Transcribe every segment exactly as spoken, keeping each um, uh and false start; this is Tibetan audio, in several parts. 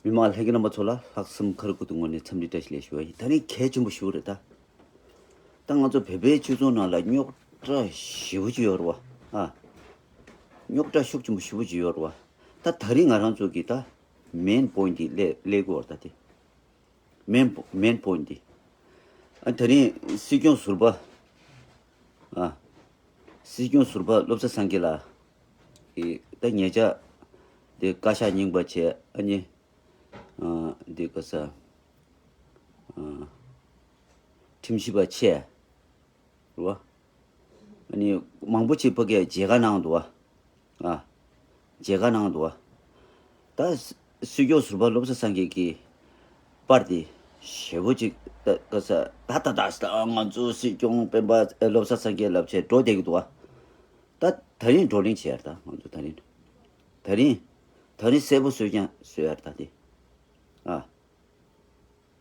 མི་མང་ལྷན་རྒྱས་རྣམ་པ་ཚོ་ལ་ལྷག་བསམ་ཁ་རུ་ཁུ་ཏུ་ངོས་ནས་འཚམས་འདྲི་བཀྲ་ཤིས་བདེ་ལེགས་ཞུ་བ་ཡིན། ད་ནི་གལ་ཆེན་པོ་ཞིག་རེད་ད། ད་ང་ཚོ་བོད་པའི་སྤྱི་ཚོགས་ནང་ལ་རྙོག་དྲ་ཞེ་པོ་ཅིག་ཡོད་རེད་བ། ཨ། རྙོག་དྲ་ཤུགས་ཆེན་པོ་ཞེ་པོ་ཅིག་ཡོད་རེད་བ། ད་ད་རིང་ང་རང་ཚོ་གི་ད་མེན་པོ་ཡིན་ཊི་འདི་ལས་ལས་དགོས་རེད་ད་དེ། མེན་པོ་མེན་པོ་ཡིན་འདི། ཨ་ད་རིང་སྲིད་སྐྱོང་ཟུར་པ། ཨ། སྲིད་སྐྱོང་ཟུར་པ་བློ་བཟང་སེང་གེ་ལགས་ཀྱིས་ད་ཉེ་ཆར་དེ་བཀའ་ཤག་རྙིང་པ་བྱས། ཨ་ནི། ཨ། འདི་ག་ས། ཨ། ཁྲིམས་ཞིབ་པ་ཆེ། རེད་བ། ཨ་ནི་མང་པོ་ཅིག་ཕ་གིར་མཇལ་ཁ་གནང་འདུག་བ། ཨ། མཇལ་ཁ་གནང་འདུག་བ། ད་སྲིད་སྐྱོང་ཟུར་པ་བློ་བཟང་སེང་གེ་གི་པར་དེ་ཞེ་པོ་ཅིག་ད་ག་ས་ད་ད་ད་ད་ང་ཚོ་སྲིད་སྐྱོང་སྤེན་པ་བློ་བཟང་སེང་གེ་ལབ་བྱས་འགྲོ་བསྡད་ཀྱི་འདུག་བ། ད་ད་རིང་བགྲོ་གླེང་བྱས་ཡ་ད་ང་ཚོ་ད་རིང་། ད་རིང་། ད་རིང་གསལ་པོ་བཟོས་ཀྱང་བཟོས་ཡ་ད་དེ། ཨ།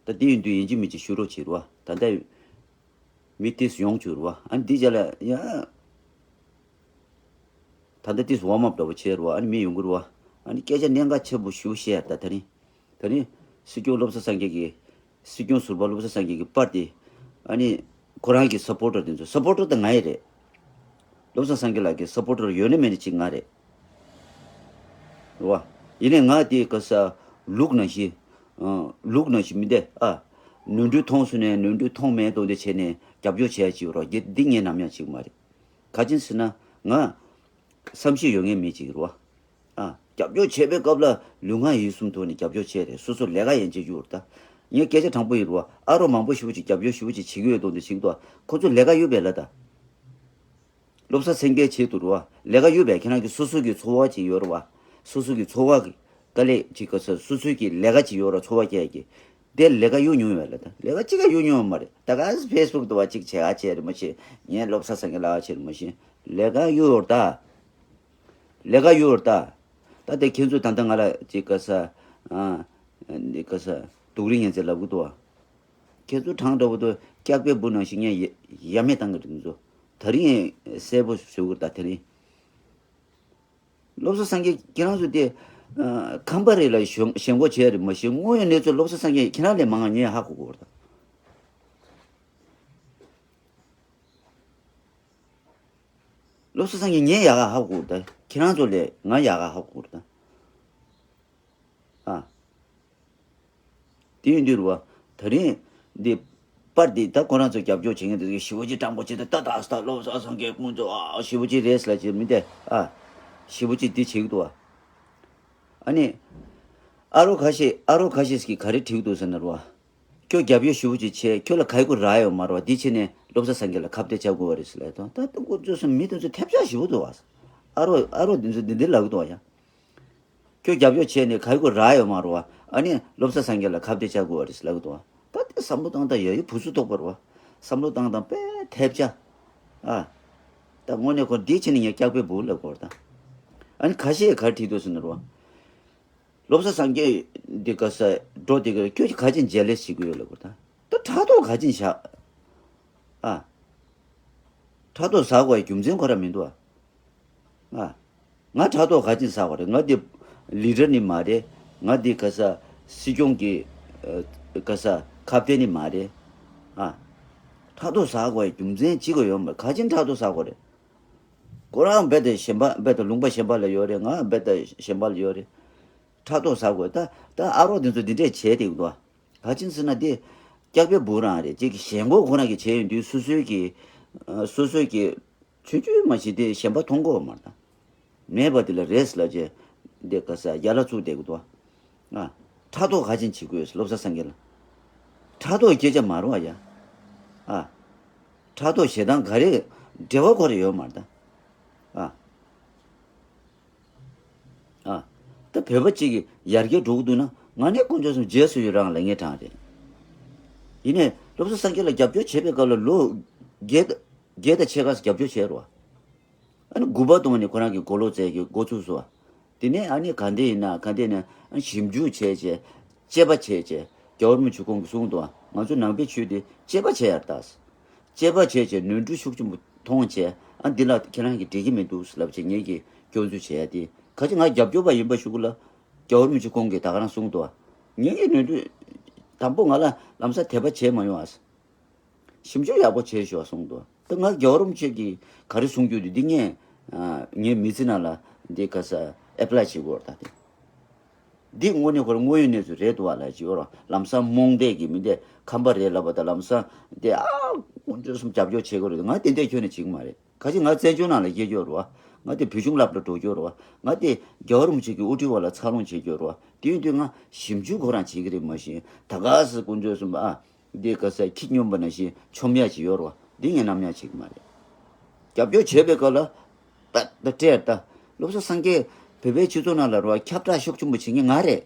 ད་དེ་ཡིན་དུས་ཡིན་གཅིག་མིན་གཅིག་ཞུ་རོགས་བྱེད་རོགས། ད་ལྟ་མི་ཏིས་ཡོང་བཅུག་རོགས། ཨ་ནི་འདི་རྒྱ་ལ་ཡ། ད་ལྟ་ཏིས་ཝརམ་ཨབ་འདྲ་པོ་བྱེད་རོགས། ཨ་ནི་མི་ཡོང་གི་རོགས། ཨ་ནི་སྐད་ཆ་གནད་འགག་ཆེན་པོ་ཞུ་བཤད་ད་ད་རིང་། ད་རིང་སྲིད་སྐྱོང་བློ་བཟང་སེང་གེ་གི། སྲིད་སྐྱོང་ཟུར་པ་བློ་བཟང་སེང་གེ་གི་པར་དེ། ཨ་ནི་ཁོ་རང་གི་སབ་པོར་ཊར་དེ་ཚོ། སབ་པོར་ཊར་ད་ང་ཡི་རེད། བློ་བཟང་སེང་གེ་ལགས་ཀྱི་སབ་པོར་ཊར་ཡོད་ན་མེད་ན་གཅིག་ང་རེད། རེད་བ། ཡིན་ནའི་ང་དེ་ག་ས་ལུག་ནང་བཞིན། ཨ། ལུག་ནང་བཞིན་མི་བསྡད། ཨ། ནོར་འཁྲུལ་མཐོང་སོང་ནས་ནོར་འཁྲུལ་མཐོང་མེད་དོ་འདི་བྱས་ནས་རྒྱབ་སྐྱོར་བྱེད་ཡ་ཅིག་རོགས། འདི་འདི་ངས་ནམ་ཡང་བྱེད་ཀྱི་མ་རེད། ག་ཅི་ཟེར་ན་ང་བསམ་ཤེས་ཡོད་མཁན་མི་ཅིག་རེད་བ། ཨ། རྒྱབ་སྐྱོར་བྱེད་པའི་སྐབས་ལ་ལུས་ངག་ཡིད་གསུམ་ཐོག་ནས་རྒྱབ་སྐྱོར་བྱས་རེད། སོ་སོ་ལས་ཀ་ཡན་ཆད་རྒྱུ་རེད་ད། ངས་སྐད་ཆ་དྲང་པོ་ཡིན་རེད་བ། ཨ་རོགས་མང་པོ་ཞེ་པོ་ཅིག་རྒྱབ་སྐྱོར་ཞེ་པོ་ཅིག་བྱེད་ཀྱི་ཡོད་དོ་འདི་བྱེད་ཀྱི་འདུག་ཁོ་ཚོ་ལས་ཀ་ཡོད་པས་ལ་ད། བློ་བཟང་སེང་གེའི་ཆེད་དུ་རེད་བ། ལས་ཀ་ཡོད་པས། ཁྱེད་རང་གི་སོ་སོ་གི་འཚོ་བ་ཅིག་ཡོད་རེད་བ། སོ་སོ་གི་འཚོ་བ་གི་དཀའ་ལས་ཅིག་ག་ས་སོ་སོ་གི་ལས་ཀ་ཅིག་ཡོད་རེད། འཚོ་བ་སྐྱེལ་གི། དེ་ལས་ཀ་གཡུག་མྱོང་ཡོད་ལ་ད། ལས་ཀ་ཅིག་ག་གཡུག་མྱོང་ཡོད་མ་རེད། ད་ག་ཕེ་སི་བུག་དུ་བ་ཅིག་བྱེད་ཨ་བྱེད་རེད་མ་ཤེས། ངས་བློ་བཟང་སེང་གེ་ལ་ཨ་བྱེད་རེད་མ་ཤེས། ལས་ཀ་གཡུག་ཡོད་རེད་ད། ལས་ཀ་གཡུག་ཡོད་རེད་ད། ད་དེ་ཁྱེད་ཚོས་ད་ལྟ་ང་ལ་ཅིག་ག་ས། ཨ། འདི་ག་ས་སྡུག་རུས་ངན་ཚད་ལབ་གི་འདུག་བ། ཁྱེད་ཚོ་གྲངས་འདྲ་པོ་དུ་སྐྱག་པའི་འབུ་ནང་བཞིན་ངས་ཡ་ཡ་མེད་བཏང་གི་རེད་ཚོ། ད་རིང་གསལ་པོ་བཟོ་དགོས་ད་དེ་རིང་། བློ་བཟང་སངས་རྒྱས་ཁྱེད་རང་ཚོ་དེ། ཨ། ཁམས་པ་རེད་ལ་ཞེན་ཞེན་ཁོག་བྱས་རེད་མ་གཞི་དངོས་ཡོད་གནས་ཚུལ་བློ་བཟང་སངས་རྒྱས་ཁྱེད་རང་ལས་མང་ང་ངས་ཧ་གོ་གོ་རེད་ད། བློ་བཟང་སངས་རྒྱས་ངས་ཡག་ག་ཧ་གོ་གོ་རེད་ད། ཁྱེད་རང་ཚོ་ལས་ང་ཡག་ག་ཧ་གོ་གོ་རེད་ད། ཨ། དེ་ཡིན་དུས་རུ་བ། ད་རིང་འདི་པར་འདི་ད་ཁོ་རང་ཚོ་རྒྱབ་སྐྱོར་བྱེད་མཁན་དེ་ཚོ་ཞེ་པོ་ཅིག་དྲང་པོ་བྱེད་དུས་ད་ད་ད་བློ་བཟང་སངས་རྒྱས་ཁོང་ཚོ་ཨ་ཞེ་པོ་ཅིག་རེད་ལབ་ཅིག་མི་འདུག་ཨ། ཞེ་པོ་ཅིག་འདི་བྱེད་ཀྱི་འདུག་ཨ། ཨ་ནི། ཨ་རོགས་ཁ་ཤས་ཨ་རོགས་ཁ་ཤས་ཀྱིས་ག་རེ་བྲིས་འདུག་ཟེར་ན་རུ་བ། ཁྱོད་རྒྱབ་སྐྱོར་ཞེ་པོ་ཅིག་བྱས། ཁྱོད་ལ་ག་ཡི་གུ་རག་ཡོད་མ་རུ་བ། འདི་བྱས་ནས་བློ་བཟང་སངས་རྒྱས་ལ་ཁ་གཏད་བཅག་དགོས་པ་རེད་ཟེར་ལབ་དང་། ད་ལྟ་ཁོ་ཚོ་མི་དེ་ཚོ་ཐབས་ཆག་ཞེ་པོ་འདུག་བ། ཨ་རོགས་ཨ་རོགས་འདི་ཚོ་འདི་འདི་ལབ་ཀྱི་འདུག་བ་ཡ། ཁྱོད་རྒྱབ་སྐྱོར་བྱས་ནས་ག་ཡི་གུ་རག་ཡོད་མ་རུ་བ། ཨ་ནི་བློ་བཟང་སངས་རྒྱས་ལ་ཁ་གཏད་བཅག་དགོས་པ་རེད་ཟེར་ལབ་ཀྱི་འདུག་བ། ད་དེ་བསམ་བློ་བཏང་སྟངས་ཡ་ཡི་བུ་སུ་དོག་པ་རུ་བ། བསམ་བློ་བཏང་སྟངས་དཔེ་ཐབས་ཆག་ཨ། ད་དངོས་གནས་ཁོ་འདི་བྱས་ནས་ངས་སྐྱག་པའི་འབུ་ལབ་དགོས་རེད་ད། ཨ་ནི་ཁ་ཤས་ག་རེ་བྲིས་འདུག་ཟེར་ན་རུ་བ། བློ་བཟང་སངས་རྒྱས་འདི་ག་ས་འགྲོ་འདི་ག་ཁྱོད་ཀྱིས་ག་ཅིག་མཇལ་ལས་བྱེད་ཀྱི་ཡོད་ལབ་དགོས་ད། ད་ཕྲག་དོག་ག་ཅིག་བཞག་ཨ། ཕྲག་དོག་ཟ་དགོས་ཡ་རྒྱུ་མཚན་ཁོ་ར་མི་འདུག་ཨ། ཨ། ང་ཕྲག་དོག་ག་ཅིག་ཟ་དགོས་རེད། ང་འདི་ལི་ཌར་ནི་མ་རེད། ང་འདི་ག་ས་སྲིད་སྐྱོང་གི་ཨ། ག་ས་ཁ་གཏད་ནི་མ་རེད། ཨ། ཕྲག་དོག་ཟ་དགོས་ཡ་རྒྱུ་མཚན་ཅི་ག་ཡོད་མ་རེད། ག་ཅིག་ཕྲག་དོག་ཟ་དགོས་རེད། ཁོ་རང་རྦད་དེ་གཞན་པ་རྦད་དེ་ལུང་པ་གཞན་པ་ལ་ཡོད་རེད། ང་རྦད་དེ་གཞན་པ་ལ་ཡོད་རེད། ཕྲག་དོག་ཟ་དགོས། ད་ད་ཨ་རོགས་དེ་ཚོ་འདི་འདྲས་བྱས་བསྡད་ཀྱི་འདུག་ཨ། ག་ཅིག་ཟེར་ན་དེ་སྐྱག་པའི་འབུ་རང་རེད། ཅིག་གི་ཞེན་ཁོག་ཁོ་རང་གིས་བྱས་ཡོང་དུས་སོ་སོའི་གི་ཨ། སོ་སོའི་གི་ཆུང་ཆུང་མ་ཞིག་དེ་གཞན་པ་མཐོང་གོ་མ་རེད་ད། མེད་པ་དེ་ལ་རེད་ལབ་བྱས་འདི་ག་ས་ཡ་ལ་བཙུགས་བསྡད་ཀྱི་འདུག་ཨ། ཕྲག་དོག་ག་ཅན་བྱེད་དགོས་བློ་བཟང་སངས་རྒྱས་ལ། ཕྲག་དོག་སྐད་ཆ་མ་རུང་བ་ཡ། ཨ། ཕྲག་དོག་ཞེ་སྡང་ག་རེ་འབྲེལ་བ་ཁོ་རེ་ཡོད་མ་རེད་ད། ཨ། ཨ། ད་བོད་པ་གཅིག་གི་ཡར་རྒྱས་འགྲོ་གི་འདུག་ན་ང་ནི་དཀོན་མཆོག་གསུམ་རྗེས་སུ་ཡི་རང་ལ་ངས་དྲངས་རེད། ཡིན་ནའི་བློ་བཟང་སངས་རྒྱས་ལ་རྒྱབ་སྐྱོར་བྱེད་པའི་སྐབས་ལ་ལོ་བརྒྱད་བརྒྱད་དང་ཕྱེད་ཀ་རྒྱབ་སྐྱོར་བྱས་རོ། ཨ་ནི་དགུ་པ་དུ་མ་ནི་ཁོ་རང་གི་མགོ་ལོག་རྩལ་གྱི་འགོ་ཚུགས་སོ། དེ་ནས་ཨ་ནི་ག་འདྲ་ཡིན་ན་ག་འདྲ་ཡིན་ན་ཨ་ནི་ཞིབ་འཇུག་བྱས་བྱས་དཔྱད་པ་བྱས་བྱས་རྒྱལ་བ་རིན་པོ་ཆེ་ཁོང་གིས་གསུངས་འདུག་ང་ཚོ་ནང་པའི་ཆོས་དེ་དཔྱད་པ་བྱས་ཡར་ལྟ། དཔྱད་པ་བྱས་བྱས་ནོར་འཁྲུལ་ཤུགས་ཆེན་པོ་མཐོང་བྱས་ཨ་འདི་ལ་ཁྱེད་རང་གིས་འགྲིག་གི་མི་འདུག་ལབ་བྱས་ངེད་ཀྱིས་སྐྱོན་འཛུགས་བྱས་ཡ་དེ་ག་ཅི་ང་རྒྱབ་སྐྱོར་པ་ཡིན་པ་ཞུ་གི་ལ་རྒྱལ་བ་རིན་པོ་ཆེ་ཁོང་གིས་ད་ག་རང་གསུངས་འདུག་ངེད་ཀྱི་ནོར་འཁྲུལ་དང་པོ་ང་ལ་ལམ་སང་དད་པ་བྱས་མ་ཡོང་ཨ། ཞིབ་འཇུག་ཡག་པོ་བྱས་ཤོག་གསུངས་འདུག་ད་ང་རྒྱལ་བ་རིན་པོ་ཆེ་གིས་ག་རེ་གསུང་རྒྱུ་དེ་འདི་ངས་ངའི་མི་ཚེ་ནང་ལ་འདི་ག་ས་ཨེ་པ་ལའི་བྱེད་དགོས་ད་དེ། འདི་དངོས་གནས་ཁོ་རང་དངོས་ཡོད་གནས་ཚུལ་རེད་འདུག་བ་ལ་ཅིག་ཡོད་རོགས་ལམ་སང་རྨོངས་དད་ཀྱི་མི་འདི་ཁམས་པ་རེད་ལབ་པ་དང་ལམ་སང་འདི་ཨ་དཀོན་མཆོག་གསུམ་རྒྱབ་སྐྱོར་བྱེད་དགོས་རེད་ང་དེ་འདྲས་ཁྱོན་ནས་བྱེད་ཀྱི་མ་རེད། ག་ཅི་ང་བཙན་བྱོལ་ནང་ལ་སྐྱེས་ཡོད་རོགས་ང་དེ་བོད་གཞུང་ལབ་ལ་འགྲོ་ཡོད་རོགས་ང་དེ་རྒྱལ་བ་རིན་པོ་ཆེ་གི་དབུ་ཁྲིད་འོག་ལ་འཚར་ལོངས་བྱེད་ཡོད་རོགས་དེ་ཡིན་དུས་ང་ཞིབ་འཇུག་ཁོ་རང་བྱེད་ཀྱི་རེད་མ་གཞི་ད་ག་སེ་དཀོན་མཆོག་གསུམ་ཨ། འདི་ག་ས་ཁྱི་སྨྱོན་པ་ནང་བཞིན་ཆོམ་ཡ་ཅིག་ཡོད་རོ། འདི་ངས་ནམ་ཡང་བྱེད་ཀྱི་མ་རེད། རྒྱབ་སྐྱོར་བྱེད་པའི་སྐབས་ལ་ད་ད་སྤྲད་ད་བློ་བཟང་སངས་རྒྱས་བོད་པའི་སྤྱི་ཚོགས་ནང་ལ་རོ་ཁྱབ་བསྒྲགས་ཤུགས་ཆེན་པོ་བྱེད་མཁན་ང་རེད།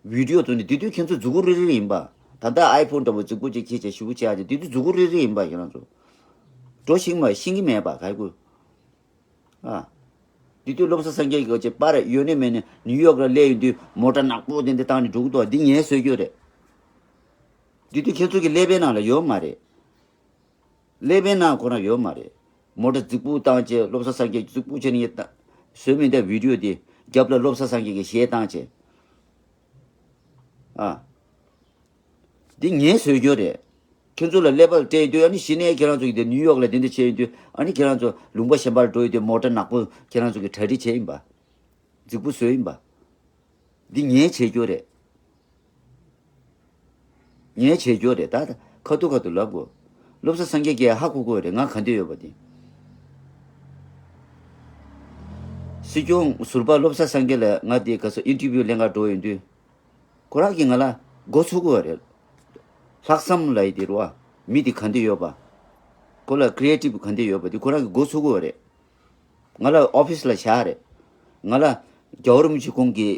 བི་ཌིའོ་བཟོ་ནས་དེ་དུས་ཁྱེད་ཚོ་མཛུ་གུ་རིལ་རིལ་ཡིན་པ། ད་ལྟ་ཨའི་ཕོན་འདྲ་པོ་མཛུ་གུ་ཅིག་ཁྱེར་བྱས་ཞུ་བྱས་ཏེ་དེ་དུས་མཛུ་གུ་རིལ་རིལ་ཡིན་པ་ཁྱེད་རང་ཚོ། འགྲོ་ཤེས་མ་ཤེས་ཀྱི་མེད་པ་ག་གུ། ཨ། འདི་དུས་བློ་བཟང་སངས་རྒྱས་ཀྱིས་ཅིག་པར་ཡོད་ནི་མེད་ནི་ནིའུ་ཡོག་ལ་སླེབས་ཡོང་དུས་མོ་ཊ་ནག་པོ་དེ་འདི་བཏང་ནས་འགྲོ་གི་འདུག་འདི་ངའི་བཟོས་རྒྱུ་རེད། འདི་དུས་ཁྱེད་ཚོ་གི་ཀླད་པའི་ནང་ལ་ཡོད་མ་རེད། ཀླད་པའི་ནང་ཁོ་རང་ཡོད་མ་རེད། མོ་ཊ་རྫིག་པོ་བཏང་བྱས་བློ་བཟང་སངས་རྒྱས་རྫིག་པོ་བྱས་ནས་ངས་བཏང་བཟོས་མི་འདའ་བི་ཌིའོ་དེ་རྒྱབ་ལ་བློ་བཟང་སངས་རྒྱས་ཀྱི་གཞས་བཏང་བྱས། ཨ། འདི་ངའི་བཟོས་རྒྱུ་རེད། ཁྱེད་ཚོ་ལ་ཀླད་པ་ལ་སྤྲད་ཡོང་དུས་ཨ་ནི་གཞི་ནས་ཁྱེད་རང་ཚོ་གི་དེ་ནིའུ་ཡོག་ལ་དེ་འདྲ་བྱས་ཡོང་དུས་ཨ་ནི་ཁྱེད་རང་ཚོ་ལུང་པ་གཞན་པར་འགྲོ་ཡོང་དུས་མོ་ཊ་ནག་པོ་ཁྱེད་རང་ཚོ་གི་གྲ་སྒྲིག་བྱས་ཡིན་པ། རྫིག་པོ་བཟོས་ཡིན་པ། འདི་ངས་བྱེད་རྒྱུ་རེད། ངས་བྱེད་རྒྱུ་རེད་ད་ཁ་ཐུག་ཁ་ཐུག་ལབ་དགོས། བློ་བཟང་སངས་རྒྱས་ཀྱིས་ཧ་གོ་གོ་རེད་ང་ག་འདོད་ཡོད་པ་དེ། སྲིད་སྐྱོང་ཟུར་པ་བློ་བཟང་སངས་རྒྱས་ལ་ང་དེ་ག་ས་ཨིན་ཊར་བིའུ་ལེན་ག་འགྲོ་ཡོང་དུས། ཁོ་རང་གིས་ང་ལ་མགོ་ཚོས་ཀྱི་ཡོད་རེད། ལྷག་བསམ་ལབ་ཡི་དེ་རུ་བ། མི་དེ་ག་འདྲ་ཡོད་པ། ཁོ་ལ་ཀྲི་ཨེ་ཊིབ་ག་འདྲ་ཡོད་པ་དེ་ཁོ་རང་གིས་མགོ་ཚོས་ཀྱི་ཡོད་རེད། ང་ལ་ཨོ་ཕི་སི་ལ་བཞག་རེད། ང་ལ་རྒྱལ་བ་རིན་པོ་ཆེ་ཁོང་གི་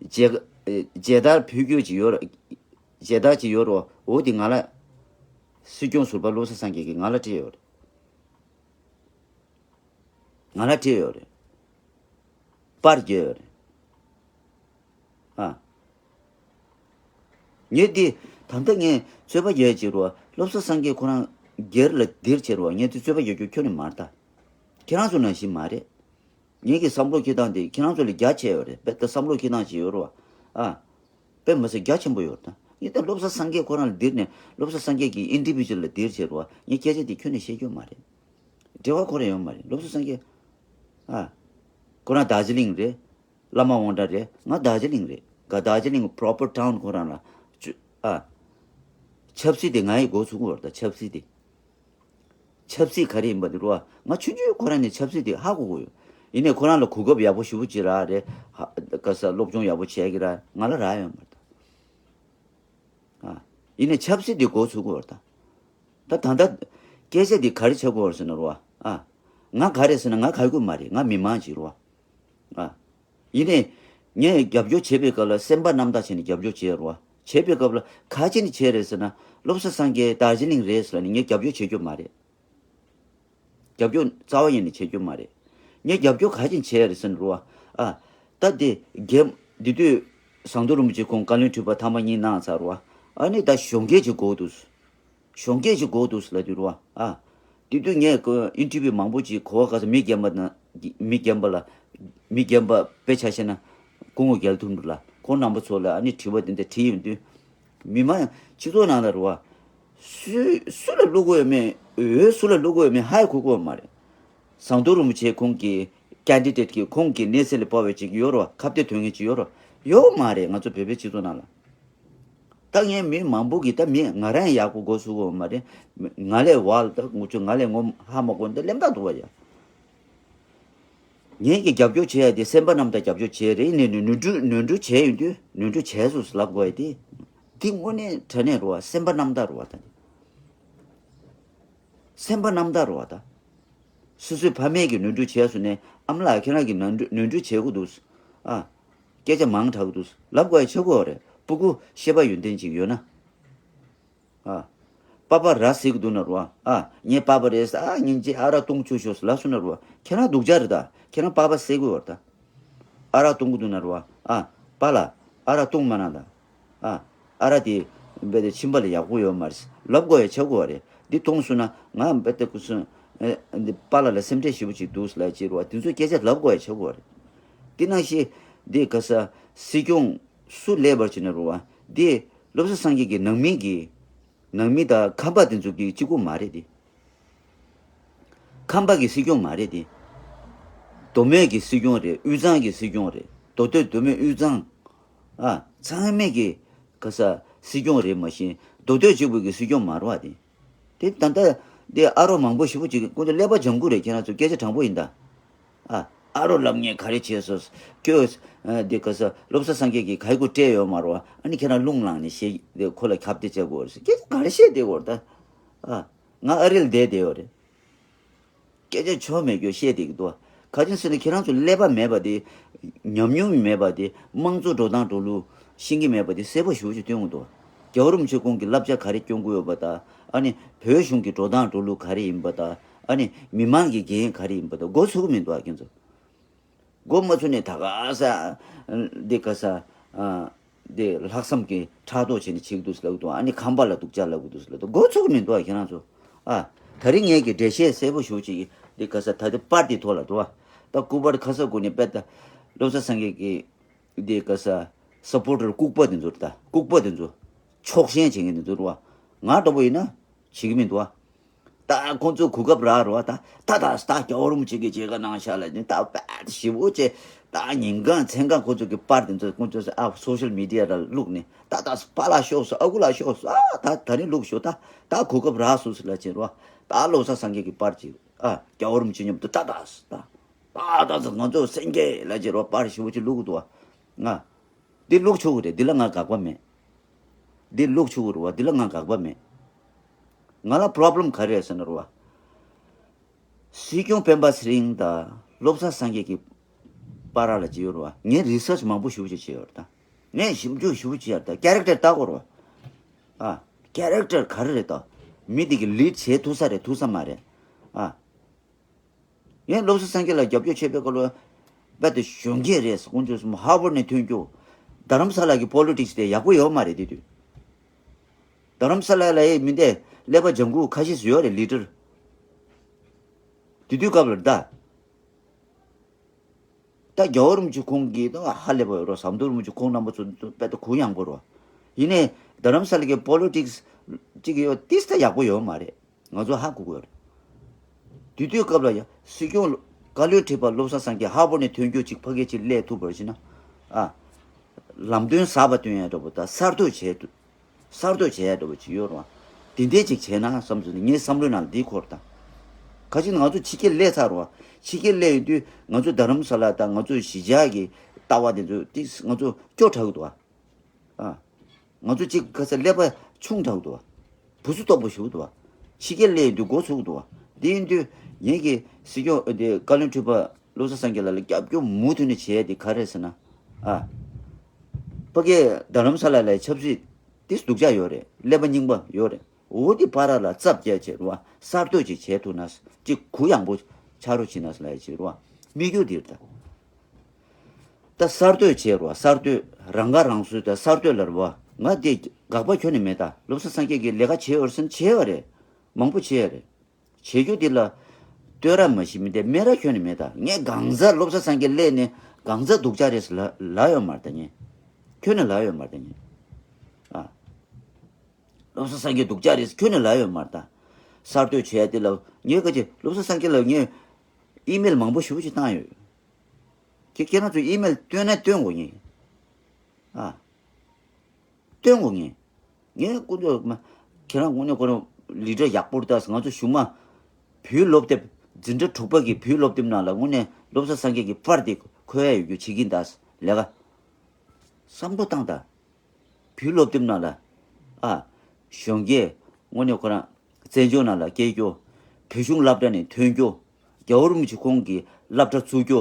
མཇལ་མཇལ་དར་ཕུལ་རྒྱུ་ཅིག་ཡོད་རེད། མཇལ་དར་ཅིག་ཡོད་རེད་འོ་དེ་ང་ལ་སྲིད་སྐྱོང་ཟུར་པ་བློ་བཟང་སངས་རྒྱས་ཀྱིས་ང་ལ་སྤྲད་ཡོད་རེད། ང་ལ་སྤྲད་ཡོད་རེད། པར་བརྒྱབ་ཡོད་རེད། ཨ། ངས་འདི་ད་ལྟ་ངས་རྩོད་པ་རྒྱག་བྱེད་རོགས་བློ་བཟང་སངས་རྒྱས་ཁོ་རང་སྒེར་ལ་འདིར་བྱེད་རོགས་ངས་འདི་རྩོད་པ་རྒྱག་རྒྱུ་ཁྱོན་ནས་མ་རེད་ད། ཁྱེད་རང་ཚོ་ནང་བཞིན་མ་རེད། ངེད་ཀྱི་བསམ་བློ་འཁྱེར་སྟངས་དེ་ཁྱེད་རང་ཚོ་ལས་རྒྱ་ཆེ་བ་རེད་དཔེ་ད་བསམ་བློ་འཁྱེར་སྟངས་ཅིག་ཡོད་རོགས་ཨ། དཔེ་མི་སྲིད་རྒྱ་ཆེན་པོ་ཡོད་རེད་ད། ངས་ད་བློ་བཟང་སངས་རྒྱས་ཁོ་རང་ལ་འདིར་ནས་བློ་བཟང་སངས་རྒྱས་ཀྱི་ཨིན་ཌི་བི་ཇུ་ལ་འདིར་བྱེད་རོགས་ངས་སྐད་ཆ་དེ་ཁྱོན་ནས་བཤད་རྒྱུ་མ་རེད། འབྲེལ་བ་ཁོ་རང་ཡོད་མ་རེད་བློ་བཟང་སངས་རྒྱས། ཨ། ཁོ་རང་རྡོ་རྗེ་གླིང་རེད། བླ་མ་དབང་གྲགས་རེད། ང་རྡོ་རྗེ་གླིང་རེད། ག་རྡོ་རྗེ་གླིང་པོ་རོ་པར་ཊའུན་ཁོ་རང་ལ། ཨ། ཆབ་སྲིད་དེ་ང་ཡི་འགོ་ཚུགས་པར་ད་ཆབ་སྲིད་དེ། ཆབ་སྲིད་ག་རེ་ཡིན་པ་དེ་རུ་ང་ཆུང་ཆུང་ཁོ་རང་ནས་ཆབ་སྲིད་དེ་ཧ་གོ་གོ་ཡོད། ཡིན་ནའི་ཁོ་རང་ལ་གོ་སྐབས་ཡག་པོ་ཞེ་པོ་ཅིག་རག་རེད། ཧ་ག་ས་སློབ་སྦྱོང་ཡག་པོ་བྱས་ཀྱི་ར་ང་ལ་རག་ཡོད་མ་རེད་ད། ཨ། ཡིན་ནའི་ཆབ་སྲིད་དེ་འགོ་ཚུགས་གོ་ར་ད། ད་ད་ལྟ་སྐད་ཆ་འདི་ག་རེ་ཆགས་ཀྱི་ཡོད་རེད་ཟེར་ན་རོ། ཨ། ང་ག་རེ་ཟེར་ན་ང་ག་གི་མ་རེད་ང་མི་མང་ཅིག་རོ། ཨ། ཡིན་ནའི་ངས་རྒྱབ་སྐྱོར་བྱེད་པའི་སྐབས་ལ་སེམས་པ་རྣམ་དག་བྱས་ནས་རྒྱབ་སྐྱོར་བྱས་རོ། བྱེད་པའི་སྐབས་ལ་ག་ཅི་ནས་བྱས་རེད་ཟེར་ན་བློ་བཟང་སངས་རྒྱས་རྡོ་རྗེ་གླིང་རེད་ཟེར་ལ་ནི་ངས་རྒྱབ་སྐྱོར་བྱེད་རྒྱུ་མ་རེད། རྒྱབ་སྐྱོར་རྩ་བ་ཉིད་ནས་བྱེད་རྒྱུ་མ་རེད། ངས་རྒྱབ་སྐྱོར་ག་ཅི་བྱས་རེད་ཟེར་ན་རོ། ཨ། ད་དེ་རྒན་འདི་དུས་ཟམ་གདོང་རིན་པོ་ཆེ་ཁོང་བཀའ་བློན་ཁྲི་པ་ཐེངས་མ་གཉིས་གནང་ཚར་རོ། ཨ་ནི་ད་གཞོན་སྐྱེས་ཅིག་དགོས་འདུག་གཞོན་སྐྱེས་ཅིག་དགོས་འདུག་ལབ་དུས་རོ། ཨ། དེ་དུས་ངས་ཁོ་ཨིན་ཊར་བིའུ་མང་པོ་ཅིག་གོ་བ་ག་ས་མི་རྒན་པ་ན་མི་རྒན་པ་ལ་མི་རྒན་པ་དཔེ་ཆ་བཤད་ན་སྐུ་ངོ་རྒྱལ་ཐུབ་འགྲོ་ལ་ཁོང་རྣམ་པ་ཚོ་ལ་ཨ་ནི་དྲི་བ་དེ་འདྲ་དྲིས་ཡོང་དུས། མི་མང་སྤྱི་ཚོགས་ནང་ལ་རེད་བ། སུ་སུ་ལ་བླུག་དགོས་ཡོད་མེད་འོས་སུ་ལ་བླུག་དགོས་ཡོད་མེད་ཧ་ཡང་གོ་གི་ཡོད་མ་རེད། ཟམ་གདོང་རིན་པོ་ཆེ་ཁོང་གི་ཀེན་ཌི་ཌེ་ཊི་གི་ཁོང་གི་གནས་ཚད་ལ་དཔའ་བའི་ཅིག་ཡོད་རེད་བ་ཁ་གཏད་དོན་ངེས་ཅིག་ཡོད་རེད་ཡོད་མ་རེད་ང་ཚོ་བོད་པའི་སྤྱི་ཚོགས་ནང་ལ། ད་ངས་མི་མང་པོ་གི་ད་མི་ང་རང་ཡག་པོ་མགོ་ཚུགས་གི་ཡོད་མ་རེད། ང་ལས་བ་ལ་ད་ངུ་ཆུ་ང་ལས་ངོ་ཧ་མ་གོ་ད་ལེམ་ཐག་འདུག་བ་ཡ། ངས་ཀྱི་རྒྱབ་སྐྱོར་བྱེད་ཡ་དེ་སེམས་པ་རྣམ་དག་རྒྱབ་སྐྱོར་བྱེད་རེད། ཡིན་ནའི་ནོར་འཁྲུལ་ནོར་འཁྲུལ་བྱས་ཡོང་དུས་ནོར་འཁྲུལ་བྱས་སོང་ལབ་དགོས་ཡ་དེ། འདི་དངོས་གནས་དྲང་གནས་རེད་བ། སེམས་པ་རྣམ་དག་རེད་བ་ད། སེམས་པ་རྣམ་དག་རེད་བ་ད། སོ་སོའི་ཕ་མས་ཀྱི་ནོར་འཁྲུལ་བྱས་སོང་ནས་ཨ་མ་ལགས་ཁྱེད་རང་གི་ནོར་འཁྲུལ་ནོར་འཁྲུལ་བྱེད་དགོས་འདུག་ཨ། སྐད་ཆ་མང་དྲགས་འདུག་ལབ་དགོས་ཡ་ཆགས་ཀྱི་ཡོད་རེད། སྤུ་གུ་ཤེས་པ་ཡོན་ཏན་ཅིག་ཡོད་ན། ཨ། པ་པ་ར་ཟེར་གི་འདུག་ན་རུ་བ། ཨ། ངའི་པ་པ་རེད་ཟེར། ཨ། སྙིང་རྗེ། ཨ་ར་བཏུང་བཅུག་ཤོག་ཟེར་ལབ་སོང་ན་རུ་བ། ཁྱེད་རང་སྡུག་ཅག་རེད་ད། ཁྱེད་རང་པ་པ་ཟེར་དགོས་བར་ད། ཨ་ར་བཏུང་གི་འདུག་ན་རུ་བ། ཨ། པཱ་ལགས། ཨ་ར་བཏུང་མ་གནང་ད། ཨ། ཨ་ར་དེ་རྦད་དེ་ཁྱིམ་པ་ལ་ཡག་པོ་ཡོད་མ་རེད་ལབ་དགོས་ཡ་ཆགས་ཀྱི་ཡོད་རེད། འདི་བཏུང་སོང་ན་ང་རྦད་དེ་ཁུ་སོན། ཨེ། འདི་པཱ་ལགས་ལ་སེམས་ཁྲལ་ཞེ་པོ་ཅིག་འདུག་ལབ་ཅིག་རུ་བ། དེ་ཚོ་སྐད་ཆ་ལབ་དགོས་ཡ་ཆགས་ཀྱི་ཡོད་རེད། དེ་ནང་བཞིན་འདི་ག་ས་སྲིད་སྐྱོང་སུ་སླེབས་པར་བྱས་ན་རུ་བ། འདི་བློ་བཟང་སངས་རྒྱས་ཀྱི་ནང་མི་གི་ནང་མི་དང་ཁམས་པ་དེ་ཚོ་གི་གཅིག་པུ་མ་རེད་དེ། ཁམས་པ་གི་སྲིད་སྐྱོང་མ་རེད་དེ། མདོ་སྨད་ཀྱི་སྲིད་སྐྱོང་རེད། དབུས་གཙང་གི་སྲིད་སྐྱོང་རེད། མདོ་སྟོད། མདོ་སྨད། དབུས་གཙང་། ཨ། ཚང་མས་ཀྱི་ག་ས་སྲིད་སྐྱོང་རེད། མ་གཞི་མདོ་སྟོད་གཅིག་པུ་གི་སྲིད་སྐྱོང་མ་རེད་བ་དེ། དེ་ད་ལྟ་དེ་ཨ་རོགས་མང་པོ་ཞེ་པོ་ཅིག་ཁོང་ཚོ་ཀླད་པ་འཇམ་པོ་རེད། ཁྱེད་རང་ཚོ་སྐད་ཆ་དྲང་པོ་ཡིན་ད། ཨ། ཨ་རོགས་ལབ་མཁན་ག་རེ་བྱས་སོང་། ཁྱོད། ཨ། འདི་ག་ས་བློ་བཟང་སངས་རྒྱས་ཀྱིས་ག་ཡི་གུ་སྤྲད་ཡོད་མ་རེད་བ། ཨ་ནི་ཁྱེད་རང་རླུང་ལངས་ནས་བཤད་དེ་ཁོ་ལ་ཁྱབ་གདལ་བྱེད་དགོས་རེད་ཟེར། སྐད་ཆ་ག་རེ་བཤད་བསྡད་ཡོད་རེད་ད། ཨ། ང་ཨ་རི་ལ་བསྡད་བསྡད་ཡོད་རེད། སྐད་ཆ་ཆོ་མེད་རྒྱུ་བཤད་བསྡད་ཀྱི་འདུག་བ། ག་ཅི་ཟེར་ན་ཁྱེད་རང་ཚོ་ཀླད་པ་མེད་པ་དེ། ཉམས་མྱོང་མེད་པ་དེ། དམངས་གཙོ་འགྲོ་སྟངས་འགྲོ་ལུགས་ཤེས་ཀྱི་མེད་པ་དེ་གསལ་པོ་ཞེ་པོ་ཅིག་སྟོན་གྱི་འདུག་རྒྱལ་བ་རིན་པོ་ཆེ་ཁོང་གིས་བསླབ་བྱ་ག་རེ་སྐྱོན་གྱི་ཡོད་པ་དང་། ཨ་ནི་བོད་གཞུང་གི་འགྲོ་སྟངས་འགྲོ་ལུགས་ག་རེ་ཡིན་པ་དང་། ཨ་ནི་མི་མང་གི་འགན་ག་རེ་ཡིན་པ་དང་མགོ་ཚོད་ཀྱི་མི་འདུག་བ་ཁྱེད་ཚོ། མགོ་མ་ཚོད་ནས་ད་ག་ས། འདི་ག་ས། ཨ། འདི་ལྷག་བསམ་གྱི་ཕྲག་དོག་བྱས་ནས་བྱེད་ཀྱི་འདུག་ཟེར་ལབ་ཀྱི་འདུག་ཨ་ནི་ཁམས་པ་ལ་སྡུག་ཅག་ལབ་ཀྱི་འདུག་ཟེར་ལབ་འདུག་མགོ་ཚོད་ཀྱི་མི་འདུག་བ་ཁྱེད་རང་ཚོ། ཨ། ད་རིང་ངས་ཀྱི་འགྲེལ་བཤད་གསལ་པོ་ཞེ་པོ་ཅིག་འདི་ག་ས་ད་ལྟ་པར་འདི་ཐོག་ལ་འདུག་བ། ད་སྐུ་པར་ཁ་ས་སྒོ་ནས་པད་ད་བློ་བཟང་སངས་རྒྱས་ཀྱི་འདི་ག་ས་སཔོར་ཊར་ལྐུགས་པ་འདི་ཚོ་རེད། ད་ལྐུགས་པ་འདི་ཚོ་ཕྱོགས་ཞེན་བྱེད་མཁན་འདི་ཚོ་རེད་བ། ང་འདྲ་པོ་ཡིན་ན་བྱེད་ཀྱི་མི་འདུག་བ། ད་ཁོང་ཚོ་གོ་སྐབས་རག་རེད་བ། ད་ད་ད་ད་རྒྱལ་བ་རིན་པོ་ཆེ་གི་མཇལ་ཁ་གནང་ཤག་ལབ་ནས་ད་དཔེ་ཞེ་པོ་བྱས། ད་ཉིན་གང་མཚན་གང་ཁོང་ཚོ་གི་པར་དེ་ཚོ་ཁོང་ཚོ་ཨ་སོ་ཤལ་མི་ཌི་ཡ་ལ་བླུགས་ནས་ད་ད་པཱ་ལགས་ཤོག་སོང་། ཨ་ཁུ་ལགས་ཤོག་སོང་། ཨ་ད་ད་རིང་བླུགས་ཤོག་ད་ད་གོ་སྐབས་རག་སོང་ཟེར་ལབ་བྱས་རེད་བ། ད་བློ་བཟང་སངས་རྒྱས་ཀྱི་པར་ཅིག་ཨ་རྒྱལ་བ་རིན་པོ་ཆེ་མཉམ་དུ་ད་ད་ད་ད་ད་ང་ཚོ་སེང་གེ་ལབ་བྱས་རེད་བ། པར་ཞེ་པོ་ཅིག་བླུགས་འདུག་བ། ང་འདི་བླུགས་ཆོག་གི་རེད། འདི་ལ་ང་དགག་པ་མེད། འདི་བླུགས་ཆོག་གི་རེད་བ། འདི་ལ་ང་དགག་པ་མེད། ང་ལ་པོ་རོབ་ལེམ་ག་རེ་རེད་ཟེར་ན་རེད་བ། སྲིད་སྐྱོང་སྤེན་པ་ཚེ་རིང་དང་བློ་བཟང་སངས་རྒྱས་ཀྱི་བར་ལ་ཅི་ཡོད་རེད་བ། ངས་རི་སར་ཆི་མང་པོ་ཞེ་པོ་ཅིག་བྱས་ཡོད་རེད་ད། ངས་ཞིབ་འཇུག་ཞེ་པོ་ཅིག་བྱས་ཡོད་རེད་ད། ཀེ་རེག་ཊར་ལྟ་དགོས་རེད་བ། ཨ། ཀེ་རེག་ཊར་ག་རེ་རེད་ད། མི་དེ་གི་ལིཌ་བྱེད་ཐུབ་ས་རེད་ཐུབ་ས་མ་རེད། ཨ། ངས་བློ་བཟང་སངས་རྒྱས་ལ་རྒྱབ་སྐྱོར་བྱེད་པའི་སྐོར་ལ་རྦད་དེ་གཞོན་སྐྱེས་རེད། ཁོང་ཚོས་ཧར་བར་ནས་ཐོན་རྒྱུ། རྡ་རམ་ས་ལ་གི་པོ་ལི་ཊིག་སི་དེ་ཡག་པོ་ཡོད་མ་རེད་དེ་དུས། རྡ་རམ་ས་ལ་ལ་ཡི་མི་འདི་ཀླད་པ་ལྗང་ཁུ་ཁ་ཤས་སུ་ཡོད་རེད་ལི་ཌར། དེ་དུས་སྐབས་ལ་ད། ད་རྒྱལ་བ་རིན་པོ་ཆེ་ཁོང་གིས་ད་ཧ་ལས་པ་ཡོད་རོགས། ཟམ་གདོང་རིན་པོ་ཆེ་ཁོང་རྣམ་པ་ཚོ་རྦད་དེ་གུ་ཡངས་པོ་རོགས། ཡིན་ནའི་རྡ་རམ་ས་ལ་གི་པོ་ལི་ཊིག་སི་ཅིག་ཡོད་ཏིས་ད་ཡག་པོ་ཡོད་མ་རེད། ང་ཚོ་ཧ་གོ་གི་ཡོད་རེད། དེ་དུས་སྐབས་ལ་ཡང་སྲིད་སྐྱོང་བཀའ་བློན་ཁྲི་པ་བློ་བཟང་སངས་རྒྱས་ཧར་བར་ནས་ཐོན་རྒྱུ་ཅིག་ཕ་གི་ཅིག་སླེབས་ཐུབ་པར་བྱས་ན། ཨ། ལམ་སྟོན་གསར་པ་སྟོན་ཡ་འདྲ་པོ་དང་གསར་གཏོད་བྱས་འདུག་གསར་གཏོད་བྱས་ཡ་འདྲ་པོ་ཅིག་ཡོད་རེད་བ། དེ་འདྲས་ཅིག་བྱས་ན་བསམ་ཚུལ་ནི་ངའི་བསམ་བློའི་ནང་ལ་འདི་འཁོར་དང་། ག་ཅི་ང་ཚོ་ཕྱི་རྒྱལ་སླེབས་ཚར་རེད་བ། ཕྱི་རྒྱལ་སླེབས་ཡོང་དུས་ང་ཚོ་རྡ་རམ་ས་ལ་དང་ང་ཚོ་གཞིས་ཆགས་ཀྱི་ལྟ་བ་དེ་ཚོ་ཏིས་ང་ཚོ་སྐྱོ་དྲགས་འདུག་བ། ཨ། ང་ཚོ་གཅིག་ག་ས་ཀླད་པ་ཆུང་དྲགས་འདུག་བ། བུ་ཚུགས་སྟོབས་པོ་ཞིག་འདུག་བ། ཕྱི་རྒྱལ་སླེབས་ཡོང་དུས་མགོ་ཚོས་འདུག་བ། དེ་ཡིན་དུས་ངེད་ཀྱི་སྲིད་སྐྱོང་དེ་བཀའ་བློན་ཁྲི་པ་བློ་བཟང་སངས་རྒྱས་ལགས་ལ་རྒྱབ་སྐྱོར་མུ་མཐུད་ནས་བྱས་ཏེ་ག་རེ་ཟེར་ན། ཨ། ཕ་གི་རྡ་རམ་ས་ལ་ལ་ཆབ་སྲིད་དེ་སྡུག་ཅག་ཡོད་རེད། ཀླད་པ་རྙིང་པ་ཡོད་རེད། འོ་དེ་བར་ལ་རྩབ་རྒྱག་བྱས་རེད་བ། གསར་གཏོད་ཅིག་བྱས་ཐུབ་ན་ཅིག་གུ་ཡངས་པོ་ཆགས་རོགས་བྱེད་ན་ལབ་ཡ་ཅིག་རེད་བ། དམིགས་ཡུལ་འདི་རེད་ད། ད་གསར་གཏོད་བྱས་རེད་བ། གསར་གཏོད་རང་ཁ་རང་གསོའི་ད་གསར་གཏོད་ལ་རེད་བ། ང་དེ་དགག་པ་ཁྱོན་ནས་མེད་ད། བློ་བཟང་སངས་རྒྱས་ཀྱིས་ལས་ཀ་བྱས་ཡོད་རེད་ཟེར་ན་བྱས་ཡོད་རེད། མང་པོ་བྱས་ཡོད་རེད། བྱེད་རྒྱུ་འདི་ལ་བསྟོད་ར་མ་ཞིག་མི་འདི་སྨད་ར་ཁྱོན་ནས་མེད་ད། ངས་གང་ཟག་བློ་བཟང་སངས་རྒྱས་སླེབས་ནས་གང་ཟག་སྡུག་ཅག་རེད་ཟེར་ལབ་ལབ་ཡོད་མ་རེད་ད་ངས། ཁྱོན་ནས་ལབ་ཡོད་མ་རེད་ད་ངས། ཨ། བློ་བཟང་སངས་རྒྱས་སྡུག་ཅག་རེད་ཟེར་ཁྱོན་ནས་ལབ་ཡོད་མ་རེད་ད། གསར་གཏོད་བྱས་ཏེ་ལ་ངས་ག་ཅི་བློ་བཟང་སངས་རྒྱས་ལ་ངས་ཨི་མེལ་མང་པོ་ཞེ་པོ་ཅིག་བཏང་ཡོད། ཁྱེད་ཁྱེད་རང་ཚོ་ཨི་མེལ་བཏོན་ན་བཏོན་དགོས་ངེས། ཨ། བཏོན་དགོས་ངེས། ངས་ཀུན་ཏུ་མ། ཁྱེད་རང་དངོས་གནས་ཁོ་རང་ལི་ཌར་ཡག་པོ་རེད་ད། ང་ཚོ་གཞུག་མ་བོད་སློབ་དེབ་ འཛིན་གྲྭ་དྲུག་པ་གི་བོད་སློབ་དེབ་ནང་ལ་དངོས་གནས་བློ་བཟང་སངས་རྒྱས་ཀྱི་པར་དེ་འཁོད་ཡ་ཡོད་རྒྱུ་བྱེད་ཀྱིན་གདའ། ལས་ཀ་བསམ་བློ་བཏང་དང་། བོད་སློབ་དེབ་ནང་ལ་ཨ་གཞོན་སྐྱེས་དངོས་གནས་ཁོ་རང་བཙན་བྱོལ་ནང་ལ་སྐྱེས་རྒྱུ། བོད་གཞུང་སློབ་གྲྭ་ནས་ཐོན་རྒྱུ། རྒྱལ་བ་རིན་པོ་ཆེ་ཁོང་གི་སློབ་གྲྭ་བཙུགས་རྒྱུ།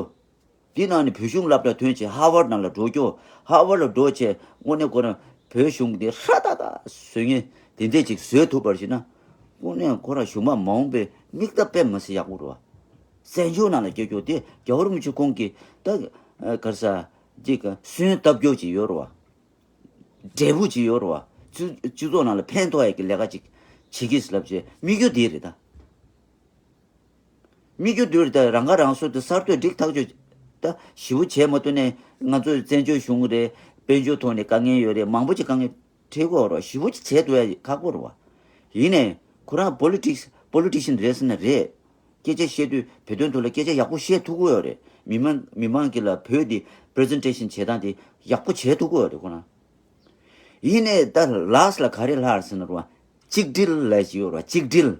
འདི་ནང་ནས་བོད་གཞུང་སློབ་གྲྭ་ཐོན་བྱས་ཧར་ཝར་ནང་ལ་འགྲོ་རྒྱུ། ཧར་ཝར་ལ་འགྲོ་བྱས་དངོས་གནས་ཁོ་རང་བོད་གཞུང་འདི་ཧྲ་ཏག་ཏག་བཟོ་མཁན་དེ་འདྲས་ཅིག་བཟོས་ཐུབ་པར་བྱས་ན། དངོས་གནས་ཁོ་རང་གཞུག་མ་མ་འོངས་པའི་མིག་ལྟ་དཔེ་མི་སྲིད་ཡག་པོ་རེད་བ། བཙན་བྱོལ་ནང་ལ་སྐྱེ་རྒྱུ་དེ་རྒྱལ་བ་རིན་པོ་ཆེ་ཁོང་གིས་ད་ག་རེ་ཟ་ཅིག་སོན་བཏབ་རྒྱུ་ཅིག་ཡོད་རེད་བ། འབྲས་བུ་ཅིག་ཡོད་རེད་བ། སྤྱི་སྤྱི་ཚོགས་ནང་ལ་ཕན་ཐོགས་ཡག་གི་ལས་ཀ་ཅིག་བྱེད་ཀྱི་ལབ་བྱས་དམིགས་ཡུལ་དེ་རེད་ད། དམིགས་ཡུལ་དེ་རེད་ད། རང་ཁ་རང་གསོ་དེ་གསར་གཏོད་སྒྲིག་ཐག་ཆོད། ད་ཞེ་པོ་བྱས་མ་ཐུབ་ནས་ང་ཚོ་བཙན་བྱོལ་གཞུང་རེད། དཔལ་འབྱོར་ཐོག་ནས་དཀའ་ངལ་ཡོད་རེད། མང་པོ་ཅིག་དཀའ་ངལ་འཕྲད་ཀྱི་ཡོད་རེད་བ། ཞེ་པོ་ཅིག་བྱས་ཐུབ་ཡ་ཁག་པོ་རེད་བ། ཡིན་ནའི་ཁོ་རང་པོ་ལི་ཊིག་སི་པོ་ལི་ཊི་ཤན་རེད་ཟེར་ན་རེད། སྐད་ཆ་བཤད་དུས་བོད་དོན་ཐོག་ལ་སྐད་ཆ་ཡག་པོ་བཤད་ཐུབ་ཀྱི་ཡོད་རེད། མི་མང་མི་མང་གི་ལ་བོད་དེ་པི་རི་ཛེན་ཊེ་ཤན་བྱེད་སྟངས་དེ་ཡག་པོ་བྱས་ཐུབ་ཀྱི་ཡོད་རེད་ཁོ་རང་། ཡིན་ནའི་ད་ལཱ་སི་ལ་ག་རེ་ལྷག་ཟེར་ན་རེད་བ། གཅིག་སྒྲིལ་ལབ་ཅིག་ཡོད་རེད་བ། གཅིག་སྒྲིལ།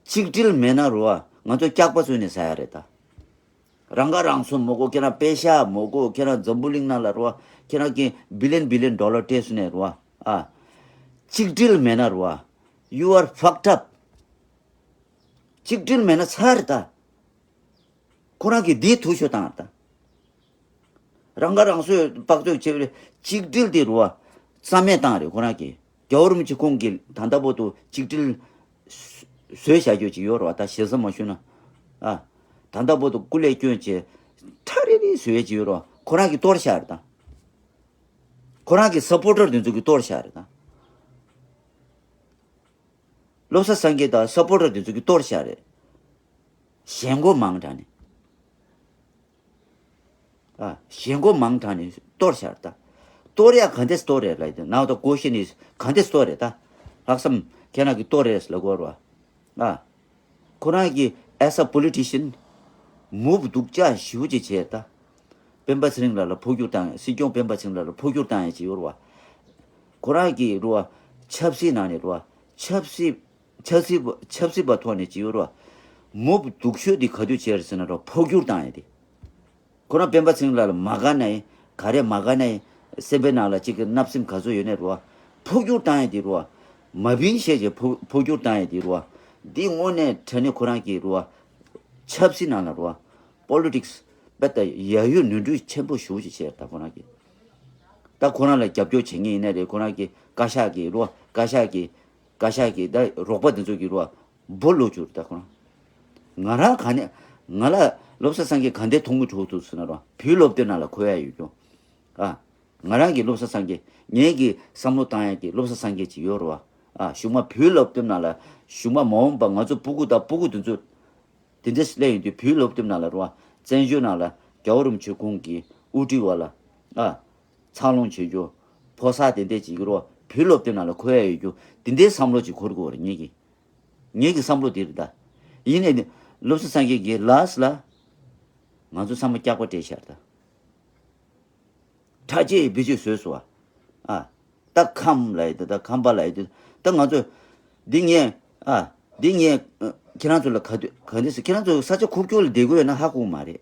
གཅིག་སྒྲིལ་མེད་ན་རེད་བ། ང་ཚོ་སྐྱག་པ་བཟོས་ནས་ཟ་ཡ་རེད་ད། རང་ཁ་རང་གསོ་མ་དགོས། ཁྱེད་རང་པེ་ཤ་མ་དགོས། ཁྱེད་རང་འཛམ་བུ་གླིང་ནང་ལ་རེད་བ། ཁྱེད་རང་གི་བི་ལི་ཡན་བི་ལི་ཡན་ཌོ་ལར་སྤྲད་སོང་ནས་རེད་བ། ཨ། གཅིག་སྒྲིལ་མེད་ན་རེད་བ། You are fucked up. གཅིག་སྒྲིལ་མེད་ན་ཚར་རེད་ད། ཁོ་རང་གིས་འདིའི་ཐུ་ཤོ་བཏང་རེད་ད། རང་ཁ་རང་གསོས་དཔག་ཚོད་བྱེད་པའི་གཅིག་སྒྲིལ་དེ་རུ་བ་རྩ་མེད་བཏང་རེད་ཁོ་རང་གིས། རྒྱལ་བ་རིན་པོ་ཆེ་ཁོང་གིས་ད་ལྟ་བར་དུ་གཅིག་སྒྲིལ་བཟོས་བཞག་རྒྱུ་ཅིག་ཡོད་རེད་བ། ད་ཞེ་ས་མ་ཞུ་ན། ཨ། ད་ལྟ་བར་དུ་སྐུ་ལས་བསྐྱོན་བྱས་ཁྲ་རི་རི་བཟོས་ཡས་ཅིག་ཡོད་རེད་བ། ཁོ་རང་གིས་གཏོར་བཞག་རེད་ད། ཁོ་རང་གི་སབ་པོར་ཊར་དེ་ཚོ་གིས་གཏོར་བཞག་རེད་ད། བློ་བཟང་སངས་རྒྱས་དང་སབ་པོར་ཊར་དེ་ཚོ་གིས་གཏོར་བཞག་རེད། ཞེན་ཁོག་མང་དྲགས་ནས། ཨ། ཞེན་ཁོག་མང་དྲགས་ནས་གཏོར་བཞག་རེད་ད། གཏོར་ཡ་ག་འདྲས་གཏོར་རེད་ལབ་དུས། Now the question is ག་འདྲས་གཏོར་རེད་ད། ལྷག་བསམ་ཁྱེད་རང་གིས་གཏོར་རེད་ལབ་དགོས་རེད་བ། ཨ། ཁོ་རང་གིས་as a politician མུབ་སྡུག་ཅག་ཞེ་པོ་ཅིག་བྱས་ད། སྤེན་པ་ཚེ་རིང་ལགས་ལ་འཕོ་འགྱུར་བཏང་། སྲིད་སྐྱོང་སྤེན་པ་ཚེ་རིང་ལགས་ལ་འཕོ་འགྱུར་བཏང་ཡ་ཅིག་ཡོད་རེད་བ། ཁོ་རང་གིས་རེད་བ། ཆབ་སྲིད་ནང་ནས་རེད་བ། ཆབ་སྲིད་ཆབ་སྲིད་པ་ཆབ་སྲིད་པ་ཐོག་ནས་ཅིག་ཡོད་རེད་བ། མུབ་སྡུག་ཤོས་དེ་ག་དུས་བྱས་རེད་ཟེར་ན་རེད་བ། འཕོ་འགྱུར་བཏང་ཡ་དེ། ཁོ་རང་སྤེན་པ་ཚེ་རིང་ལགས་ལ་མ་དགའ་ན་ཡིན། ག་རེ་མ་དགའ་ན་ཡིན། སེམས་པའི་ནང་ལ་གཅིག་གི་བརྣབ་སེམས་ག་ཚོད་ཡོད་ནའི་རེད་བ། འཕོ་འགྱུར་བཏང་ཡ་དེ་རེད་བ། མ་བིན་བཤད་བྱས་འཕོ་འཕོ་འགྱུར་བཏང་ཡ་དེ་རེད་བ། འདི་དངོས་གནས་དྲང་གནས་ཁོ་རང་གིས་རེད་བ། ཆབ་སྲིད་ནང་ལ་རེད་བ། པོ་ལི་ཊིག་སི་དཔེ་ལྟ་ཡ་ཡུལ་ནོར་འཁྲུལ་ཆེན་པོ་ཞེ་པོ་ཅིག་བྱས་ད་ཁོ་རང་གིས། ད་ཁོ་རང་ལ་རྒྱབ་སྐྱོར་བྱེད་མཁན་ཡིན་ན་རེད། ཁོ་རང་གི་བཀའ་ཤག་གིས་རེད་བ། བཀའ་ཤག་གིས་བཀའ་ཤག་གིས་ད་རོགས་པ་དེ་ཚོ་གིས་རེད་བ། སྦོ་ལོག་བཅུག་རེད་ད་ཁོ་རང་། ང་རང་ག་ནས་ང་ལ་བློ་བཟང་སངས་རྒྱས་ག་འདྲའི་མཐོང་མི་འགྲོ་ཐུབ་ཟེར་ན་རེད་བ། བོད་སློབ་དེབ་ནང་ལ་འཁོད་ཡ་ཡོད་ཀྱང་། ཨ། ང་རང་གི་བློ་བཟང་སངས་རྒྱས་ངེད་ཀྱི་བསམ་བློ་བཏང་ཡ་གི་བློ་བཟང་སངས་རྒྱས་ཅིག་ཡོད་རེད་བ། ཨ། གཞུག་མ་བོད་སློབ་དེབ་ནང་ལ་གཞུག་མ་མ་འོངས་པ་ང་ཚོ་སྤུ་གུ་དང་སྤུ་གུ་དེ་ཚོ་དེ་འདྲ་སླེབས་ཡོང་དུས་བོད་སློབ་དེབ་ནང་ལ་རེད་བ། བཙན་བྱོལ་ནང་ལ་རྒྱལ་བ་རིན་པོ་ཆེ་ཁོང་གི་དབུ་ཁྲིད་འོག་ལ། ཨ། འཚར་ལོངས་བྱེད་རྒྱུ། ཕོ་གསར་དེ་འདྲས་ཅིག་རེད་བ། བོད་སློབ་དེབ་ནང་ལ་འཁོད་ཡ་ཡོད་རྒྱུ་དེ་འདྲའི་བསམ་བློ་ཅིག་འཁོར་དགོས་རེད་ངེད་ཀྱི། ངེད་ཀྱི་བསམ་བློ་དེ་རེད་ད། ཡིན་ནའི་བློ་བཟང་སངས་རྒྱས་ཀྱིས་ལཱ་སི་ལ་ང་ཚོ་ཚང་མ་སྐྱག་པ་སྤྲད་ཤར་ད། ཁྲ་ཆེ་བི་ཆེ་བཟོས་སོང་བ། ཨ། ད་ཁམས་ལ་ཡི་ད། ད་ཁམས་པ་ལ་ཡི་ད། ད་ང་ཚོ་འདི་ངས། ཨ། འདི་ངས་ཨ། ཁྱེད་རང་ཚོ་ལ་ག་དུས་ག་འདྲས་ཟེར། ཁྱེད་རང་ཚོ་ས་ཆ་ཁུག་ཀྱོག་ལ་བསྡད་དགོས་ཡོད་ན་ཧ་གོ་གི་མ་རེད།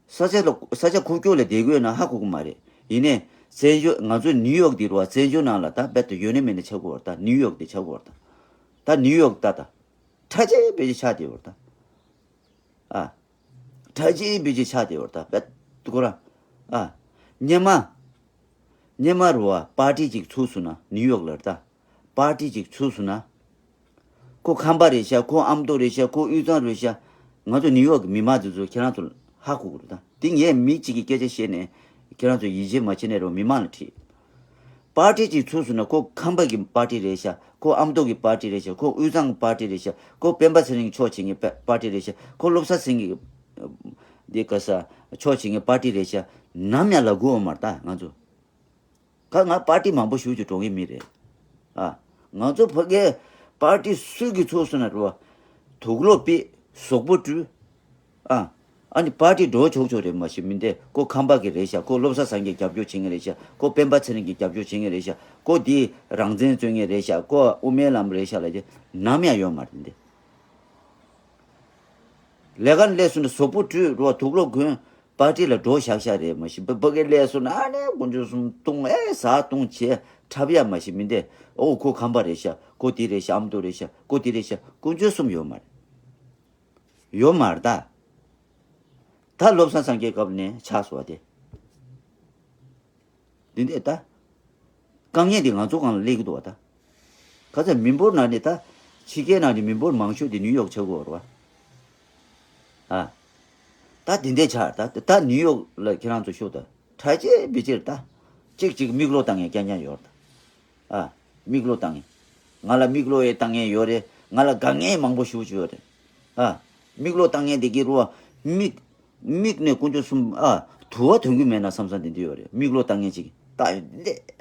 ས་ཆ་ལ་ས་ཆ་ཁུག་ཀྱོག་ལ་བསྡད་དགོས་ཡོད་ན་ཧ་གོ་གི་མ་རེད། ཡིན་ནའི་བཙན་བྱོལ་ང་ཚོ་ནིའུ་ཡོག་འདི་རུ་བ་བཙན་བྱོལ་ནང་ལ་ད་རྦད་དེ་ཡོད་ནི་མེད་ནི་ཆགས་ཀྱི་ཡོད་རེད་ད། ནིའུ་ཡོག་འདི་ཆགས་ཀྱི་ཡོད་རེད་ད། ད་ནིའུ་ཡོག་ད་ད་ཁྲ་ཆེ་བི་ཆེ་ཆགས་བསྡད་ཡོད་རེད་ད། ཨ། ཁྲ་ཆེ་བི་ཆེ་ཆགས་བསྡད་ཡོད་རེད་ད། རྦད་དེ་ཁོ་རང་། ཨ། སྔོན་མ། སྔོན་མ་རུ་བ་པར་ཊི་ཅིག་ཚུགས་སོང་ན་ནིའུ་ཡོག་ལ་རེད་ད། པར་ཊི་ཅིག་ཚུགས་སོང་ན། ཁོ་ཁམས་པ་རེད་ཤག་ཁོ་ཨ་མདོ་རེད་ཤག་ཁོ་དབུས་གཙང་རེད་ཤག་ང་ཚོ་ནིའུ་ཡོག་གི་མི་མང་ཚོ་ཚོ་ཁྱེད་རང་ཚོ་ཧ་གོ་གི་རེད་ད། འདི་ངས་མི་གཅིག་གི་སྐད་ཆ་བཤད་ནས་ཁྱེད་རང་ཚོ་ཡིད་ཆེས་མ་བྱེད་ནས་རོགས་མི་མང་ལ་དྲིས། པར་ཊི་ཅིག་ཚུགས་སོང་ན་ཁོ་ཁམས་པ་གི་པར་ཊི་རེད་ཤག་ཁོ་ཨ་མདོ་གི་པར་ཊི་རེད་ཤག་ཁོ་དབུས་གཙང་གི་པར་ཊི་རེད་ཤག་ཁོ་སྤེན་པ་ཚེ་རིང་གི་ཕྱོགས་བྱེད་མཁན་པ་པར་ཊི་རེད་ཤག་ཁོ་བློ་བཟང་སེང་གེ་འདི་ག་ས་ཕྱོགས་བྱེད་མཁན་པར་ཊི་རེད་ཤག་ནམ་ཡང་ལབ་དགོས་ཡོད་མ་རེད་ད་ང་ཚོ། ཁ་ང་པར་ཊི་མང་པོ་ཞེ་ཅིག་འགྲོ་མཁན་མི་རེད། ཨ། ང་ཚོ་ཕ་གིའི་པར་ཊི་སུ་གིས་ཚུགས་སོང་ན་རེད་བ། དུག་ལོག་ཕྱིས། གཟུགས་པོ་བཀྲུས། ཨ། ཨ་ནི་པར་ཏི་འགྲོ་ཆོག་ཆོག་རེད་མ་གཞི་མི་འདི་ཁོ་ཁམས་པ་གི་རེད་ཤག་ཁོ་བློ་བཟང་སངས་རྒྱས་རྒྱབ་སྐྱོར་བྱེད་མཁན་རེད་ཤག་ཁོ་སྤེན་པ་ཚེ་རིང་གི་རྒྱབ་སྐྱོར་བྱེད་མཁན་རེད་ཤག་ཁོ་འདི་རང་བཙན་རྩོད་མཁན་རེད་ཤག་ཁོ་དབུ་མའི་ལམ་རེད་ཤག་ལབ་ཀྱི་ནམ་ཡང་ཡོད་མ་རེད་འདི། ལས་ཀ་ལས་སོང་ན་གཟུགས་པོ་བཀྲུས་རོ་དུག་ལོག་གོན་པར་ཏི་ལ་འགྲོ་ཤག་ཤག་རེད་མ་གཞི་ཕ་གི་ལས་སོང་ན་ཨ་ནི་དཀོན་མཆོག་གསུམ་བཏུང་ཨེ་ཟ་བཏུང་བྱས་འཁྲབ་ཡ་མ་གཞི་མི་འདི་ཨོ་ཁོ་ཁམས་པ་རེད་ཤག་ཁོ་འདི་རེད་ཤག་ཨ་མདོ་རེད་ཤག་ཁོ་འདི་རེད་ཤག་དཀོན་མཆོག་གསུམ་ཡོད་མ་རེད། ཡོད་མ་རེད་ད། ད་བློ་བཟང་སངས་རྒྱས་སྐབས་ནས་ཆགས་སོང་བ་དེ། འདི་འདྲས་ད། དཀའ་ངལ་འདི་ང་ཚོ་སྒང་ལ་སླེབས་ཀྱི་འདུག་བ་ད། ག་ཚོད་མི་འབོར་ནང་ནས་ད། ཕྱི་རྒྱལ་ནང་ནས་མི་འབོར་མང་ཤོས་དེ་ནིའུ་ཡོག་ཆགས་ཀྱི་ཡོད་རེད་བ། ཨ། ད་འདི་འདྲས་ཆགས་ད་ད་ནིའུ་ཡོག་ལ་ཁྱེད་རང་ཚོ་ཤོག་ད། གྲྭ་ཆས་བི་ཅེར་ད། གཅིག་གཅིག་མིག་ལོག་བཏང་ཡས་རྐྱང་རྐྱང་ཡོད་རེད་ད། ཨ། མིག་ལོག་བཏང་ཡས། ང་ལ་མིག་ལོག་ཡས་བཏང་ཡས་ཡོད་རེད། ང་ལ་དཀའ་ངལ་མང་པོ་ཞེ་པོ་ཅིག་ཡོད་རེད། ཨ། མིག་ལོག་བཏང་ཡས་དེ་གི་རུ་བ། མིག་མིག་ནས་དཀོན་མཆོག་གསུམ་ཨ། དུ་བ་ཐོན་གི་མེད་ན་བསམ་བསམ་དེ་འདྲ་ཡོད་རེད། མིག་ལོག་བཏང་ཡས་ཅིག་ལྟ་ལས་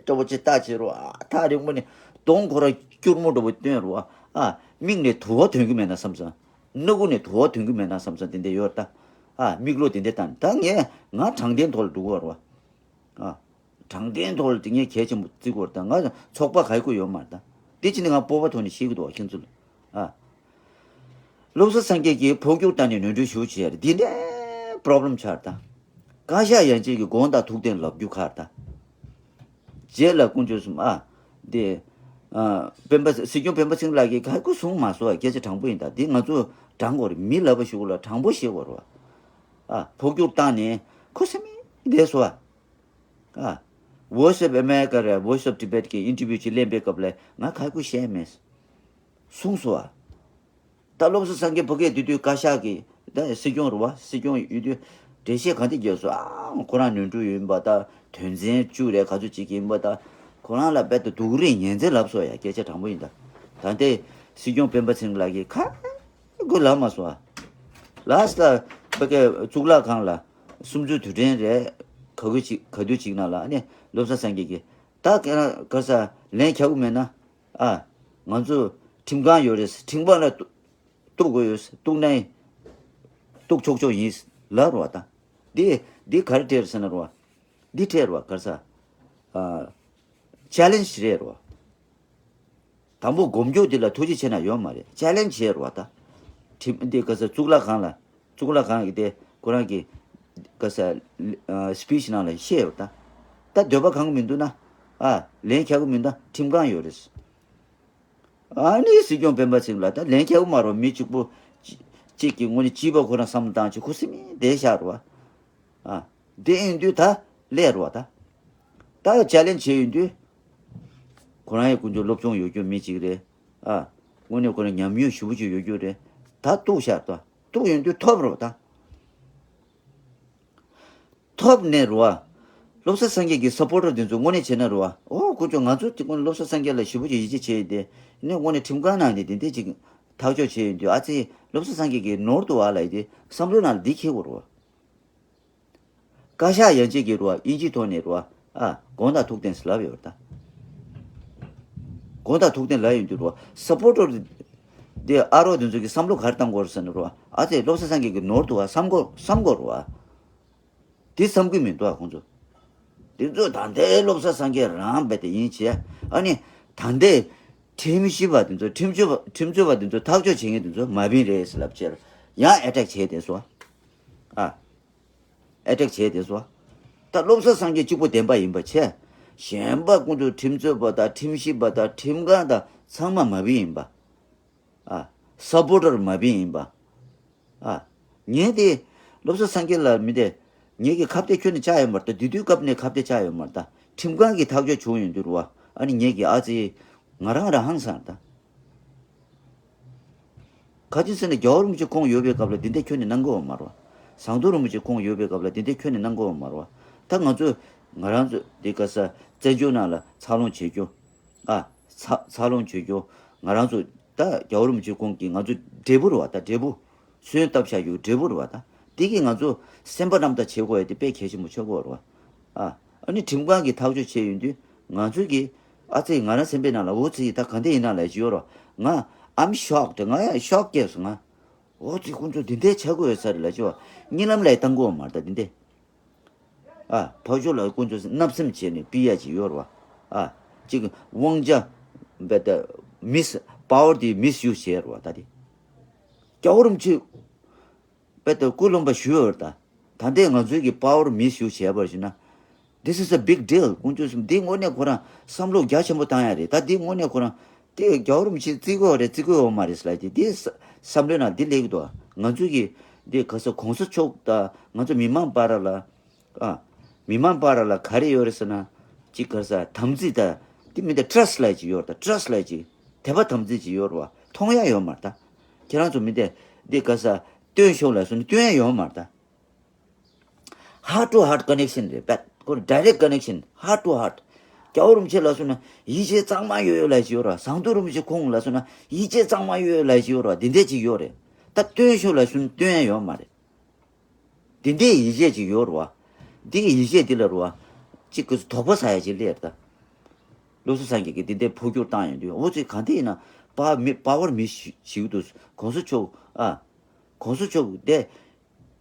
འདྲ་པོ་ཅིག་ལྟ་བྱེད་རུ་བ། ཨ། ཐག་རིང་པོ་ནས་གདོང་ཁོ་ར་སྐྱུར་མོ་འདྲ་པོ་སྟོན་རུ་བ། ཨ། མིག་ནས་དུ་བ་ཐོན་གི་མེད་ན་བསམ་བསམ། སྣ་ཁུག་ནས་དུ་བ་ཐོན་གི་མེད་ན་བསམ་བསམ་དེ་འདྲ་ཡོད་རེད་ད། ཨ། མིག་ལོག་དེ་འདྲ་བཏང་ད་ངས་ང་དྲང་བདེན་ཐོག་ལ་འགྲོ་གི་ཡོད་རེད་བ། ཨ། དྲང་བདེན་ཐོག་ལ་དེ་ངས་གལ་ཆེན་པོ་བརྩི་དགོས་རེད་ད། ང་ཚོགས་པ་ག་ཡི་ཁུ་ཡོད་མ་རེད་ད། དེ་ཕྱིན་ནས་ང་སྤོབས་པ་ཐོག་ནས་བཤད་ཀྱི་འདུག་བ་ཁྱེད་ཚོ་ལ། ཨ། བློ་བཟང་སངས་རྒྱས་ཀྱིས་འཕོ་འགྱུར་བཏང་ནས་ནོར་འཁྲུལ་ཞེ་པོ་བྱས་རེད། འདི་འདྲའི་པོ་རོབ་ལེམ་ཆགས་རེད་ད། བཀའ་ཤག་ཡན་ཆད་ཀྱིས་དགོངས་དག་ཐུགས་བདེན་ལབ་རྒྱུ་ཁག་རེད་ད། རྗེས་ལ་དཀོན་མཆོག་གསུམ་ཨ། འདི། ཨ། སྤེན་པ་སྲིད་སྐྱོང་སྤེན་པ་ཚེ་རིང་ལགས་ཀྱིས་ག་ཡི་ཁུ་གསུངས་མ་སོང་བ་སྐད་ཆ་དྲང་པོ་ཡིན་ད། འདི་ང་ཚོ་དྲང་དགོས་རེད། མི་ལབ་པ་ཞིག་ལ་དྲང་པོ་བཤད་དགོས་རེད་བ། ཨ། འཕོ་འགྱུར་བཏང་ནས་ཁུ་སིམ་མེར་བསྡད་སོང་བ། ཨ། Voice of America རེད། Voice of Tibet གི་ཨིན་ཊར་བིའུ་ཅིག་ལེན་པའི་སྐབས་ལ་ང་ག་ཡི་ཁུ་བཤད་མེད། གསུངས་སོང་བ། ད་བློ་བཟང་སངས་རྒྱས་ཕ་གིར་དེ་དུས་བཀའ་ཤག་གི་ད་སྲིད་སྐྱོང་རེད་བ། སྲིད་སྐྱོང་ཡོད་དུས་འགྲེལ་བཤད་ག་འདྲ་རྒྱག་སོང་། ཨ། ཁོ་རང་ནོར་འཁྲུལ་ཡིན་པ་ད། དོན་ཚན་བཅུ་རེད་ག་ཚོད་ཅིག་ཡིན་པ་ད། ཁོ་རང་ལ་རྦད་དེ་སྡུག་རུས་ངན་ཚད་ལབ་སོང་ཡ། སྐད་ཆ་དྲང་པོ་ཡིན་ད། ད་ལྟའི་སྲིད་སྐྱོང་སྤེན་པ་ཚེ་རིང་ལགས་ཀྱིས་ག་ཡི་ཁུ་ལབ་མ་སོང་བ། ལ་སི་ཊི་ལ་ཕ་གིའི་གཙུག་ལག་ཁང་ལ་གསུམ་བཅུའི་དུས་དྲན་རེད། ག་དུས་ཅིག་ག་དུས་ཅིག་ནང་ལ་ཨ་ནི་བློ་བཟང་སངས་རྒྱས་ཀྱིས་ད་ཁྱེད་རང་ག་ས་ལན་རྒྱག་གི་མེད་ན། ཨ། ང་ཚོ་ཁྲིམས་ཁང་ཡོད་རེད། ཁྲིམས་ཁང་ལ་གཏུག་གཏུག་དགོས་ཡོད། གཏུག་ན་གཏུག་ཆོག་ཆོག་ཡིན་ལབ་རེད་བ་ད། འདི་འདི་ག་རེ་སྤྲད་རེད་ཟེར་ན་རེད་བ། འདི་སྤྲད་རེད་བ་ག་རེ་ཟ། ཨ། ཆེ་ལེན་ཇི་རེད་རེད་བ། དང་པོ་མགོ་མཇུག་འདི་ལ་ཐུགས་རྗེ་ཆེ་ན་ཡོད་མ་རེད། ཆེ་ལེན་ཇི་རེད་བ་ད། ཁྲིམས་འདི་ག་རེ་ཟ་གཙུག་ལག་ཁང་ལ། གཙུག་ལག་ཁང་གི་དེ་ཁོ་རང་གི་ག་རེ་ཟ། ཨ། སི་པི་ཆི་ནང་ལ་བཤད་ཡོད་ད། ད་འདོད་པ་གང་གི་མི་འདུག་ན། ཨ། ལན་རྒྱག་གི་མི་འདུག་ན་ཁྲིམས་ཁང་ཡོད་རེད། ཨ་ནི་སྲིད་སྐྱོང་སྤེན་པ་ཚེ་རིང་ལགས་ད་ལན་རྒྱག་གི་མ་རེད། མི་གཅིག་པོ་གཅིག་གཅིག་གི་ངོས་ནས་སྐྱིད་པ་ཁོ་རང་བསམ་བློ་བཏང་བྱས་ཁུ་སིམ་མེར་བསྡད་བཞག་རེད་བ། ཨ། དེ་ཡིན་དུས་ད་སླེབས་རེད་བ་ད། ད་ཆེ་ལེན་ཇི་བྱས་ཡིན་དུས། ཁོ་རང་ཡང་དཀོན་མཆོག་སློབ་སྦྱོང་ཡོད་རྒྱུ་མི་གཅིག་རེད། ཨ། དངོས་གནས་ཁོ་རང་ཉམས་མྱོང་ཞེ་པོ་ཅིག་ཡོད་རྒྱུ་རེད། ད་གཏུག་བཞག་ད། གཏུག་ཡོང་དུས་ཐོབ་རེད་བ་ད། ཐོབ་ནས་རེད་བ། བློ་བཟང་སངས་རྒྱས་ཀྱི་སབ་པོར་ཊར་དེ་ཚོ་དངོས་གནས་བྱས་ན་རེད་བ། ཨོ་དཀོན་མཆོག་ང་ཚོ་དེ་དངོས་གནས་བློ་བཟང་སངས་རྒྱས་ལ་ཞེ་པོ་ཅིག་ཡིད་ཆེས་བྱས་ཡོད་དེ། ནས་དངོས་གནས་ཁྲིམས་ཁང་ནང་ནས་དེ་འདྲས་ཅིག་ཐག་གཅོད་བྱས་ཡོད་དུས་ཨ་ཙི་བློ་བཟང་སངས་རྒྱས་ཀྱི་ནོར་འདུག་བ་ལབ་ཡོད་དེ་བསམ་བློའི་ནང་ལ་འདི་འཁྱེར་དགོས་རེད་བ། བཀའ་ཤག་ཡན་ཆད་ཀྱིས་རེད་བ་དབྱིན་ཇིའི་ཐོག་ནས་རེད་བ། ཨ། དགོངས་དག་ཐུགས་བདེན་ཟེར་ལབ་ཡོད་རེད་ད། དགོངས་དག་ཐུགས་བདེན་ལབ་ཡོང་དུས་རེད་བ། སབ་པོར་ཊར་དེ་ཨ་རོགས་དེ་ཚོ་གིས་བསམ་བློ་ག་རེ་བཏང་དགོས་རེད་ཟེར་ན་རེད་བ། ཨ་ཙི་བློ་བཟང་སངས་རྒྱས་ཀྱི་ནོར་འདུག་བ་བསམ་དགོས་བསམ་དགོས་རེད་བ། དེ་བསམ་གྱི་མི་འདུག་ཨ་ཁོང་ཚོ། དེ་ཚོ་ད་ལྟའི་བློ་བཟང་སངས་རྒྱས་རང་རྦད་དེ་ཡིན་བྱས། ཨ་ནི་ད་ལྟའི་ཁྲིམས་ཞིབ་པ་དེ་ཚོ་ཁྲིམས་གཅོད་པ་ཁྲིམས་རྩོད་པ་དེ་ཚོ་ཐག་གཅོད་བྱེད་མཁན་དེ་ཚོ་མ་བིན་རེད་ཟེར་ལབ་བྱས་ཡང་ཨེ་ཊེག་བྱས་བསྡད་སོང་ཨ། ཨེ་ཊེག་བྱས་བསྡད་སོང་ཨ། ད་བློ་བཟང་སངས་རྒྱས་གཅིག་པོ་བདེན་པ་ཡིན་པ་བྱས། གཞན་པ་ཀུན་ཏུ་ཁྲིམས་རྩོད་པ་དང་ཁྲིམས་ཞིབ་པ་དང་ཁྲིམས་ཁང་དང་ཚང་མ་མ་བིན་ཡིན་པ། ཨ། སབ་པོར་ཊར་མ་བིན་ཡིན་པ། ཨ། ངས་དེ། བློ་བཟང་སངས་རྒྱས་ལ་མི་དེ། ངེད་ཀྱི་ཁ་གཏད་ཁྱོན་ནས་བཅག་ཡོད་མ་རེད་ད། དེ་དུས་སྐབས་ནས་ཁ་གཏད་བཅག་ཡོད་མ་རེད་ད། ཁྲིམས་ཁང་གིས་ཐག་གཅོད་བྱུང་ཡོང་དུས་རེད་བ། ཨ་ནི་ངེད་ཀྱི་ཨ་ཙི། ང་རང་རང་ཧང་སངས་ད། ག་ཅི་ཟེར་ན་རྒྱལ་བ་རིན་པོ་ཆེ་ཁོང་ཡོད་པའི་སྐབས་ལ་དེ་འདྲ་ཁྱོན་ནས་གནང་གི་ཡོད་མ་རེད་བ། ཟམ་གདོང་རིན་པོ་ཆེ་ཁོང་ཡོད་པའི་སྐབས་ལ་དེ་འདྲ་ཁྱོན་ནས་གནང་གི་ཡོད་མ་རེད་བ། ད་ང་ཚོ་ང་རང་ཚོ་དེ་ག་ས་བཙན་བྱོལ་ནང་ལ་འཚར་ལོངས་བྱེད་རྒྱུ། ཨ། འཚར་འཚར་ལོངས་བྱེད་རྒྱུ། ང་རང་ཚོ་ད་རྒྱལ་བ་རིན་པོ་ཆེ་ཁོང་གིས་ང་ཚོ་འབྲས་བུ་རེད་བ། ད་འབྲས་བུ། སོན་བཏབ་བཞག་རྒྱུ་འབྲས་བུ་རེད་བ་ད། དེ་གིས་ང་ཚོ་སེམས་པ་རྣམ་དག་བྱེད་དགོས་ཡ་དེ་དཔེ་གལ་ཆེན་པོ་ཆགས་ཀྱི་ཡོད་རེད་བ། ཨ། ཨ་ནི་ཁྲིམས་ཁང་གིས་ཐག་གཅོད་བྱས་ཡོང་དུས་ང་ཚོ་གིས་ཨ་ཙི་ང་རང་སེམས་པའི་ནང་ལ་འོ་ཙི་ད་ག་འདྲ་ཡིན་ན་ལབ་ཀྱི་ཡོད་རེད་བ། ང་I'm shocked ང་ཡང་ཤོག་སྐྱེས་སོང་ང་། འོ་ཙི་ཁོང་ཚོ་འདི་འདྲའི་བྱ་དགོས་ཡོད་ས་རེད་ལབ་ཅི་བ། གཉིད་ལམ་ལ་བཏང་དགོས་མ་རེད་ད་འདི་འདྲའི། ཨ་ཕར་ཕྱོགས་ལ་ཁོང་ཚོ་བརྣབ་སེམས་བྱས་ནས་ཕུད་ཡ་ཅིག་ཡོད་རེད་བ། ཨ་ཅིག་དབང་ཆ་བས་ད་མིས་པ་ཝར་དེ་མིས་ཡུ་སི་བྱས་རེད་བ། ད་དེ་རྒྱལ་བ་རིན་པོ་ཆེ་བས་ད་སྐུ་ལུང་པ་ཞུས་ཡོད་རེད་ད། ད་ལྟའི་ང་ཚོའི་གི་པ་ཝར་མིས་ཡུ་སི་བྱས་པར་ཞུ་ན། This is a big deal. ཁོང་ཚོས་འདི་དངོས་གནས་ཁོ་རང་བསམ་བློ་རྒྱ་ཆེན་པོ་བཏང་ཡ་རེད། ད་འདི་དངོས་གནས་ཁོ་རང་དེ་རྒྱལ་བ་རིན་པོ་ཆེ་བརྩི་གི་ཡོད་རེད་བརྩི་གི་ཡོད་མ་རེད་ཟེར་ལབ་དེ་འདི་བསམ་བློའི་ནང་འདི་སླེབས་ཀྱི་འདུག་ང་ཚོས་ཀྱི་འདི་ག་ས་གོང་ས་མཆོག་དང་ང་ཚོ་མི་མང་བར་ལ་ཨ་མི་མང་བར་ལ་ག་རེ་ཡོད་རེད་ཟེར་ན་ཅིག་ག་ས་དམ་ཚིག་དང་འདི་མི་འདི་ཊ་ར་སི་ཊི་ལབ་ཅིག་ཡོད་རེད། ད་ཊ་ར་སི་ཊི་ལབ་ཅིག་དད་པ་དམ་ཚིག་ཅིག་ཡོད་རེད་བ། མཐོང་ཡ་ཡོད་མ་རེད་ད། ཁྱེད་རང་ཚོ་མི་འདི་འདི་ག་ས་སྟོན་ཤོག་ལབ་སོང་ན་སྟོན་ཡ་ཡོད་མ་རེད་ད། Heart to heart connection རེད་བད། ཁོ་direct connection, heart to heart. རྒྱལ་བ་རིན་པོ་ཆེ་ལ་སོང་ན་ཡིད་ཆེས་གཙང་མ་ཡོད་ལབ་ཞིག་ཡོད་ར། ཟམ་གདོང་རིན་པོ་ཆེ་ཁོང་ལ་སོང་ན་ཡིད་ཆེས་གཙང་མ་ཡོད་ལབ་ཞིག་ཡོད་ར། འདི་འདྲ་ཅིག་ཡོད་རེད། ད་སྟོན་ཤོག་ལབ་སོང་ན་སྟོན་ཡ་ཡོད་མ་རེད། འདི་འདྲའི་ཡིད་ཆེས་ཅིག་ཡོད་ར་བ། འདི་གི་ཡིད་ཆེས་འདི་ལ་ར་བ། ཅིག་གི་དོགས་པ་ཟ་ཡ་ཅིག་སླེབས་ད། བློ་བཟང་སངས་རྒྱས་ཀྱིས་འདི་འདྲའི་འཕོ་འགྱུར་བཏང་ཡོང་དུས་འོ་ཙི་གང་དེ་ཡིན་ན་པ་མི་པ་ཝར་མི་ཞིག་ཏུ་གོང་ས་མཆོག་ཨ། གོང་ས་མཆོག་དེ།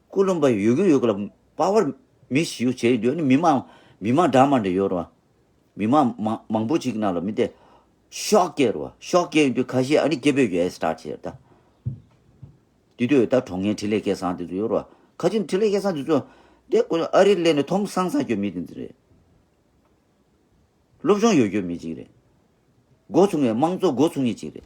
སྐུ་ལུང་པ་ཡོད་གི་ཡོད་གི་ལ་པ་ཝར་མིས་ཡུ་བྱས་ཡོད་ནི་མི་མང་མི་མང་འདྲ་མ་འདྲ་ཡོད་ར། མི་མང་མང་མང་པོ་ཅིག་ནང་ལ་མི་དེ་ཤོག་སྐྱེ་ར། ཤོག་སྐྱེ་ཡོད་དུས་ཁ་ཤས་ཨ་ནི་སྐད་འབོད་རྒྱག་སི་ཊར་བྱས་ད། དེ་དུས་ད་གྲོངས་མཁན་འཕྲིན་ལས་སྐལ་བཟང་དེ་ཚོ་ཡོད་ར། ཁ་ཅིག་འཕྲིན་ལས་སྐལ་བཟང་དེ་ཚོ་དེ་ཨ་རི་སླེབས་ནས་མཐོང་སང་སང་སྐྱོ་མི་དེ་ཚོ་རེད། སློབ་སྦྱོང་ཡོད་རྒྱུ་མི་གཅིག་རེད། འགོ་ཚུགས་མཁན་དམངས་གཙོ་འགོ་ཚུགས་མཁན་གཅིག་རེད།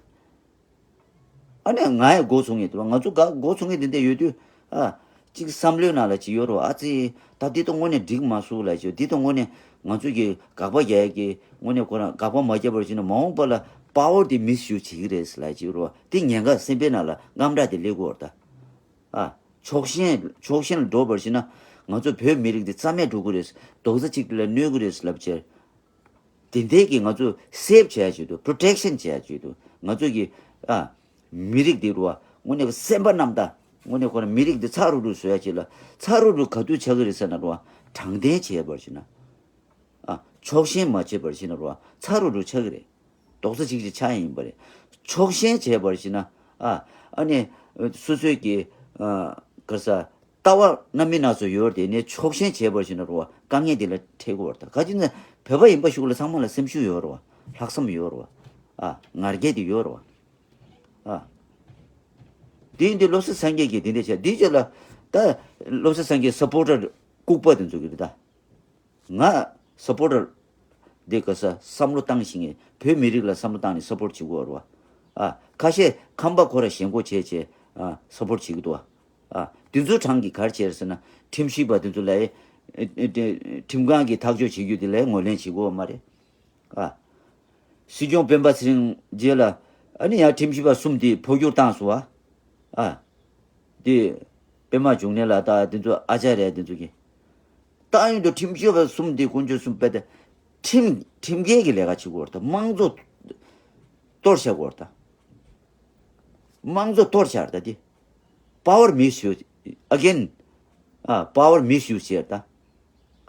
ཨ་ནི་ང་ཡང་འགོ་ཚུགས་མཁན་དེ་ང་ཚོ་ག་འགོ་ཚུགས་མཁན་དེ་འདྲ་ཡོད་དུས་ཨ། གཅིག་བསམ་བློའི་ནང་ལ་གཅིག་ཡོད་རོ། ཨ་ཙི། ད་འདི་ད་དངོས་གནས་འགྲིག་མ་སོང་ལབ་ཅིག་འདི་ད་དངོས་གནས་ང་ཚོ་གི་དགག་པ་རྒྱག་ཡ་གི་དངོས་གནས་ཁོ་རང་དགག་པ་མ་བརྒྱབ་པར་བྱས་ན་མ་འོངས་པ་ལ་པ་ཝར་དེ་མིས་ཡུ་སི་བྱེད་ཀྱི་རེད་ལབ་ཅིག་རོ། དེ་ཉེན་ཁ་སེམས་པའི་ནང་ལ་དངངས་སྐྲག་དེ་སླེབས་ཀྱི་ཡོད་རེད་ད། ཨ། ཕྱོགས་ཞེན་ཕྱོགས་ཞེན་ལ་འགྲོ་བར་བྱེད་ན་ང་ཚོ་བོད་མི་རིགས་འདི་རྩ་མེད་འགྲོ་གི་རེད། རྡོག་རྩ་གཅིག་ལ་གནོད་གི་རེད་ལབ་བྱས། དེ་འདྲའི་གི་ང་ཚོ་སེབ་བྱས་ཡ་ཆེད་དུ་པྲོ་ཊེག་ཤན་བྱས་ཡ་ཆེད་དུ་ང་ཚོ་གི་ཨ། མི་རིགས་འདི་རུ་བ་དངོས་གནས་སེམས་པ་རྣམ་དག་དངོས་གནས་ཁོ་རང་མི་རིགས་འདི་ཚ་རུ་རུ་བཟོ་ཡ་ཆེད་ལ་ཚ་རུ་རུ་ག་དུས་ཆགས་གི་རེད་ཟེར་ན་རུ་བ་དྲང་བདེན་བྱས་པར་བྱེད་ན། ཨ། ཕྱོགས་ཞེན་མ་བྱས་པར་བྱེད་ན་རུ་བ་ཚ་རུ་རུ་ཆགས་ཀྱི་རེད། རྡོག་རྩ་གཅིག་གཅིག་ཆགས་ཡིན་པ་རེད། ཕྱོགས་ཞེན་བྱས་པར་བྱེད་ན། ཨ། ཨ་ནི། སོ་སོའི་གི་ཨ། ག་ས། ལྟ་བ་རྣམ་སྨིན་སྣ་ཚོགས་ཡོད་དེ་ནས་ཕྱོགས་ཞེན་བྱས་པར་བྱེད་ན་རུ་བ་དཀའ་ངལ་དེ་ལ་འཕྲད་དགོས་པར་ཐལ། ག་ཅི་ན་བོད་པ་ཡིན་པ་ཞིག་ལ་ཚང་མ་ལ་སེམས་ཤུགས་ཡོད་རུ་བ་ལྷག་བསམ་ཡོད་རུ་བ། ཨ། ང་རྒྱལ་དེ་ཡོད་རུ་བ། ཨ། དེ་ཡིན་དུས་བློ་བཟང་སངས་རྒྱས་ཀྱིས་དེ་འདྲ་བྱས་འདི་བྱས་ལ། ད་བློ་བཟང་སངས་རྒྱས་སབ་པོར་ཊར་ལྐུགས་པ་དེ་ཚོ་གི་རེད་ད། ང་སབ་པོར་ཊར་འདི་ག་ས་བསམ་བློ་བཏང་ཞིང་བོད་མི་རིགས་ལ་བསམ་བློ་བཏང་ནས་སབ་པོར་བྱེད་དགོས་རེད་བ། ཨ། ཁ་ཤས་ཁམས་པ་ཁོ་ར་ཞེན་ཁོག་བྱས་བྱས་ཨ། སབ་པོར་བྱེད་ཀྱི་འདུག་བ། ཨ། དེ་ཚོའི་གྲངས་ཀྱིས་ག་རེ་བྱས་ཟེར་ན་ཁྲིམས་ཞིབ་པ་དེ་ཚོ་ལ་ཨེ་ཨེ་ཨེ་ཁྲིམས་ཁང་གིས་ཐག་གཅོད་བྱེད་རྒྱུ་དེ་ལ་ངོས་ལེན་བྱེད་དགོས་བ་མ་རེད། ཨ། སྲིད་སྐྱོང་སྤེན་པ་ཚེ་རིང་རྗེས་ལ་ཨ་ནི་ཡང་ཁྲིམས་ཞིབ་པ་གསུམ་དེ་འཕོ་འགྱུར་བཏང་སོང་བ། ཨ། དེ་པད་མ་འབྱུང་གནས་ལགས་དང་དེ་ཚོ་ཨ་ཅཱརྱ་དེ་ཚོ་གིས། ཏང་ཡོན་དུ་ཁྲིམས་ཞིབ་པ་གསུམ་དེ་དཀོན་མཆོག་གསུམ་པད་དེ་ཁྲིམས་ཁྲིམས་འགལ་གྱི་ལས་ཀ་བྱེད་དགོས་རེད་ད། དམངས་གཙོ་གཏོར་བྱ་དགོས་རེད་ད། དམངས་གཙོ་གཏོར་བྱ་རེད་ད་དེ། པ་ཝར་མིས་ཡུ་སི་ཨ་གེན། ཨ། པ་ཝར་མིས་ཡུ་སི་བྱས་རེད་ད།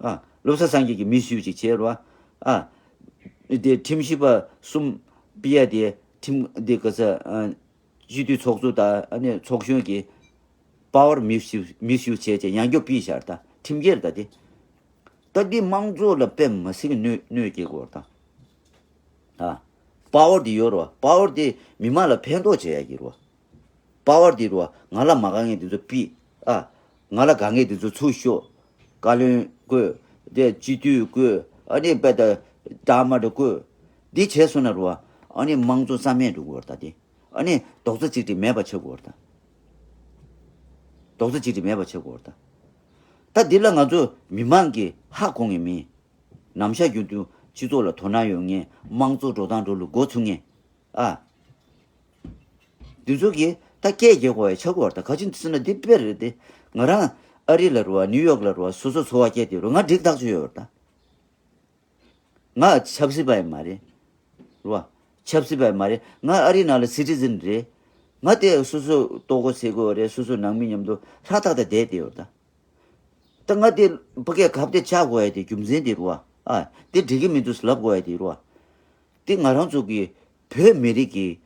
ཨ། བློ་བཟང་སངས་རྒྱས་ཀྱིས་མིས་ཡུ་སི་ཅིག་བྱས་རེད་བ། ཨ། དེ་ཁྲིམས་ཞིབ་པ་གསུམ་ཕུད་ཡ་དེ་ཁྲིམས་དེ་ག་ས་ཨ། སྤྱི་འཐུས་ཚོགས་གཙོ་དང་ཨ་ནི་ཚོགས་གཞོན་གྱིས་པ་ཝར་མིས་ཡུ་སི་མིས་ཡུ་སི་བྱས་བྱས་ཡང་སྐྱོར་ཕུལ་བཞག་ད་ཁྲིམས་འགལ་ད་དེ། ད་འདི་དམངས་གཙོ་ལ་དཔེ་མི་སྲིད་གནོད་གནོད་སྐྱེལ་གྱི་ཡོད་རེད་ད། ཨ། པ་ཝར་འདི་ཡོད་རེད་བ། པ་ཝར་འདི་མི་མང་ལ་ཕན་ཐོགས་བྱེད་ཡ་གི་རེད་བ། པ་ཝར་འདི་རེད་བ། ང་ལ་མ་དགའ་མཁན་འདི་ཚོ་ཕུད། ཨ། ང་ལ་དགའ་མཁན་འདི་ཚོ་ཚུར་ཤོག་བཀའ་བློན་བསྐོས། དེ་སྤྱི་འཐུས་བསྐོས། ཨ་ནི་དཔེ་ད་འདྲ་མི་འདྲ་བསྐོས། འདི་བྱས་སོང་ན་རེད་བ། ཨ་ནི་དམངས་གཙོ་རྩ་མེད་འགྲོ་གི་ཡོད་རེད་ད་དེ། ཨ་ནི་རྡོག་རྩ་གཅིག་སྒྲིལ་མེད་པ་ཆགས་ཀྱི་ཡོད་རེད་ད། རྡོག་རྩ་གཅིག་སྒྲིལ་མེད་པ་ཆགས་ཀྱི་ཡོད་རེད་ད། ད་འདི་ལ་ང་ཚོ་མི་མང་གིས་ཧ་གོ་མཁན་མེད། ནམ་ཞག་རྒྱུན་དུ་སྤྱི་ཚོགས་ལ་དོ་སྣང་ཡོད་མཁན། དམངས་གཙོ་འགྲོ་སྟངས་འགྲོ་ལུགས་འགོ་ཚུགས་མཁན། ཨ། འདི་ཚོ་གིས་ད་སྐད་རྒྱག་དགོས་ཡ་ཆགས་ཀྱི་ཡོད་རེད་ད། ག་ཅི་ཟེར་ན་འདི་དཔེ་རེད་དེ། ང་རང་ཨ་རི་ལ་རེད་བ། ནིའུ་ཡོག་ལ་རེད་བ། སོ་སོ་འཚོ་བ་སྐྱེལ་དེ་རེད་བ། ང་འགྲིག་ཐག་ཆོད་ཡོད་རེད་ད། ང་ཆབ་སྲིད་པ་ཡང་མ་རེད། རེད་བ། ཆབ་སྲིད་པ་ཡང་མ་རེད། ང་ཨ་རི་ནང་ལ་སི་ཊི་ཛིན་རེད། ང་དེ་སོ་སོ་ལྟོ་གོས་སེ་གོས་རེད། སོ་སོ་ནང་མི་མཉམ་དུ་ཧྲ་ཐག་ཐག་བསྡད་དེ་ཡོད་ད། ད་ང་དེ་ཕ་གིར་གབ་དེ་ཆགས་དགོས་ཡ་དེ་རྒྱུ་མཚན་དེ་རེད་བ། ཨ། དེ་འགྲིག་གི་མི་འདུག་ལབ་དགོས་ཡ་དེ་རེད་བ། དེ་ང་རང་ཚོ་གི་བོད་མི་རིགས་ཀྱི་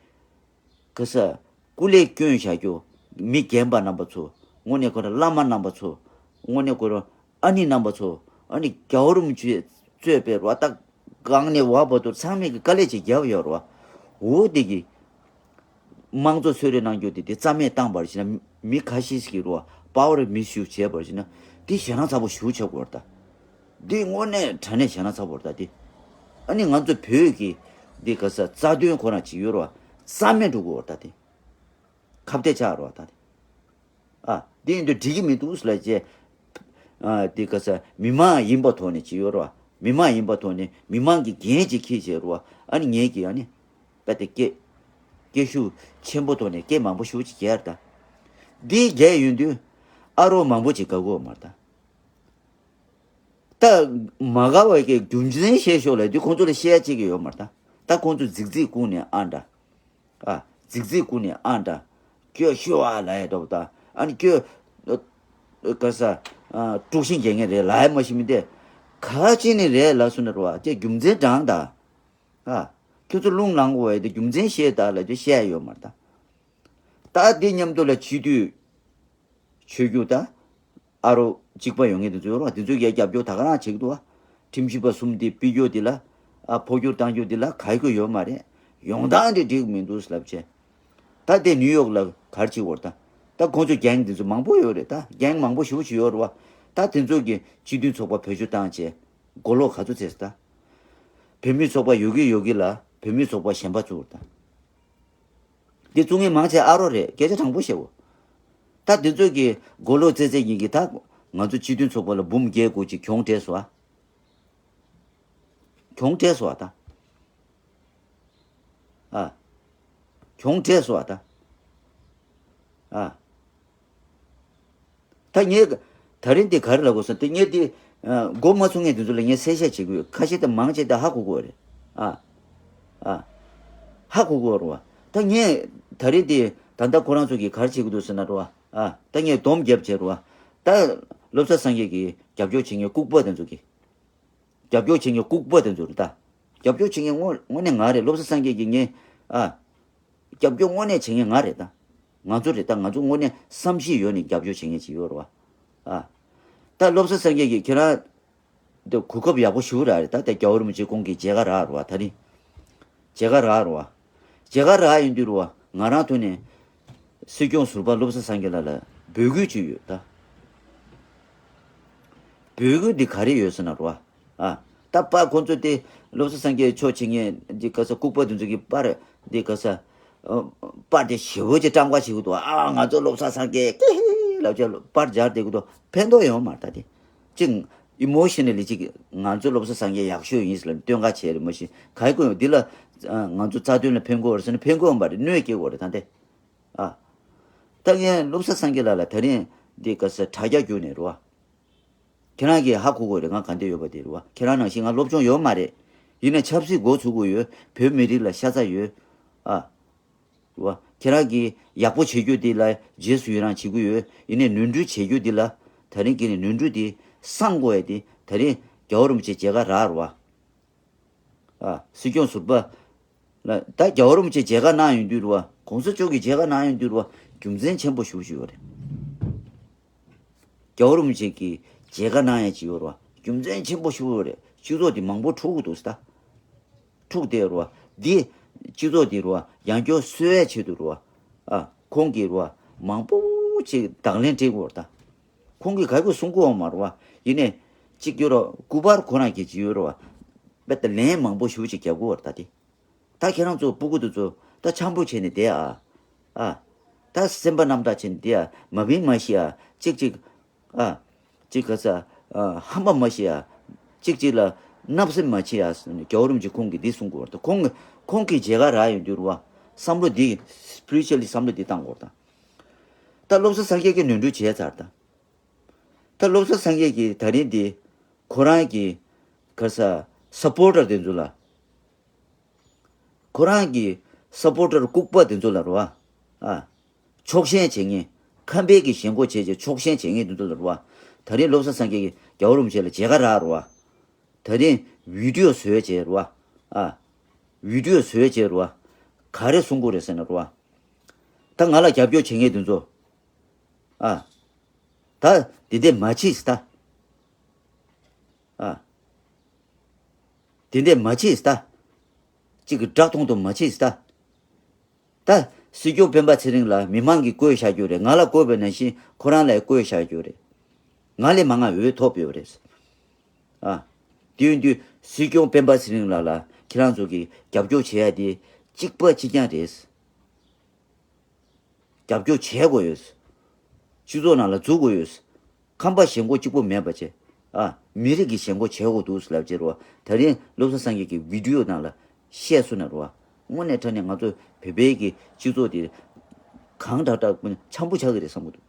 ག་ས་སྐུ་ལས་བསྐྱོན་བཞག་རྒྱུ། མི་རྒན་པ་རྣམ་པ་ཚོ། དངོས་གནས་ཁོ་རང་བླ་མ་རྣམ་པ་ཚོ། དངོས་གནས་ཁོ་རང་ཨ་ནེ་རྣམ་པ་ཚོ། ཨ་ནི་རྒྱལ་བ་རིན་པོ་ཆེ་གཙོས་པའི་རོ་ད་གང་ནས་བ་བར་དུ་ཚང་མས་ཀྱི་དཀའ་ལས་ཅིག་བརྒྱབ་ཡོད་རོ། འོ་དེ་གི་དམངས་གཙོ་གསོལ་རས་གནང་རྒྱུ་དེ་དེ་རྩ་མེད་བཏང་བར་བྱས་ན། མི་ཁ་ཤས་ཤིག་གིས་རོ་པ་ཝར་མི་སི་ཡུ་སི་བྱས་པར་བྱས་ན། དེ་ཞེ་སྡང་ཚ་པོ་ཞེ་པོ་ཆགས་ཀྱི་ཡོད་རེད་ད། འདི་དངོས་གནས་དྲང་གནས་ཞེ་སྡང་ཚ་པོ་རེད་ད་དེ། ཨ་ནི་ང་ཚོ་བོད་ཀྱི་འདི་ག་ས་རྩ་དོན་ཁོ་རང་ཅིག་ཡོད་རེད་བ། རྩ་མེད་འགྲོ་གི་ཡོད་རེད་ད་དེ། ཁ་གཏད་བཅག་རེད་བ་ད་དེ། ཨ་འདི་ཡིན་དུས་འགྲིག་གི་མི་འདུག་ཟེར་ལབ་བྱས། ཨ་འདི་ག་ས་མི་མང་ཡིན་པ་ཐོག་ནས་ཅིག་ཡོད་རེད་བ། མི་མང་ཡིན་པ་ཐོག་ནས་མི་མང་གི་འགན་ཅིག་འཁྱེར་བྱས་རེད་བ། ཨ་ནི་ངེད་ཀྱིས་ཨ་ནི་རྦད་དེ་སྐད་སྐད་ཤུགས་ཆེན་པོ་ཐོག་ནས་སྐད་མང་པོ་ཞེ་པོ་ཅིག་རྒྱག་རེད་ད། འདི་རྒྱག་ཡོང་དུས་ཨ་རོགས་མང་པོ་ཅིག་དགའ་གི་ཡོད་མ་རེད་ད། ད་མ་དགའ་བའི་གི་རྒྱུ་མཚན་བཤད་ཤོག་ལབ་དུས་ཁོང་ཚོ་ལ་བཤད་ཡ་གཅིག་ཀྱང་ཡོད་མ་རེད་ད། ད་ཁོང་ཚོ་རྫིག་རྫིག་ཀུན་ནས་ཨ་འདྲ། ཨ་རྫིག་རྫིག་ཀུན་ནས་ཨ་འདྲ། སྐྱོ་ཤོ་ཨ་ལབ་ཡ་འདྲ་པོ་ད། ཨ་ནི་སྐྱོ་ཨ་ག་ས་ཨ་དཀྲུག་ཤིང་རྒྱག་མཁན་རེད་ལབ་ཡ་མ་གཞི་མི་འདི་ག་ཅི་ནས་རེད་ལབ་སོང་ན་རེད་བ། དེ་རྒྱུ་མཚན་དྲངས་ད། ཨ་ཁྱོད་ཚོ་རླུང་ལངས་དགོས་པ་ཡ་དེ་རྒྱུ་མཚན་བཤད་ད་ལབ་དུས་བཤད་ཡ་ཡོད་མ་རེད་ད། ད་དེ་མཉམ་དུ་ལ་སྤྱི་འཐུས་ཆོས་བརྒྱུད་ད། ཨ་རོ་གཅིག་པ་ཡོང་མཁན་དེ་ཚོ་ཡོད་རེད་བ། དེ་ཚོས་ཀྱང་རྒྱབ་སྐྱོར་ད་ག་རང་བྱེད་ཀྱི་འདུག་བ། ཁྲིམས་ཞིབ་པ་གསུམ་དེ་ཕུད་རྒྱུ་དེ་ལ། ཨ་འཕོ་འགྱུར་གཏང་རྒྱུ་དེ་ལ་ག་གི་ཡོད་མ་རེད། ཡོང་སྟངས་དེ་འགྲིག་མི་འདུག་ལབ་བྱས། ད་དེ་ནིའུ་ཡོག་ལ་ག་རེ་བྱེད་ཀྱི་ཡོད་རེད་ད། ད་ཁོང་ཚོ་རྒྱེང་དེ་ཚོ་མང་པོ་ཡོད་རེད་ད། རྒྱེང་མང་པོ་ཞེ་པོ་ཅིག་ཡོད་རེད་བ། ད་དེ་ཚོ་གི་སྤྱི་མཐུན་ཚོགས་པ་བེད་སྤྱོད་བཏང་བྱས་མགོ་ལོག་ག་ཚོད་བྱས་སོང་ད། བོད་མིའི་ཚོགས་པ་ཡོད་ཀྱི་ཡོད་ཀྱི་ལ་བོད་མིའི་ཚོགས་པ་གཞན་པ་བཙུགས་རེད་ད། འདི་བཙུགས་མཁན་མང་ཆེ་ཨ་རོགས་རེད། སྐད་ཆ་དྲང་པོ་བཤད་གོ། ད་འདི་ཚོ་གི་མགོ་ལོག་བཙལ་བཙལ་ཡིན་གྱི་ད། ང་ཚོ་སྤྱི་མཐུན་ཚོགས་པ་ལ་འབུམ་བརྒྱད་དགུ་ཅིག་གྱོང་སྤྲད་སོང་ཨ། གྱོང་སྤྲད་སོང་ཨ་ད། ཨ། གྱོང་སྤྲད་སོང་ཨ་ད། ཨ། ད་ངས་ད་རིང་འདི་ག་རེ་ལབ་དགོས་སམ། དེ་ངས་འདི་མགོ་མ་ཚོས་མཁན་དེ་ཚོ་ལ་ངས་གསལ་བཤད་བྱེད་ཀྱི་ཡོད། ཁ་ཤས་དང་མང་ཆེ་ད་ཧ་གོ་གི་ཡོད་རེད། ཨ་ཨ་ཧ་གོ་གི་ཡོད་རེད་བ། ད་ངས་ད་རིང་འདི་ད་ལྟ་ཁོ་རང་ཚོ་གིས་ག་རེ་བྱེད་ཀྱི་འདུག་ཟེར་ན་རེད་བ། ཨ་ད་ངས་སྡོམ་རྒྱབ་བྱས་རེད་བ། ད་བློ་བཟང་སངས་རྒྱས་ཀྱི་རྒྱབ་སྐྱོར་བྱེད་མཁན་ལྐུགས་པ་དེ་ཚོ་གིས། རྒྱབ་སྐྱོར་བྱེད་མཁན་ལྐུགས་པ་དེ་ཚོ་རེད་ད། རྒྱབ་སྐྱོར་བྱེད་མཁན་དངོས་དངོས་གནས་ང་རེད། བློ་བཟང་སངས་རྒྱས་ཀྱིས་ངས་ཨ། རྒྱབ་སྐྱོར་དངོས་གནས་བྱེད་མཁན་ང་རེད་ད། ང་ཚོ་རེད་ད། ང་ཚོ་དངོས་གནས་བསམ་ཤེས་ཡོད་ནས་རྒྱབ་སྐྱོར་བྱེད་མཁན་ཅིག་ཡོད་རེད་བ། ཨ། ད་བློ་བཟང་སངས་རྒྱས་ཀྱིས་ཁྱེད་རང་འདི་གོ་སྐབས་ཡག་པོ་ཞེ་པོ་རག་རེད་ད། ད་རྒྱལ་བ་རིན་པོ་ཆེ་ཁོང་གི་མཇལ་ཁ་རག་རེད་བ། ད་རིང་མཇལ་ཁ་རག་རེད་བ། མཇལ་ཁ་རག་ཡིན་དུས་རེད་བ། ང་རང་ཐོག་ནས་སྲིད་སྐྱོང་ཟུར་པ་བློ་བཟང་སངས་རྒྱས་ལགས་ལ་འབོད་སྐུལ་ཅིག་ཡོད་ད། འབོད་སྐུལ་འདི་ག་རེ་ཡོད་ཟེར་ན་རོ། ཨ། ད་པར་ཁོང་ཚོ་དེ་བློ་བཟང་སངས་རྒྱས་མཆོག་བྱེད་མཁན་འདི་ག་ས་ལྐུགས་པ་དེ་ཚོ་གི་པར་འདི་ག་ས། ཨ། པར་དེ་ཞེ་པོ་ཅིག་བཀྲམ་ག་བྱེད་ཀྱི་འདུག་ཨ་ང་ཚོ་བློ་བཟང་སངས་རྒྱས་ཀི་ཧི་ལབ་བྱས་པར་སྦྱར་བསྡད་ཀྱི་འདུག་ཕན་ཐོགས་ཡོད་མ་རེད་ད་དེ། ཅིག་ཨི་མོ་ཤི་ནལ་ལི་ཅིག་ང་ཚོ་བློ་བཟང་སངས་རྒྱས་ཡག་ཤོས་ཡིན་ཟེར་ལབ་སྟོན་ག་བྱས་རེད། མ་གཞི་ག་ཡི་ཀུན་འདི་ལ། ཨ། ང་ཚོ་རྩ་དོན་ལ་ཕན་གྱི་ཡོད་རེད་ཟེར་ན་ཕན་གྱི་ཡོད་མ་རེད། གནོད་སྐྱེལ་གྱི་ཡོད་རེད་ད་དེ། ཨ། ད་ངས་བློ་བཟང་སངས་རྒྱས་ལགས་ལ་ད་རིང་འདི་ག་ས་དྲ་རྒྱ་བརྒྱུད་ནས་རོ། ཁྱེད་རང་གིས་ཧ་གོ་དགོས་རེད། ང་ག་འདྲ་ཡོད་པ་དེ་རེད་བ། ཁྱེད་རང་ནང་བཞིན་ང་སློབ་སྦྱོང་ཡོད་མ་རེད། ཡིན་ན་ཆབ་སྲིད་འགོ་ཚུགས་ཀྱི་ཡོད། བོད་མི་རིགས་ལ་ཤ་ཚ་ཡོད། ཨ། རེད་བ། ཁྱེད་རང་གིས་ཡག་པོ་བྱེད་རྒྱུ་དེ་ལ་རྗེས་སུ་ཡི་རང་བྱེད་ཀྱི་ཡོད། ཡིན་ནའི་ནོར་འཁྲུལ་བྱེད་རྒྱུ་དེ་ལ་ད་རིང་གི་ནི་ནོར་འཁྲུལ་དེ་སངས་དགོས་ཡ་དེ་ད་རིང་རྒྱལ་བ་རིན་པོ་ཆེ་མཇལ་ཁ་རག་རེད་བ། ཨ། སྲིད་སྐྱོང་ཟུར་པ་ལ་ད་རྒྱལ་བ་རིན་པོ་ཆེ་མཇལ་ཁ་གནང་ཡོང་དུས་རེད་བ། གོང་ས་མཆོག་གིས་མཇལ་ཁ་གནང་ཡོང་དུས་རེད་བ། རྒྱུ་མཚན་ཆེན་པོ་ཞེ་པོ་ཞིག་ཡོད་རེད། རྒྱལ་བ་རིན་པོ་ཆེ་གིས་མཇལ་ཁ་གནང་ཡ་ཅིག་ཡོད་རེད་བ། རྒྱུ་མཚན་ཆེན་པོ་ཞེ་པོ་ཡོད་རེད། སྤྱི་ཚོགས་འདི་མང་པོ་འཁྲུག་གི་འདུག་ཟེར་ད། འཁྲུག་བསྡད་ཡོད་རེད་བ། འདི་སྤྱི་ཚོགས་འདི་རེད་བ། ཡང་བསྐྱར་གསོ་ཡ་ཆེད་དུ་རེད་བ། ཨ། ཁོང་གིས་རེད་བ། མང་པོ་ཅིག་དང་ལེན་སྤྲད་ཀྱི་ཡོད་རེད་ད། ཁོང་གིས་ག་གི་གསུང་གི་ཡོད་མ་རེད་བ། ཡིན་ནའི་གཅིག་ཡོད་རེད། སྐུ་པར་ཁོ་རང་གིས་ཅིག་ཡོད་རེད་བ། དཔེ་ད་ལན་མང་པོ་ཞེ་པོ་ཅིག་རྒྱབ་ཀྱི་ཡོད་རེད་ད་དེ། ད་ཁྱེད་རང་ཚོ་སྤུ་གུ་དེ་ཚོ་ད་འཆམ་པོ་བྱས་ནས་བསྡད་ཨ། ཨ། ད་སེམས་པ་རྣམ་དག་བྱས་ནས་བསྡད་ཨ། མ་བིན་མ་ཤི་ཨ། གཅིག་གཅིག་ཨ། གཅིག་ག་ས། ཨ། ཧམ་པ་མ་ཤི་ཨ། གཅིག་གཅིག་ལ་བརྣབ་སེམས་མ་བྱེད་ཨ་ཟེར་ནས་རྒྱལ་བ་རིན་པོ་ཆེ་ཁོང་གིས་འདི་གསུང་གི་ཡོད་རེད་ད། ཁོང་ཁོང་གིས་མཇལ་ཁ་རག་ཡོང་དུས་རེད་བ། བསམ་བློ་འདི་སི་པི་རི་ཅུ་ཨལ་ལི་བསམ་བློ་འདི་བཏང་དགོས་རེད་ད། ད་བློ་བཟང་སངས་རྒྱས་ཀྱིས་ནོར་འཁྲུལ་བྱས་ཚར་ད། ད་བློ་བཟང་སངས་རྒྱས་ཀྱིས་ད་རིང་འདི་ཁོ་རང་གི་ག་ས་སཔོར་ཊར་དེ་ཚོ་ལ། ཁོ་རང་གི་སཔོར་ཊར་ལྐུགས་པ་དེ་ཚོ་ལ་རེད་བ། ཨ། ཕྱོགས་ཞེན་བྱེད་མཁན། ཁམས་པའི་གི་ཞེན་ཁོག་བྱས་བྱས་ཕྱོགས་ཞེན་བྱེད་མཁན་དེ་ཚོ་ལ་རེད་བ། ད་རིང་བློ་བཟང་སངས་རྒྱས་ཀྱིས་རྒྱལ་བ་རིན་པོ་ཆེ་ལ་མཇལ་ཁ་རག་རེད་བ། ད་རིང་བི་ཌི་ཡོ་བཟོས་བྱས་རེད་བ། ཨ། བི་ཌི་ཡོ་བཟོས་བྱས་རེད་བ། ག་རེ་གསུང་གི་རེད་ཟེར་ན་རེད་བ། ད་ང་ལ་རྒྱབ་སྐྱོར་བྱེད་མཁན་དེ་ཚོ། ཨ། ད་དེ་འདྲས་མ་བྱེད་ད། ཨ། དེ་འདྲས་མ་བྱེད་ད། གཅིག་གི་དགྲ་མཐོང་དུ་མ་བྱེད་ད། ད་སྲིད་སྐྱོང་སྤེན་པ་ཚེ་རིང་ལ་མི་མང་གིས་བསྐོས་བཞག་རྒྱུ་རེད། ང་ལ་བསྐོས་པ་ནང་བཞིན་ཁོ་རང་ལ་བསྐོས་བཞག་རྒྱུ་རེད། ང་ལས་མང་ང་འོས་ཐོབ་ཡོད་རེད། ཨ། དེ་ཡིན་དུས་སྲིད་སྐྱོང་སྤེན་པ་ཚེ་རིང་ལགས་ལ་ཁྱེད་རང་ཚོ་གིས་རྒྱབ་སྐྱོར་བྱེད་ཡ་དེ་གཅིག་པ་གཅིག་རྐྱང་རེད། རྒྱབ་སྐྱོར་བྱེད་དགོས་ཡོད། སྤྱི་ཚོགས་ནང་ལ་འཛུལ་དགོས་ཡོད། ཁམས་པ་ཞེན་ཁོག་གཅིག་པོ་མེད་པ་བྱས། ཨ། མི་རིགས་ཀྱི་ཞེན་ཁོག་བྱེད་དགོས་འདུག་ལབ་བྱས་རོ། ད་རིང་བློ་བཟང་སངས་རྒྱས་ཀྱི་བི་ཌི་ཡོ་ནང་ལ་བཤད་སོང་ན་རོ། དངོས་གནས་དྲང་གནས་ང་ཚོ་བོད་པའི་གི་སྤྱི་ཚོགས་དེ་གང་དྲག་དྲག་འཆམ་པོ་ཆགས་ཀྱི་རེད་བསམ་གྱི་འདུག་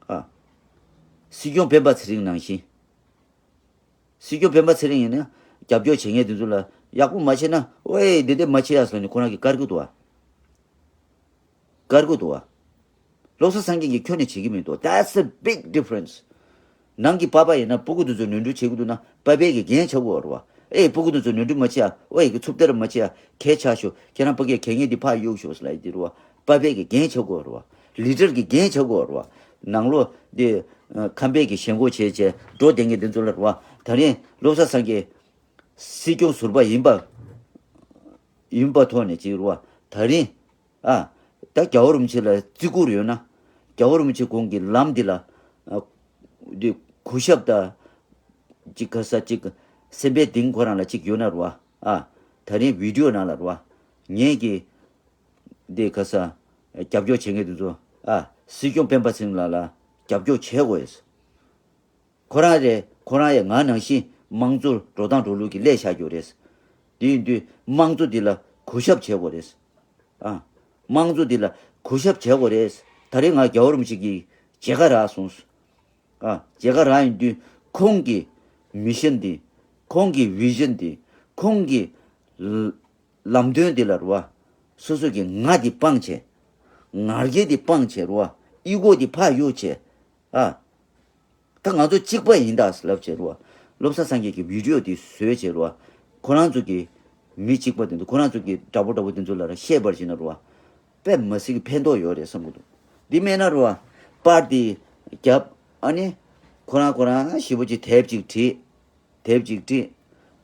ཨ། སྲིད་སྐྱོང་སྤེན་པ་ཚེ་རིང་ནང་བཞིན། སྲིད་སྐྱོང་སྤེན་པ་ཚེ་རིང་ཡིན་ན་རྒྱབ་སྐྱོར་བྱེད་མཁན་དེ་ཚོ་ལ་ཡག་པོ་མ་བྱས་ན། ཨོའེ་འདི་འདྲ་མ་བྱེད་ཡ་ཟེར་ནས་ཁོ་རང་གིས་བཀར་གྱི་འདུག་བ། བཀར་གྱི་འདུག་བ། བློ་བཟང་སངས་རྒྱས་ཀྱིས་ཁྱོན་ནས་བྱེད་ཀྱི་མི་འདུག That's a big difference. ནང་གི་པ་ཕ་ཡིན་ན་སྤུ་གུ་དེ་ཚོ་ནོར་འཁྲུལ་བྱེད་ཀྱི་འདུག་ན་པ་ཕའི་གི་འགན་ཆགས་ཀྱི་ཡོད་རེད་བ། ཨེ་སྤུ་གུ་དེ་ཚོ་ནོར་འཁྲུལ་མ་བྱེད་ཡ། ཨོའེ་གི་ཚུབ་ཏེ་ར་མ་བྱེད་ཡ། གལ་ཆགས་ཤོག་ཁྱེད་རང་ཕ་གིར་གད་སྙིགས་འདི་ཕར་གཡུག་ཤོག་ཟེར་ལབ་ཡ་དེ་རེད་བ། པ་ཕའི་གི་འགན་ཆགས་ཀྱི་ཡོད་རེད་བ། ལི་ཌར་གྱི་འགན་ཆགས་ཀྱི་ཡོད་རེད་བ། ནང་ལོགས་འདི་ཁམས་པའི་གི་ཞེན་ཁོག་བྱས་བྱས་འགྲོ་བསྡད་མཁན་དེ་ཚོ་ལ་རེད་བ། ད་རིང་བློ་བཟང་སངས་རྒྱས་སྲིད་སྐྱོང་ཟུར་པ་ཡིན་པ་ཡིན་པ་ཐོག་ནས་ཅིག་རེད་བ། ད་རིང་ཨ། ད་རྒྱལ་བ་རིན་པོ་ཆེ་ལ་བརྩི་བཀུར་ཡོད་ན། རྒྱལ་བ་རིན་པོ་ཆེ་ཁོང་གི་ལམ་འདི་ལ་ཨ། འདི་གུས་ཞབས་དང་ཅིག་ག་ས་ཅིག་སེམས་པའི་གཏིང་ཁོ་རང་ལ་ཅིག་ཡོད་ན་རེད་བ། ཨ། ད་རིང་བི་ཌི་ཡོ་ནང་ལ་རེད་བ། ངས་ཀྱི་འདི་ག་ས་རྒྱབ་སྐྱོར་བྱེད་མཁན་དེ་ཚོ། ཨ། སྲིད་སྐྱོང་སྤེན་པ་ཚེ་རིང་ལགས་ལ་རྒྱབ་སྐྱོར་བྱེད་དགོས། ཁོ་རང་རེད། ཁོ་རང་ཡང་ང་ནང་བཞིན་དམངས་གཙོར་འགྲོ་སྟངས་འགྲོ་ལུགས་ཀྱི་སླེབས་བཞག་རྒྱུ་རེད། དེ་ཡིན་དུས་དམངས་གཙོ་འདི་ལ་གུས་ཞབས་བྱེད་དགོས་རེད། ཨ། དམངས་གཙོ་འདི་ལ་གུས་ཞབས་བྱེད་དགོས་རེད། ད་རེས་ང་རྒྱལ་བ་རིན་པོ་ཆེ་གི་མཇལ་ཁ་རག་སོང་། ཨ། མཇལ་ཁ་རག་ཡིན་དུས་ཁོང་གི་མི་ཤན་འདི། ཁོང་གི་བི་ཤན་འདི། ཁོང་གི་ལ་ལམ་སྟོན་འདི་ལ་རེད་བ། སོ་སོ་གི་ང་འདི་སྤང་བྱས། ང་རྒྱལ་འདི་སྤང་བྱས་རེད་བ། ཨི་གོ་འདི་ཕར་གཡུག་བྱས། ཨ། ད་ང་ཚོ་གཅིག་པ་ཡིན་ད་ལབ་བྱས་རེད་བ། བློ་བཟང་སངས་རྒྱས་ཀྱི་བི་ཌི་ཡོ་འདི་བཟོས་བྱས་རེད་བ། ཁོ་རང་ཚོ་གི་མི་གཅིག་པ་དེ་ཚོ། ཁོ་རང་ཚོ་གི་དྲག་པོ་དྲག་པོ་དེ་ཚོ་ལ་ར་བཤད་པར་བྱས་ན་རེད་བ། དཔེ་མི་སྲིད་ཀྱི་ཕན་ཐོགས་ཡོད་རེད་བསམ་གྱི་འདུག་འདི་མེད་ན་རེད་བ། པར་འདི་རྒྱབ། ཨ་ནི་ཁོ་རང་ཁོ་རང་ཞེ་པོ་ཅིག་དེབ་ཅིག་བྲིས། དེབ་ཅིག་བྲིས།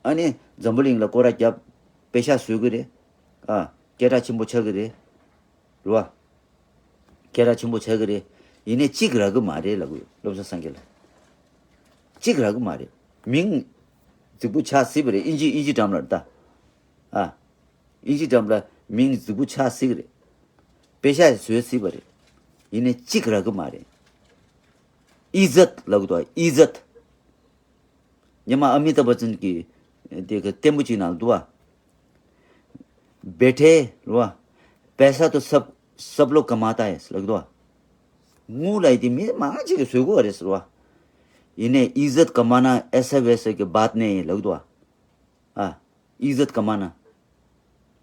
ཨ་ནི་འཛམ་བུ་གླིང་ལ་སྐོར་ར་བརྒྱབ། པེ་ཤག་བཟོ་གི་རེད། ཨ། སྐད་གྲགས་ཆེན་པོ་ཆགས་ཀྱི་རེད། རེད་བ། སྐད་གྲགས་ཆེན་པོ་ཆགས་ཀྱི་རེད། ཡིན་ནའི་གཅིག་རག་གི་མ་རེད་ལབ་གི་ཡོད། བློ་བཟང་སངས་རྒྱས་ལ། གཅིག་རག་གི་མ་རེད། མིང་རྫིག་པོ་ཆགས་སྲིད་པ་རེད། ཨིན་ཇི་ཨིན་ཇི་འགྲམ་ལ་རེད་ད། ཨ། ཨིན་ཇི་འགྲམ་ལ་མིང་རྫིག་པོ་ཆགས་སྲིད་ཀྱི་རེད། པེ་ཤག་ཡང་བཟོས་སྲིད་པ་རེད། ཡིན་ནའི་གཅིག་རག་གི་མ་རེད། ཨི་ཛད་ལབ་གི་འདུག་ཨི་ཛད། སྔོན་མ་ཨ་མི་ཏཱབ་བཅན་གྱི་དེ་གི་ལྟད་མོ་ཅིག་ནང་འདུག་བ། बैठे हुआ, पैसा तो सब, सब लोग कमाता है ལབ་གི་འདུག་བ། དངུལ་ལབ་ཡ་དེ་མི་མང་ཅིག་གིས་བཟོ་གི་རེད་ཟེར་བ། ཡིན་ནའི་इज्जत कमाना ऐसा वैसा की बात नहीं है ལབ་གི་འདུག་བ། ཨ། इज्जत कमाना།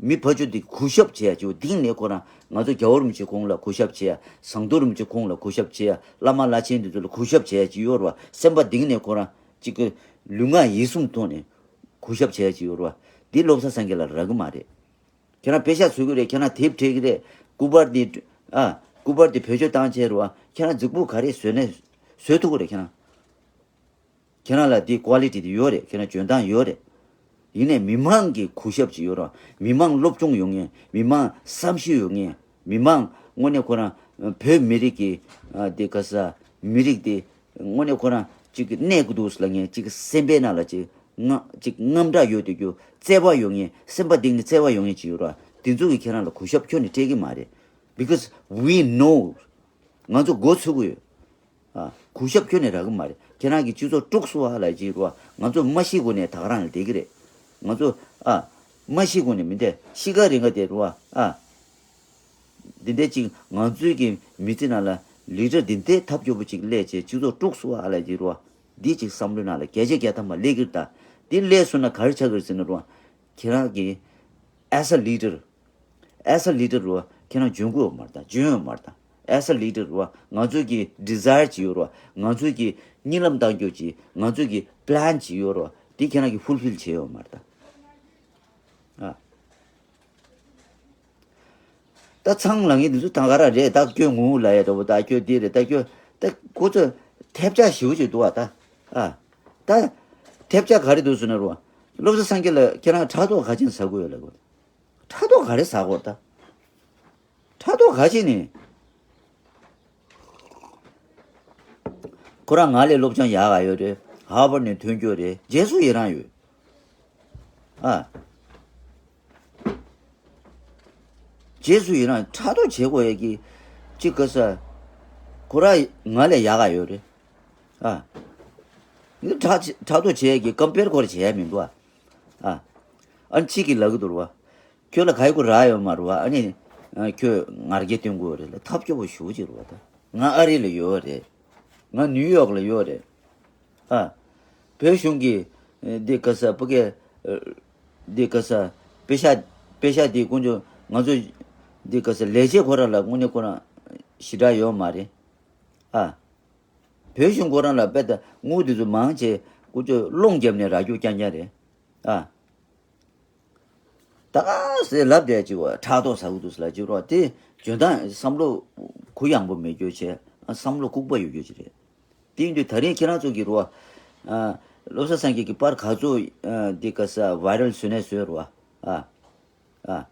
མི་ཕར་ཕྱོགས་དེ་གུས་ཞབས་བྱེད་ཡ་ཅིག་གཏིང་ནས་ཁོ་རང་ང་ཚོ་རྒྱལ་བ་རིན་པོ་ཆེ་ཁོང་ལ་གུས་ཞབས་བྱེད་ཡ། ཟམ་གདོང་རིན་པོ་ཆེ་ཁོང་ལ་གུས་ཞབས་བྱེད་ཡ། བླ་མ་བླ་ཆེན་དེ་ཚོ་ལ་གུས་ཞབས་བྱེད་ཡ་ཅིག་ཡོད་རེད་བ། སེམས་པ་གཏིང་ནས་ཁོ་རང་ཅིག་གི་ལུས་ངག་ཡིད་གསུམ་ཐོག་ནས་གུས་ཞབས་བྱེད་ཡ་ཅིག་ཡོད་རེད་བ། འདི་བློ་བཟང་སངས་རྒྱས་ལ་རག་གི་མ་རེད། ཁྱེད་རང་པེ་ཤག་བཟོ་གི་རེད། ཁྱེད་རང་དེབ་བྲིས་གི་རེད། སྐུ་པར་འདི། ཨ། སྐུ་པར་འདི་བེད་སྤྱོད་བཏང་བྱས་རེད་བ། ཁྱེད་རང་རྫིག་པོ་ག་རེ་བཟོས་ནས་བཟོས་ཐུབ་གི་རེད་ཁྱེད་རང་། ཁྱེད་རང་ལ་དེའི་ཀོ་ལི་ཊི་དེ་ཡོད་རེད། ཁྱེད་རང་འཇོན་ཐང་ཡོད་རེད། ཡིན་ནའི་མི་མང་གི་གུས་ཞབས་ཅིག་ཡོད་རེད། མི་མང་སློབ་སྦྱོང་ཡོད་མཁན། མི་མང་བསམ་ཤེས་ཡོད་མཁན། མི་མང་དངོས་གནས་ཁོ་རང་བོད་མི་རིགས་ཀྱི་ཨ་དེ་ག་ས་མི་རིགས་དེ་དངོས་གནས་ཁོ་རང་ཅིག་གནས་ཀྱི་འདུག་ལབ་མཁན། ཅིག་སེམས་པའི་ནང་ལ་ཅིག་དངངས་ཅིག་དངངས་སྐྲག་ཡོད་དུས་རྒྱུ། བརྩེ་བ་ཡོད་མཁན། སེམས་པ་གཏིང་ནས་བརྩེ་བ་ཡོད་མཁན་ཅིག་ཡོད་རེད། དེ་ཚོ་གིས་ཁྱེད་རང་ལ་གུས་ཞབས་ཁྱོན་ནས་སྤྲད་ཀྱི་མ་རེད། Because we know། ང་ཚོ་མགོ་ཚོས་ཀྱི་ཡོད། ཨ། གུས་ཞབས་ཁྱོན་ནས་རག་གི་མ་རེད། ཁྱེད་རང་གི་སྤྱི་ཚོགས་དཀྲུགས་སོང་ཨ་ལབ་ཀྱི་རེད་བ། ང་ཚོ་མ་ཤི་གོང་ནས་ད་ག་རང་ལ་བསྡད་ཀྱི་རེད། ང་ཚོ། ཨ། མ་ཤི་གོང་ནས་མི་བསྡད། ཤི་ཁ་རེ་ཁ་བསྡད་རེད་བ། ཨ། འདི་འདྲ་ཅིག་ང་ཚོའི་གི་མི་ཚེ་ནང་ལ་ལི་ཌར་འདི་འདྲའི་ཐབས་སྐྱོ་པོ་ཅིག་སླེབས་བྱས་སྤྱི་ཚོགས་དཀྲུགས་སོང་ཨ་ལབ་ཀྱི་རེད་བ། འདི་ཅིག་བསམ་བློའི་ནང་ལ་བརྒྱ་ཆ་བརྒྱ་ཐམ་པ་སླེབས་ཀྱི་རེད་ད། འདི་སླེབས་སོང་ན་ག་རེ་ཆགས་ཀྱི་རེད་ཟེར་ན་རེད་བ། ཁྱེད་རང་གི་as a leader། As a leader རུ་ཁྱེད་རང་འཇོན་གི་ཡོད་མ་རེད་ད། འཇོན་ཡོད་མ་རེད་ད། As a leader རུ་ང་ཚོའི་གི་desire ཅིག་ཡོད་རུ། ང་ཚོའི་གི་གཉིད་ལམ་བཏང་རྒྱུ་ཅིག་ང་ཚོའི་གི་plan ཅིག་ཡོད་རུ། དེ་ཁྱེད་རང་གི་fulfill བྱས་ཡོད་མ་རེད་ད། ཨ། ད་ ད་ཚང་ལ་ངས་འདི་ཚོ་ད་ག་ར་རེད། ད་ཁྱོད་ངུ་ལ་ཡ་འདྲ་བོ། ད་ཁྱོད་འདི་རེད། ད་ཁྱོད་ད་ཁོ་ཚོ་ཐེབས་ཆག་ཞེ་པོ་ཅིག་འདུག་བ། ད་ཨ་ད་ཐེབས་ཆག་ག་རེ་འདུག་ཟེར་ན་རོ། བློ་བཟང་སངས་རྒྱས་ལ་ཁྱེད་རང་ཕྲག་དོག་ག་ཅན་ཟ་གི་ཡོད་ལབ་གོ། ཕྲག་དོག་ག་རེ་ཟ་གོ་ད། ཕྲག་དོག་ག་ཅན་ནི། ཁོ་རང་ང་ལས་སློབ་སྦྱོང་ཡག་ག་ཡོད་རེད། ཧར་བར་ནས་ཐོན་རྒྱུ་རེད། རྗེས་སུ་ཡི་རང་ཡོད། ཨ། རྗེས་སུ་ཡི་རང་ཕྲག་དོག་བྱེད་དགོས་ཡས་ཀྱི་ཅི་ག་ས། ཁོ་རང་ང་ལས་ཡག་ག་ཡོད་རེད། ཨ། འདི་ཕྲག་ཕྲག་དོག་བྱེད་ཡས་ཀྱི་ཀམ་པེར་ཁོ་རང་བྱེད་ཡས་མི་འདུག་ཨ། ཨ། ཨ་ནི་གཅིག་གིས་ལབ་གི་འདུག་རེད་བ། ཁྱོད་ལ་ག་ཡི་གུ་རག་ཡོད་མ་རེད་བ། ཨ་ནི་ཨ་ཁྱོད་ང་རྒྱལ་སྟོན་དགོས་རེད་ལ། ཐབས་སྐྱོ་པོ་ཞེ་པོ་ཅིག་རེད་བ། ད་ང་ཨ་རི་ལ་ཡོད་རེད། ང་ནིའུ་ཡོག་ལ་ཡོད་རེད། ཨ། བོད་གཞུང་གིས་ཨེ་འདི་ག་ས་ཕ་གི་ཨེ་འདི་ག་ས་པེ་ཤག་པེ་ཤག་འདི་དཀོན་མཆོག་ང་ཚོ་འདི་ག་ས་ལས་བྱེད་ཁོ་རང་ལ་དངོས་གནས་ཁོ་རང་ཞེ་དྲག་ཡོད་མ་རེད། ཨ། བོད་གཞུང་ཁོ་རང་ལ་དཔེ་ད་དངུལ་འདི་ཚོ་མང་ཆེ་དཀོན་མཆོག་སློང་བརྒྱབ་ནས་རག་རྒྱུ་རྐྱང་རྐྱང་རེད། ཨ། ད་ག་ཟེ་ལབ་བསྡད་ཅིག་བ། ཕྲག་དོག་ཟ་གི་འདུག་ཟེར་ལབ་ཅིག་རོ། དེ་འཇོན་ཐང་བསམ་བློ་གུ་ཡངས་པོ་མེད་རྒྱུ་བྱས། བསམ་བློ་ལྐུགས་པ་ཡོད་རྒྱུ་ཅིག་རེད། དེ་ཡིན་དུས་ད་རིང་ཁྱེད་རང་ཚོ་གི་རོ། ཨ། བློ་བཟང་སངས་རྒྱས་ཀྱི་པར་ག་ཚོད་ཨ་འདི་ག་ས་བྷའི་རལ་བཟོས་ནས་བཟོས་རོ། ཨ། ཨ།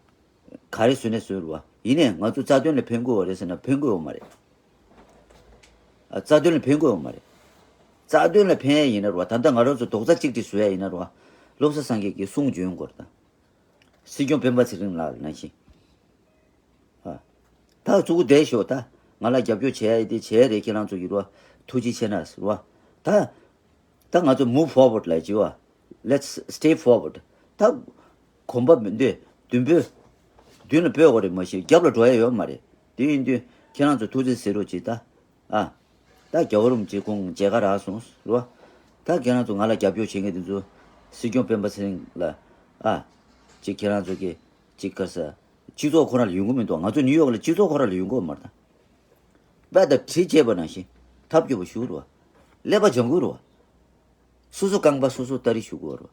ག་རེ་བཟོས་ནས་བཟོས་རོ། ཡིན་ནའི་ང་ཚོ་རྩ་དོན་ལ་ཕན་གི་ཡོད་རེད་ཟེར་ན་ཕན་གི་ཡོད་མ་རེད། ཨ། རྩ་དོན་ལ་ཕན་གི་ཡོད་མ་རེད། རྩ་དོན་ལ་ཕན་ཡ་ཡིན་ན་རོ། ད་ལྟ་ང་རང་ཚོ་རྡོག་རྩ་གཅིག་སྒྲིལ་བཟོ་ཡ་ཡིན་ན་རོ། བློ་བཟང་སངས་རྒྱས་ཀྱི་གསུང་འབྱོན་དགོས་རེད་ད། སྲིད་སྐྱོང་སྤེན་པ་ཚེ་རིང་ལགས་ནང་བཞིན། ཨ། ད་ཚུགས་བསྡད་ཤོག་ད། ང་ལ་རྒྱབ་སྐྱོར་བྱས་ཡ་དེ་བྱས་རེད། ཁྱེད་རང་ཚོ་གི་རོ། ཐུགས་རྗེ་ཆེ་གནང་ཟེར་བ། ད། ད་ང་ཚོ་move forward ལ་བྱེད་བ། Let's stay forward. ད་གོམ་པ་མི་འདི་མདུན་སྤོས། མདུན་ལ་སྤོས་དགོས་རེད་མ་གཞི་རྒྱབ་ལ་འགྲོ་ཡ་ཡོད་མ་རེད། དེ་ཡིན་དུས་ཁྱེད་རང་ཚོ་ཐུགས་རྗེ་གཟིགས་རོགས་གྱིས་ད། ཨ། ད་རྒྱལ་བ་རིན་པོ་ཆེ་ཁོང་མཇལ་ཁ་རག་སོང་རོ། ད་ཁྱེད་རང་ཚོ་ང་ལ་རྒྱབ་སྐྱོར་བྱེད་མཁན་དེ་ཚོ་སྲིད་སྐྱོང་སྤེན་པ་ཚེ་རིང་ལ། ཨ། ཅིག་ཁྱེད་རང་ཚོ་གི་ཅིག་ག་ས། སྤྱི་ཚོགས་ཁོ་རང་ལ་ཡོང་གི་མི་འདུག་ང་ཚོ་ནིའུ་ཡོག་ལ་སྤྱི་ཚོགས་ཁོ་རང་ལ་ཡོང་གི་ཡོད་མ་རེད་ད། དཔེ་ད་གྲི་བཅད་པ་ནང་བཞིན་ཐབས་སྐྱོ་པོ་ཞུ་རོ། ཀླད་པ་སྦྱང་དགོས་རོ། སོ་སོ་རྐང་པ་སོ་སོ་ལྟ་རེ་ཞུ་དགོས་རོ།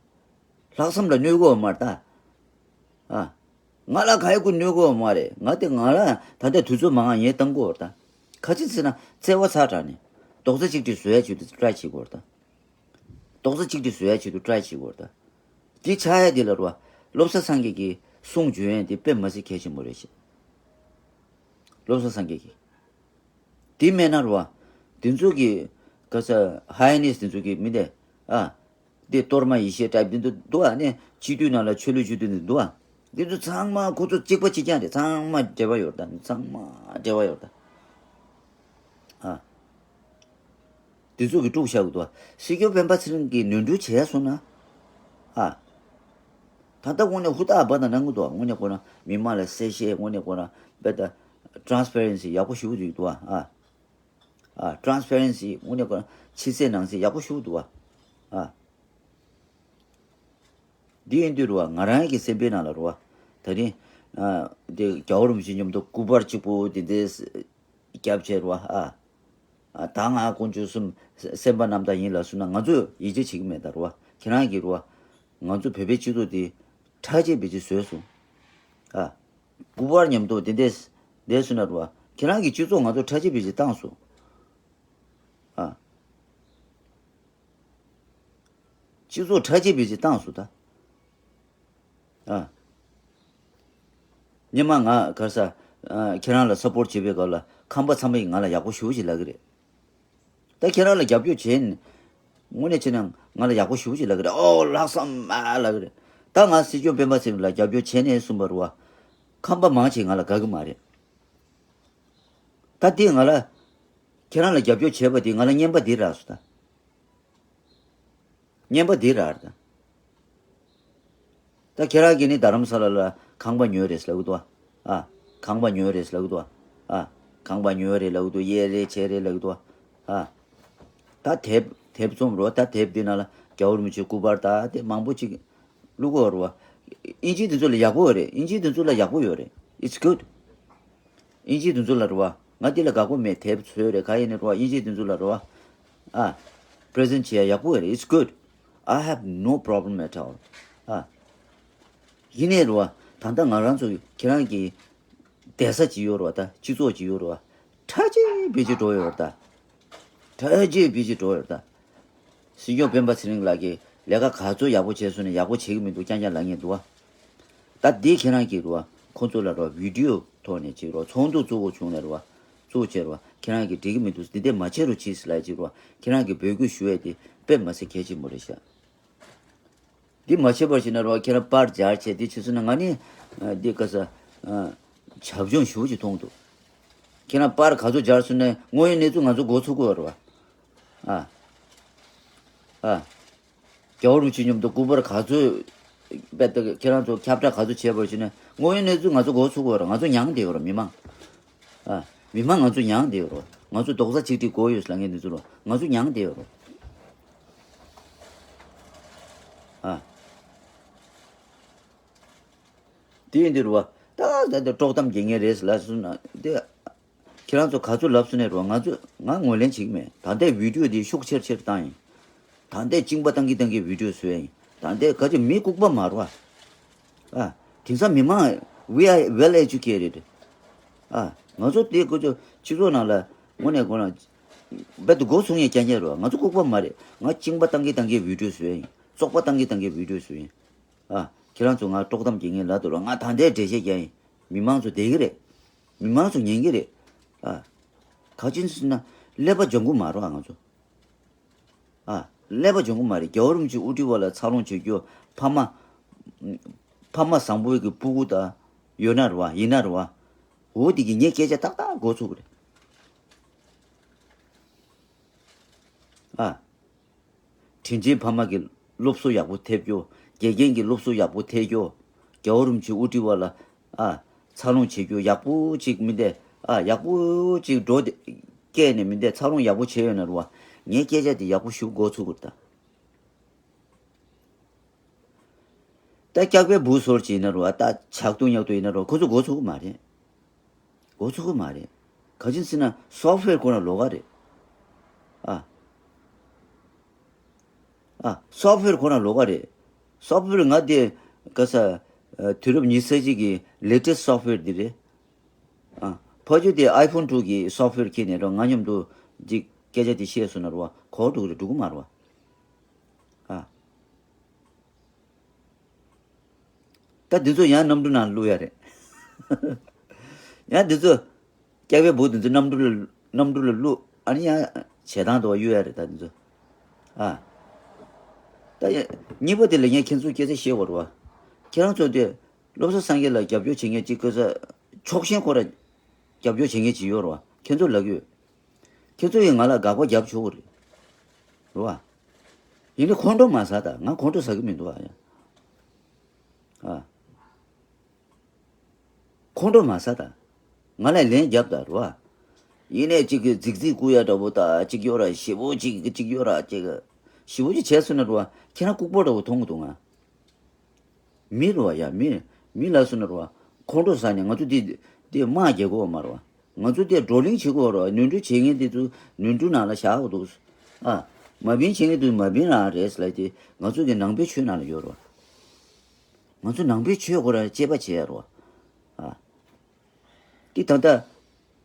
ལྷག་བསམ་ལ་གནོད་དགོས་མ་རེད་ད། ཨ། ང་ལ་ག་ཡི་གུ་གནོད་དགོས་མ་རེད། ང་དེ་ང་ལ་ད་ལྟ་དུས་ཚོད་མང་ང་ཡས་བཏང་དགོས་རེད་ད། ག་ཅི་ཟེར་ན་བརྩེ་བ་ཚ་དྲགས་ནས་རྡོག་རྩ་གཅིག་སྒྲིལ་བཟོ་ཡ་ཆེད་དུ་ཊ་རའི་བྱེད་དགོས་རེད་ད། རྡོག་རྩ་གཅིག་སྒྲིལ་བཟོ་ཡ་ཆེད་དུ་ཊ་རའི་བྱེད་དགོས་རེད་ད། དེ་ཆགས་ཡ་དེ་ལ་རོ། བློ་བཟང་སངས་རྒྱས་ཀྱི་གསུང་བརྗོད་ཡན་དེ་དཔེ་མ་སྲིད་གལ་ཆེན་པོ་རེད་ཤག་བློ་བཟང་སངས་རྒྱས་ཀྱི། དེ་མེད་ན་རོ། དེ་ཚོ་གི་ག་ས་ཧའི་ནེས་དེ་ཚོ་གི་མི་དེ། ཨ། དེ་གཏོར་མ་ཡེ་ཤེས་ཊའིབ་དེ་ཚོ་འདུག་ཨ་ནི་སྤྱི་འཐུས་ནང་ལ་ཆོས་ལུགས་སྤྱི་འཐུས་དེ་འདུག་ཨ། དེ་ཚོ་ཚང་མ་ཁོ་ཚོ་གཅིག་པ་གཅིག་རྐྱང་རེད། ཚང་མ་འབྲེལ་བ་ཡོད་ད། ཚང་མ་འབྲེལ་བ་ཡོད་ད། ཨ། དེ་ཚོ་གི་དཀྲུག་བཞག་གི་འདུག་ཨ། སྲིད་སྐྱོང་སྤེན་པ་ཚེ་རིང་གིས་ནོར་འཁྲུལ་བྱས་སོང་ན། ཨ། ད་ལྟ་དངོས་གནས་ཧུར་ཐག་འབད་ན་གནང་གི་འདུག་ཨ། དངོས་གནས་ཁོ་རང་མི་མང་ལ་གསལ་བཤད་དངོས་གནས་ཁོ་རང་དཔེ་ད་ཊ་རན་སི་པེ་རེན་སི་ཡག་པོ་ཞེ་པོ་ཅིག་འདུག་ཨ། ཨ། ཨ། ཊ་རན་སི་པེ་རེན་སི་དངོས་གནས་ཁོ་རང་ཕྱི་གསལ་ནང་གསལ་ཡག་པོ་ཞེ་པོ་འདུག་ཨ། ཨ། འདི་ཡིན་དུས་རུ་བ་ང་རང་གི་སེམས་པའི་ནང་ལ་རུ་བ་ད་རིང་། ཨ། འདི་རྒྱལ་བ་རིན་པོ་ཆེ་མཉམ་དུ་སྐུ་པར་གཅིག་པུ་འདི་འདྲའི་སྐྱབས་བྱས་རུ་བ། ཨ། ཨ། ད་ང་དཀོན་མཆོག་གསུམ་སེམས་དཔའ་རྣམ་དག་ཡིན་ལབ་སོང་ན་ང་ཚོས་ཡིད་ཆེས་བྱེད་ཀྱི་མེད་ད་རུ་བ། ཁྱེད་རང་གིས་རུ་བ་ང་ཚོ་བོད་པའི་སྤྱི་ཚོགས་འདི་ཁྲག་རྗེས་བེད་སྤྱོད་བཟོས་སོང་། ཨ། སྐུ་པར་མཉམ་དུ་འདི་འདྲའི་འདས་སོང་ན་རུ་བ་ཁྱེད་རང་གིས་སྤྱི་ཚོགས་ང་ཚོ་ཁྲག་རྗེས་བེད་སྤྱོད་བཏང་སོང་། ཨ། སྤྱི་ཚོགས་ཁྲག་རྗེས་བེད་སྤྱོད་བཏང་སོང་ད། ཨ། སྔོན་མ་ང་ག་རེ་ཟ། ཨ། ཁྱེད་རང་ལ་སཔོརྚ་བྱེད་པའི་སྐབས་ལ་ཁམས་པ་ཚང་མ་གིས་ང་ལ་ཡག་པོ་ཞེ་པོ་ཅིག་ལབ་ཀྱི་རེད། ད་ཁྱེད་རང་ལ་རྒྱབ་སྐྱོར་བྱས་ནས་དངོས་གནས་བྱས་ན་ང་ལ་ཡག་པོ་ཞེ་པོ་ཅིག་ལབ་ཀྱི་རེད། ཨོ་ལྷག་བསམ་ཨ་ལབ་ཀྱི་རེད། ད་ང་སྲིད་སྐྱོང་སྤེན་པ་ཚེ་རིང་ལ་རྒྱབ་སྐྱོར་བྱས་ནས་གསུངས་པ་རུ་བ། ཁམས་པ་མང་ཆེ་ང་ལ་དགའ་གི་མ་རེད། ད་འདི་ང་ལ། ཁྱེད་རང་ལ་རྒྱབ་སྐྱོར་བྱས་པ་འདི་ང་ལ་རྔན་པ་འདི་རག་སོང་ད། རྔན་པ་འདི་རག་རེད་ད། ད་ཁྱེད་རང་གིས་ནི་རྡ་རམ་ས་ལ་ལ་ཁང་པ་ཉོས་རེད་ལབ་གི་འདུག་ཨ། ཁང་པ་ཉོས་རེད་ལབ་གི་འདུག་ཨ། ཁང་པ་ཉོས་རེད་ལབ་གི་འདུག་གཡར་རེད་བྱས་རེད་ལབ་གི་འདུག་ཨ། ད་དེབ་དེབ་རྩོམ་རོགས། ད་དེབ་འདི་ནང་ལ་རྒྱལ་བ་རིན་པོ་ཆེའི་སྐུ་པར་ད་དེ་མང་པོ་ཅིག་བླུག་གི་ཡོད་རེད་བ། ཨིན་ཇི་འདི་ཚོ་ལ་ཡག་པོ་ཡོད་རེད། ཨིན་ཇི་འདི་ཚོ་ལ་ཡག་པོ་ཡོད་རེད། It's good. ཨིན་ཇི་དེ་ཚོ་ལ་རེད་བ། ང་འདི་ལ་དགའ་པོ་མེད། དེབ་ཚོས་རེད་ག་ཡིན་ནི་རེད་བ། ཨིན་ཇི་དེ་ཚོ་ལ་རེད་བ། ཨ། པི་རི་ཛེན་ཊི་བྱེད་ཡ་ཡག་པོ་རེད། It's good. I have no problem at all. ཨ། ཡིན་ནའི་རེད་བ། ད་ལྟ་ང་རང་ཚོ་ཁྱེད་རང་གི་ གདན་ས་ཅིག་ཡོད་རེད་བ། ད་སྤྱི་ཚོགས་ཅིག་ཡོད་རེད་བ། གྲ་རྒྱས་བེད་སྤྱོད་འགྲོ་ཡོད་རེད་ད། གྲ་རྒྱས་བེད་སྤྱོད་འགྲོ་ཡོད་རེད་ད། སྲིད་སྐྱོང་སྤེན་པ་ཚེ་རིང་ལགས་ཀྱིས་ལས་ཀ་ག་ཚོད་ཡག་པོ་བྱས་སོང་ནས་ཡག་པོ་བྱེད་ཀྱི་མི་འདུག་རྐྱང་རྐྱང་ལབ་མཁན་འདུག་བ། ད་འདི་ཁྱེད་རང་གིས་རེད་བ། ཁོང་ཚོ་ལ་རེད་བ། བི་ཌི་ཡོ་ཐོག་ནས་ཅིག་རེད་བ། ཚོགས་འདུ་བཙུགས་དགོས་བྱུང་ནས་རེད་བ། བཙུགས་བྱས་རེད་བ། ཁྱེད་རང་གིས་འགྲིག་གི་མི་འདུག་འདི་འདྲས་མ་བྱེད་རོགས་གྱིས་ལབ་ཅིག་རེད་བ། ཁྱེད་རང་གིས་འབོད་སྐུལ་ཞུ་ཡས་དེ་དཔེ་མ་སྲིད་གལ་ཆེན་པོ་རེད་ཤག་འདི་མ་བྱེད་པར་བྱས་ན་རོ། ཁྱེད་རང་པར་སྦྱར་བྱས་འདི་བྱེད་སོང་ན་ང་ནི་ཨ་འདི་ག་ས་ཨ་བྱབ་ཆུང་ཞུ་ཅིག་མཐོང་འདུག་ཁྱེད་རང་པར་ག་ཚོད་སྦྱར་སོང་ན་དངོས་ཡོད་གནས་ཚུལ་ང་ཚོ་མགོ་ཚོད་ཀྱི་ཡོད་རེད་བ། ཨ་ཨ་རྒྱལ་བ་རིན་པོ་ཆེ་མཉམ་དུ་སྐུ་པར་ག་ཚོད་དཔེ་ད་ཁྱེད་རང་ཚོ་ཁྱབ་བསྒྲགས་ག་ཚོད་བྱས་པར་བྱས་ན་དངོས་ཡོད་གནས་ཚུལ་ང་ཚོ་མགོ་ཚོད་ཀྱི་ཡོད་རེད། ང་ཚོ་མྱངས་བསྡད་ཡོད་རེད་མི་མང་། ཨ། མི་མང་ང་ཚོ་མྱངས་བསྡད་ཡོད་རོ། ང་ཚོ་རྡོག་རྩ་གཅིག་སྒྲིལ་དགོས་ཡོད་ལབ་མཁན་འདི་ཚོ་རོ། ང་ཚོ་མྱངས་བསྡད་ཡོད་རོ། ཨ། དེ་ཡིན་དུས་རོ། ད་ད་ད་དཀྲོག་གཏམ་རྒྱག་མཁན་རེད་ལབ་སོང་ན་དེ། ཁྱེད་རང་ཚོ་ག་ཚོད་ལབ་སོང་ནས་རོ། ང་ཚོ་ང་ངོས་ལེན་བྱེད་ཀྱི་མེད། ད་ལྟའི་བི་ཌིའོ་འདི་ཤུགས་ཆེར་ཆེར་བཏང་ཡིན། ད་ལྟའི་གཅིན་པ་བཏང་གི་བཏང་གི་བི་ཌིའོ་བཟོས་ཡིན། ད་ལྟའི་ག་ཚོད་མི་ལྐུགས་པ་མ་རོ། ཨ། དེང་སང་མི་མང་we are well educated. ཨ། ང་ཚོ་དེ་ཀོ་ཅོ་སྤྱི་ཚོགས་ནང་ལ་དངོས་གནས་དགོས་ན་རྦད་དེ་སྒོ་སྲུང་ཡས་རྐྱང་རྐྱང་རོ། ང་ཚོ་ལྐུགས་པ་མ་རེད། ང་གཅིན་པ་བཏང་གི་བཏང་གི་བི་ཌིའོ་བཟོས་ཡིན། བཙོག་པ་བཏང་གི་བཏང་གི་བི་ཌིའོ་བཟོས་ཡིན། ཨ། ཁྱེད་རང་ཚོ་ང་དཀྲོག་གཏམ་རྒྱག་མཁན་ལབ་འདུག་རོ། ང་ད་ལྟའི་འགྲེལ་བཤད་རྒྱག་ཡིན། མི་མང་ཚོ་བསྡད་ཀྱི་རེད། མི་མང་ཚོ་ཉན་གྱི་རེད། ཨ། ག་ཅིན་ཟེར་ན་ཀླད་པ་སྦྱང་གི་མ་རོ་ང་ཚོ། ཨ། ཀླད་པ་སྦྱོང་གི་མ་རེད། རྒྱལ་བ་རིན་པོ་ཆེ་དབུ་ཁྲིད་པ་ལ་འཚར་ལོངས་བྱེད་རྒྱུ། ཕ་མ། ཕ་མ་བཟང་པོའི་གི་སྤུ་གུ་དང་ཡོད་ན་རེད་བ། ཡིན་ན་རེད་བ། འོ་དེ་གི་ངས་སྐད་ཆ་ཏག་ཏག་གོ་ཚུགས་རེད། ཨ། དྲིན་ཆེན་ཕ་མ་གི་སློབ་གསོ་ཡག་པོ་ཐེབས་རྒྱུ། དགེ་རྒན་གྱི་སློབ་གསོ་ཡག་པོ་ཐེབས་རྒྱུ། རྒྱལ་བ་རིན་པོ་ཆེ་དབུ་ཁྲིད་པ་ལ། ཨ། འཚར་ལོངས་བྱེད་རྒྱུ་ཡག་པོ་ཅིག་མི་འདས། ཨ། ཡག་པོ་ཅིག་འགྲོ་བསྐྱལ་ནས་མི་འདས། འཚར་ལོངས་ཡག་པོ་བྱས་ཡོད་ན་རུ་བ། ངའི་སྐད་ཆ་དེ་ཡག་པོ་ཞུ་དགོས་ཚུགས་དགོས་ད། ད་སྐྱག་པའི་འབུ་སོར་ཅིག་ཡིན་ན་རུ་བ། ད་ཆག་ཏུ་ཉག་ཏུ་ཡིན་ན་རུ་བ། ཁོ་ཚོ་དགོས་ཚུགས་ཀྱི་མ་རེད། དགོས་ཚུགས་ཀྱི་མ་རེད། ག་ཅི་ཟེར་ན་སོཕ་ཝེར་ཁོ་ན་ལོགས་ཀ་རེད། ཨ། ཨ། སོཕ་ཝེར་ཁོ་ན་ལོགས་ཀ་རེད། སོཕ་ཝེར་ང་དེ་ག་ས། ཨ། དུས་རབས་ཉི་ཤུ་རྩ་གཅིག་གི་ལེ་ཊེ་སི་སོཕ་ཝེར་འདི་རེད། ཨ། ཕ་ཆུ་དེ་ཨའི་ཕོན་ཊུ་གི་སོཕ་ཝེར་ཁྱེར་ནས་རོ། ང་མཉམ་དུ་ཅིག་སྐད་ཆ་དེ་བཤད་སོང་ན་རོ། གོ་འགྲོ་གི་རེད། འགྲོ་གི་མ་རོ། ཨ། ད་འདི་ཚོ་ཡང་གནམ་གྲུ་ནང་བླུག་ཡ་རེད། ཡང་འདི་ཚོ་སྐྱག་པའི་འབུ་འདི་ཚོ་གནམ་གྲུ་ལ་གནམ་གྲུ་ལ་བླུག་ཨ་ནི་ཡང་བྱེ་ཐང་དུ་གཡུག་ཡ་རེད་ད་འདི་ཚོ། ཨ། ད་ཡ་གཉིས་པ་དེ་ལ་ངས་ཁྱེད་ཚོ་སྐད་ཆ་བཤད་དགོས་རེད་བ། ཁྱེད་རང་ཚོ་དེ་བློ་བཟང་སངས་རྒྱས་ལ་རྒྱབ་སྐྱོར་བྱེད་མཁན་གཅིག་ག་ས་ཕྱོགས་ཞེན་ཁོ་ར་རྒྱབ་སྐྱོར་བྱེད་མཁན་གཅིག་ཡོད་རེད་བ། ཁྱེད་ཚོ་ལབ་ཡོད། ཁྱེད་ཚོ་ཡིས་ང་ལ་དགག་པ་རྒྱབ་ཆོག་གི་རེད། རེད་བ། ཡིན་ནའི་ཁོང་ཁྲོ་མ་ཟ་ད། ང་ཁོང་ཁྲོ་ཟ་གི་མི་འདུག་ཨ་ཡ། ཨ། ཁོང་ཁྲོ་མ་ཟ་ད། ང་ལ་ལན་རྒྱབ་ད་རེད་བ། ཡིན་ནའི་གཅིག་གི་རྫིག་རྫིག་བསྐུར་ཡ་འདྲ་པོ་ད་གཅིག་ཡོད་ར། ཞེ་པོ་གཅིག་གཅིག་ཡོད་ར་གཅིག་ཞེ་པོ་གཅིག་བྱས་སོང་ན་རེད་བ། ཁྱེད་རང་ལྐུགས་པ་འདྲ་པོ་མཐོང་གི་འདུག་ང་། མི་རེད་བ་ཡ། མི་མི་ལབ་སོང་ན་རེད་བ། ཁོང་ཁྲོ་ཟ་ནས་ང་ཚོ་འདི་འདི་དམག་རྒྱག་དགོས་བ་མ་རེད་བ། ང་ཚོ་འདི་བགྲོ་གླེང་བྱེད་དགོས་བ་རེད་བ། ནོར་འཁྲུལ་བྱེད་མཁན་འདི་ཚོ་ནོར་འཁྲུལ་ནང་ལ་བཞག་དགོས་འདུག་ཨ། མ་བིན་བྱེད་མཁན་འདི་མ་བིན་ལ་རེད་ཟེར་ལབ་དེ་ང་ཚོ་གི་ནང་པའི་ཆོས་ནང་ལ་ཡོད་རེད་བ། ང་ཚོ་ནང་པའི་ཆོས་སྐོར་ལ་དཔྱད་པ་བྱེད་ཡ་རོ། ཨ། འདི་ད་ལྟ་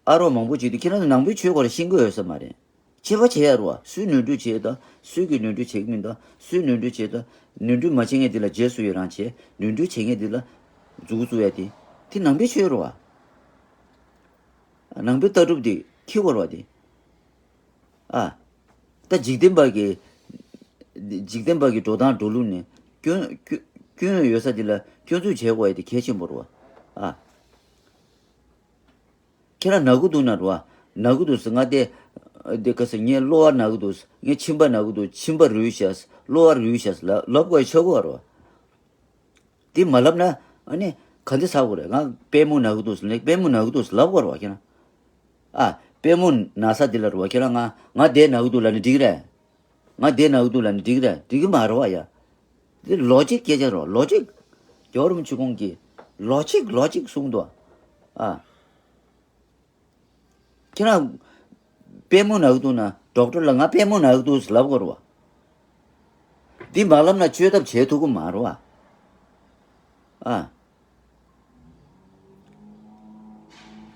ཨ་རོགས་མང་པོ་བྱེད་དུས་ཁྱེད་རང་ཚོ་ནང་པའི་ཆོས་སྐོར་ལ་ཤེས་ཀྱི་ཡོད་ས་མ་རེད། དཔྱད་པ་བྱེད་ཡ་རོ། སུས་ནོར་འཁྲུལ་བྱས་དང་། སུས་ཀྱིས་ནོར་འཁྲུལ་བྱེད་ཀྱི་མིན་དང་། སུས་ནོར་འཁྲུལ་བྱས་དང་། ནོར་འཁྲུལ་མ་བྱེད་མཁན་འདི་ལ་རྗེས་སུ་ཡི་རང་བྱས། ནོར་འཁྲུལ་བྱེད་མཁན་འདི་ལ་མཛུབ་གུ་བཙུགས་ཡ་དེ། དེ་ནང་པའི་ཆོས་རོ། ནང་པའི་ལྟ་གྲུབ་དེ་འཁྱེར་དགོས་རེད་བ་དེ། ཨ། ད་འཇིག་རྟེན་པ་གི། འཇིག་རྟེན་པ་གི་འགྲོ་སྟངས་འགྲོ་ལུགས་ནས་སྐྱོན་སྐྱོན་སྐྱོན་ཡོད་ས་དེ་ལ་སྐྱོན་འཛུགས་བྱེད་དགོས་ཡ་དེ་གལ་ཆེན་པོ་རེད་བ། ཨ། ཁྱེད་རང་ན་གི་འདུག་ན་རེད་བ། ན་གི་འདུག་ཟེར། ང་དེ་དེ་ག་ཟེར། ངའི་གློ་བ་ན་གི་འདུག་ཟེར། ངའི་མཆིན་པ་ན་གི་འདུག་མཆིན་པ་རུལ་ཤག་ཟེར། གློ་བ་རུལ་ཤག་ཟེར་ལབ་ལབ་དགོས་ཡ་ཆགས་ཀྱི་ཡོད་རེད་བ། དེ་མ་ལབ་ན་ཨ་ནི་ག་འདྲ་ཟེར་དགོས་རེད། ང་པུས་མོ་ན་གི་འདུག་ཟེར་ནས་པུས་མོ་ན་གི་འདུག་ཟེར་ལབ་དགོས་རེད་བ་ཁྱེད་རང་། ཨ། པུས་མོ་ན་ས་དེ་ལ་རེད་བ། ཁྱེད་རང་ང་ང་དེ་ན་གི་འདུག་ལབ་ན་འགྲིག་གི་རེད། ང་དེ་ན་གི་འདུག་ལབ་ན་འགྲིག་གི་རེད། འགྲིག་གི་མ་རེད་བ་ཡ། དེ་ལོ་ཇིག་སྐད་ཆ་རེད་བ། ལོ་ཇིག་རྒྱལ་བ་རིན་པོ་ཆེ་ཁོང་གིས་ལོ་ཇིག་ལོ་ཇིག་གསུངས་འདུག་ཨ། ཁྱེད་རང་པུས་མོ་ན་གི་འདུག་ན་ཌོག་ཊར་ལ་ང་པུས་མོ་ན་གི་འདུག་ཟེར་ལབ་དགོས་རེད་བ། འདི་མ་ལབ་ན་བཅོས་ཐབས་བྱེད་ཐུབ་ཀྱི་མ་རེད་བ། ཨ།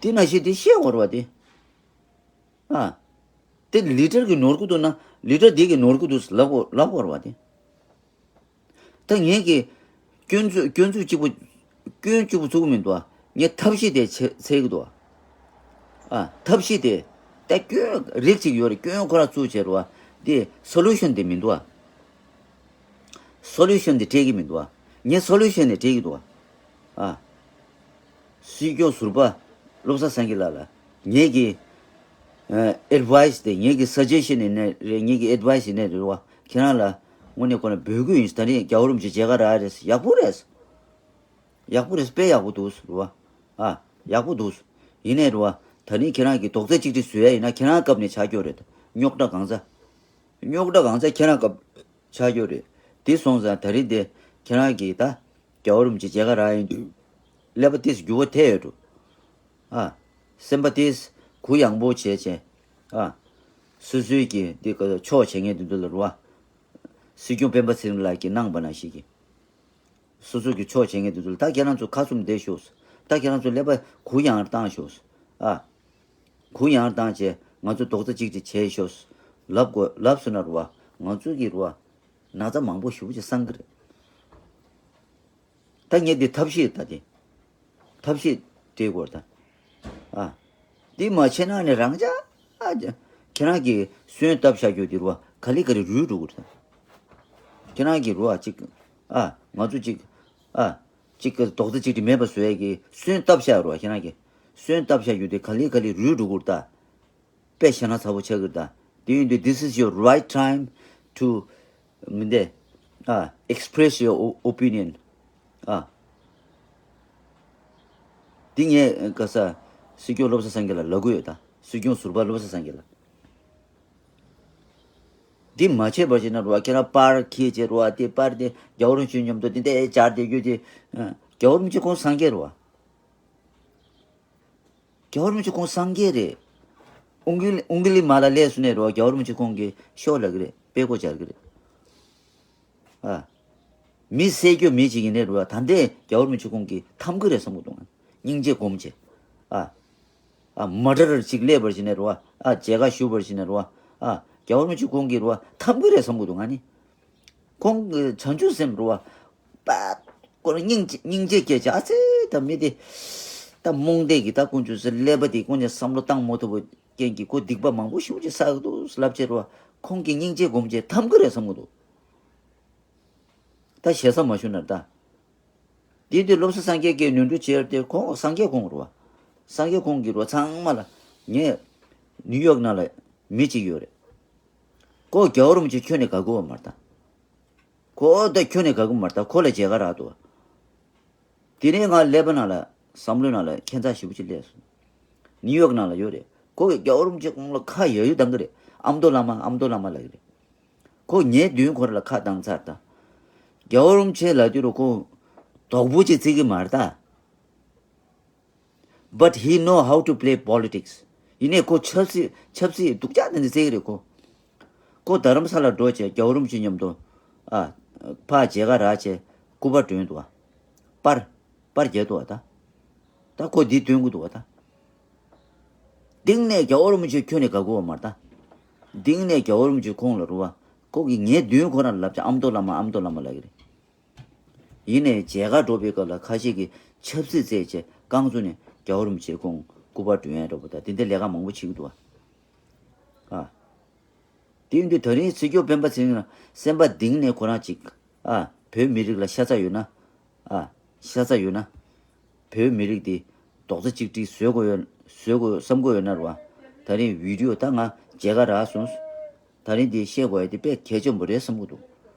དེ་ནང་བཞིན་དེ་བཤད་དགོས་རེད་བ་དེ། ཨ། དེ་ལི་ཌར་གྱིས་ནོར་གྱི་འདུག་ན་ལི་ཌར་དེ་གིས་ནོར་གྱི་འདུག་ལབ་དགོས་ལབ་དགོས་རེད་བ་དེ། ད་ངས་ཀྱི་སྐྱོན་འཛུགས་སྐྱོན་འཛུགས་གཅིག་པུ་སྐྱོན་གཅིག་པུ་བཙུགས་མི་འདུག་ཨ། ངས་ཐབས་ཤེས་དེ་འཚོལ་འཚོལ་གྱི་འདུག་ཨ། ཨ། ཐབས་ཤེས་དེ་ད་སྐྱོན་རིགས་གཅིག་ཡོད་རེད། སྐྱོན་ཁོ་རང་བཙུགས་བྱས་རེད་བ། དེ་སོ་ལུ་ཤན་དེ་མི་འདུག་ཨ། སོ་ལུ་ཤན་དེ་སྤྲད་ཀྱི་མི་འདུག་ཨ། ངས་སོ་ལུ་ཤན་དེ་སྤྲད་ཀྱི་འདུག་ཨ། ཨ། སྲིད་སྐྱོང་ཟུར་པ་བློ་བཟང་སེང་གེ་ལགས་ལ་ངེད་ཀྱི་ཨ་ཨེཌ་ཝའི་སི་དེ། ངེད་ཀྱི་སཱ་ཇེ་ཤན་ཡིན་ནའི་རེད། ངེད་ཀྱི་ཨེཌ་ཝའི་སི་ཡིན་ནའི་རེད་བ། ཁྱེད་རང་ལ་དངོས་གནས་ཁོ་ན་འབོད་སྐུལ་ཡིན། ད་རིང་རྒྱལ་བ་རིན་པོ་ཆེ་མཇལ་ཁ་རག་རེད། ཡག་པོ་རེད། ཡག་པོ་རེད། དཔེ་ཡག་པོ་འདུག་རེད་བ། ཨ། ཡག་པོ་འདུག་ཡིན་ནའི་རེད་བ། ད་རིང་ཁྱེད་རང་གིས་རྡོག་རྩ་གཅིག་སྒྲིལ་བཟོ་ཡ་ཡིན་ན་ཁྱེད་རང་སྐབས་ནས་ཆགས་ཀྱི་ཡོད་རེད། རྙོག་དྲ་གང་ཚ། རྙོག་དྲ་གང་ཚ་ཁྱེད་རང་སྐབས་ཆགས་ཀྱི་ཡོད་རེད། དེ་སོང་ཙང་ད་རིང་དེ་ཁྱེད་རང་གིས་ད་རྒྱལ་བ་རིན་པོ་ཆེ་མཇལ་ཁ་རག་ཡིན་དུས་ཀླད་པ་ཏོག་ཙམ་འགྱུར་བ་ཐེབས་ཡོད་འགྲོ། ཨ། སེམས་པ་ཏོག་ཙམ་གུ་ཡངས་པོ་བྱས་བྱས། ཨ། སོ་སོའི་གི་འདི་ག་ཕྱོགས་བྱེད་མཁན་དེ་ཚོ་ལ་རེད་བ། སྲིད་སྐྱོང་སྤེན་པ་ཚེ་རིང་ལགས་ཀྱིས་གནང་བ་ནང་བཞིན་གྱི། སོ་སོ་གི་ཕྱོགས་བྱེད་མཁན་དེ་ཚོ་ལ་ད་ཁྱེད་རང་ཚོ་ཁ་བཙུམ་བསྡད་ཤོག་ད་ཁྱེད་རང་ཚོ་ཀླད་པ་གུ་ཡངས་བཏང་ཤོག་ཨ། གུ་ཡངས་བཏང་བྱས་ང་ཚོ་རྡོག་རྩ་གཅིག་སྒྲིལ་བྱས་ཤོག་ལབ་དགོས་ལབ་སོང་ན་རེད་བ། ང་ཚོ་གི་རེད་བ། ན་ཚ་མང་པོ་ཞེ་པོ་ཅིག་སངས་ཀྱི་རེད། ད་ངས་འདི་ཐབས་ཤེས་ད་དེ། ཐབས་ཤེས་སྤྲད་དགོས་ད། ཨ། འདི་མ་བྱས་ན་ནི་རང་ཅག་ཨ། ཁྱེད་རང་གིས་སོན་བཏབ་བཞག་རྒྱུ་འདི་རུ་བ་ག་ལེ་ག་ལེ་རུལ་འགྲོ་གི་རེད་ད། ཁྱེད་རང་གིས་རུ་བ་གཅིག་ཨ། ང་ཚོ་གཅིག་ཨ། གཅིག་གི་རྡོག་རྩ་གཅིག་སྒྲིལ་མེད་པ་བཟོ་ཡས་ཀྱི་སོན་བཏབ་བཞག་རུ་བ། ཁྱེད་རང་གིས་སོན་བཏབ་བཞག་རྒྱུ་འདི་ག་ལེ་ག་ལེ་རུལ་འགྲོ་གི་རེད་ད། དཔེ་བཞག་ན་ཚ་པོ་ཆགས་ཀྱི་རེད་ད། དེ་ཡིན་དུས་this is your right time to མི་འདི། ཨ། express your o- opinion. ཨ། འདི་ངས་ག་ས། སྲིད་སྐྱོང་བློ་བཟང་སེང་གེ་ལ་ལབ་གི་ཡོད་ད། སྲིད་སྐྱོང་ཟུར་པ་བློ་བཟང་སེང་གེ་ལ། འདི་མ་བྱས་པར་བྱས་ན་རུ་བ་ཁྱེད་རང་པར་ཁྱེར་བྱས་རུ་བ་དེ་པར་དེ་རྒྱལ་བ་རིན་པོ་ཆེ་མཉམ་དུ་འདི་འདྲའི་སྦྱར་བསྡད་རྒྱུ་དེ། ཨ། རྒྱལ་བ་རིན་པོ་ཆེ་ཁོང་སངས་རྒྱས་རུ་བ། རྒྱལ་བ་རིན་པོ་ཆེ་ཁོང་སངས་རྒྱས་རེད། ཨུང་གི་ཨུང་གི་ལི་མ་ལ་སླེབས་སོང་ནས་རོ། རྒྱལ་བ་རིན་པོ་ཆེ་ཁོང་གིས་ཤོག་ལབ་ཀྱི་རེད། དཔེ་ཁོ་སྦྱར་གྱི་རེད། ཨ། མི་བསད་རྒྱུ་མི་ཅིག་ཡིན་ནས་རོ། ད་ལྟའི་རྒྱལ་བ་རིན་པོ་ཆེ་ཁོང་གིས་འཐམ་གྱི་རེད་བསམ་གྱི་འདུག་སྙིང་རྗེ་སྒོམ་བྱས། ཨ། ཨ། མ་ཊར་ཅིག་སླེབས་པར་བྱས་ནས་རོ། ཨ། མཇལ་ཁ་ཞུ་བར་བྱས་ནས་རོ། ཨ། རྒྱལ་བ་རིན་པོ་ཆེ་ཁོང་གིས་རོ། འཐམ་གྱི་རེད་བསམ་གྱི་འདུག་ང་ནི། ཁོང་གི་བྱང་ཆུབ་སེམས་རུ་བ། པ། ཁོ་རང་སྙིང་རྗེ་སྙིང་རྗེ་སྐྱེས་བྱས། ཨ་ཙི། ད་མི་དེ། ད་རྨོངས་དད་ཀྱི་ད་དཀོན་མཆོག་ཟེར་ཀླད་པ་དེ་ཁོང་ཚོས་བསམ་བློ་བཏང་མ་ཐུབ་པ་རྐྱེན་གྱིས་ཁོ་སྡིག་པ་མང་པོ་ཞེ་པོ་ཅིག་བསགས་འདུག་ལབ་བྱས་རུ་བ། ཁོང་གིས་སྙིང་རྗེ་སྒོམ་བྱས་འཐམ་གྱི་རེད་བསམ་གྱི་འདུག་ད་ཞེ་ས་མ་ཞུ་ན་ད། དེ་དུས་བློ་བཟང་སངས་རྒྱས་ཀྱིས་ནོར་འཁྲུལ་བྱས་ཏེ་ཁོང་སངས་རྒྱས་ཁོང་རུ་བ། སངས་རྒྱས་ཁོང་གིས་རུ་བ་ཚང་མ་ལ། ངས་ནིའུ་ཡོག་ནང་ལ་མི་གཅིག་ཡོད་རེད། ཁོ་རྒྱལ་བ་རིན་པོ་ཆེ་ཁྱོན་ནས་དགའ་གི་ཡོད་མ་རེད་ད། ཁོ་ད་ཁྱོན་ནས་དགའ་གི་མ་རེད་ད། ཁོ་ལ་མཇལ་ཁ་རག་འདུག་བ། དེ་ནས་ང་ཀླད་པ་ནང་ལ་བསམ་བློའི་ནང་ལ་ཁྱད་མཚར་ཞེ་པོ་ཅིག་སླེབས་སོང་། ནིའུ་ཡོག་ནང་ལ་ཡོད་རེད། ཁོ་གིས་རྒྱལ་བ་རིན་པོ་ཆེ་ཁོང་ལ་ཁ་ཡ་ཡུ་བཏང་གི་རེད། ཨ་མདོ་བླ་མ། ཨ་མདོ་བླ་མ་ལབ་ཀྱི་རེད། ཁོ་ངའི་མདུན་ཁོ་ར་ལ་ཁ་བཏང་ཚར་ད། རྒྱལ་བ་རིན་པོ་ཆེ་ལབ་དུས་རུ་ཁོ་དོག་པོ་ཅིག་བརྩི་གི་མ་རེད་ད། But he know how to play politics. ཡིན་ནའི་ཁོ་ཆབ་སྲིད་ཆབ་སྲིད་སྡུག་ཅག་དེ་འདྲ་རྩེ་གི་རེད་ཁོ། ཁོ་རྡ་རམ་ས་ལ་འགྲོ་བྱས་རྒྱལ་བ་རིན་པོ་ཆེ་མཉམ་དུ། ཨ། ཕར་མཇལ་ཁ་རག་བྱས་སྐུ་པར་སྒྲོན་འདུག་བ། པར། པར་རྒྱག་འདུག་བ་ད། ད་ཁོ་འདི་སྟོན་གི་འདུག་བ་ད། གཏིང་ནས་རྒྱལ་བ་རིན་པོ་ཆེ་ཁྱོན་ནས་དགའ་གི་ཡོད་མ་རེད་ད། གཏིང་ནས་རྒྱལ་བ་རིན་པོ་ཆེ་ཁོང་ལ་རུ་བ། ཁོ་གིས་ངའི་མདུན་ཁོ་རང་ལ་ལབ་བྱས་ཨ་མདོ་བླ་མ། ཨ་མདོ་བླ་མ་ལབ་ཀྱི་རེད། ཡིན་ནའི་མཇལ་ཁ་འགྲོ་བའི་སྐབས་ལ་ཁ་ཤས་ཀྱིས་ཆབ་སྲིད་རྩོད་བྱས་རྐང་བཙུགས་ནས་རྒྱལ་བ་རིན་པོ་ཆེ་ཁོང་སྐུ་པར་སྒྲོན་ཡས་འདྲ་པོ་དང་དེ་འདྲའི་ལས་ཀ་མང་པོ་བྱེད་ཀྱི་འདུག་བ། ཨ། དེ་ཡིན་དུས་ད་རིང་སྲིད་སྐྱོང་སྤེན་པ་ཚེ་རིང་ལ་སེམས་པ་གཏིང་ནས་ཁོ་རང་ཅིག་ཨ། བོད་མི་རིགས་ལ་ཤ་ཚ་ཡོད་ན། ཨ། ཤ་ཚ་ཡོད་ན། བོད་མི་རིགས་འདི་རྡོག་རྩ་གཅིག་སྒྲིལ་བཟོ་དགོས་ཡོད། བཟོ་དགོས་བསམ་དགོས་ཡོད་ན་རེད་བ། ད་རིང་བི་ཌི་ཡོ་ད་ང་མཇལ་ཁ་རག་སོང་། ད་རིང་འདི་བཤད་དགོས་ཡ་དེ་དཔེ་གལ་ཆེན་པོ་རེད་བསམ་གྱི་འདུག་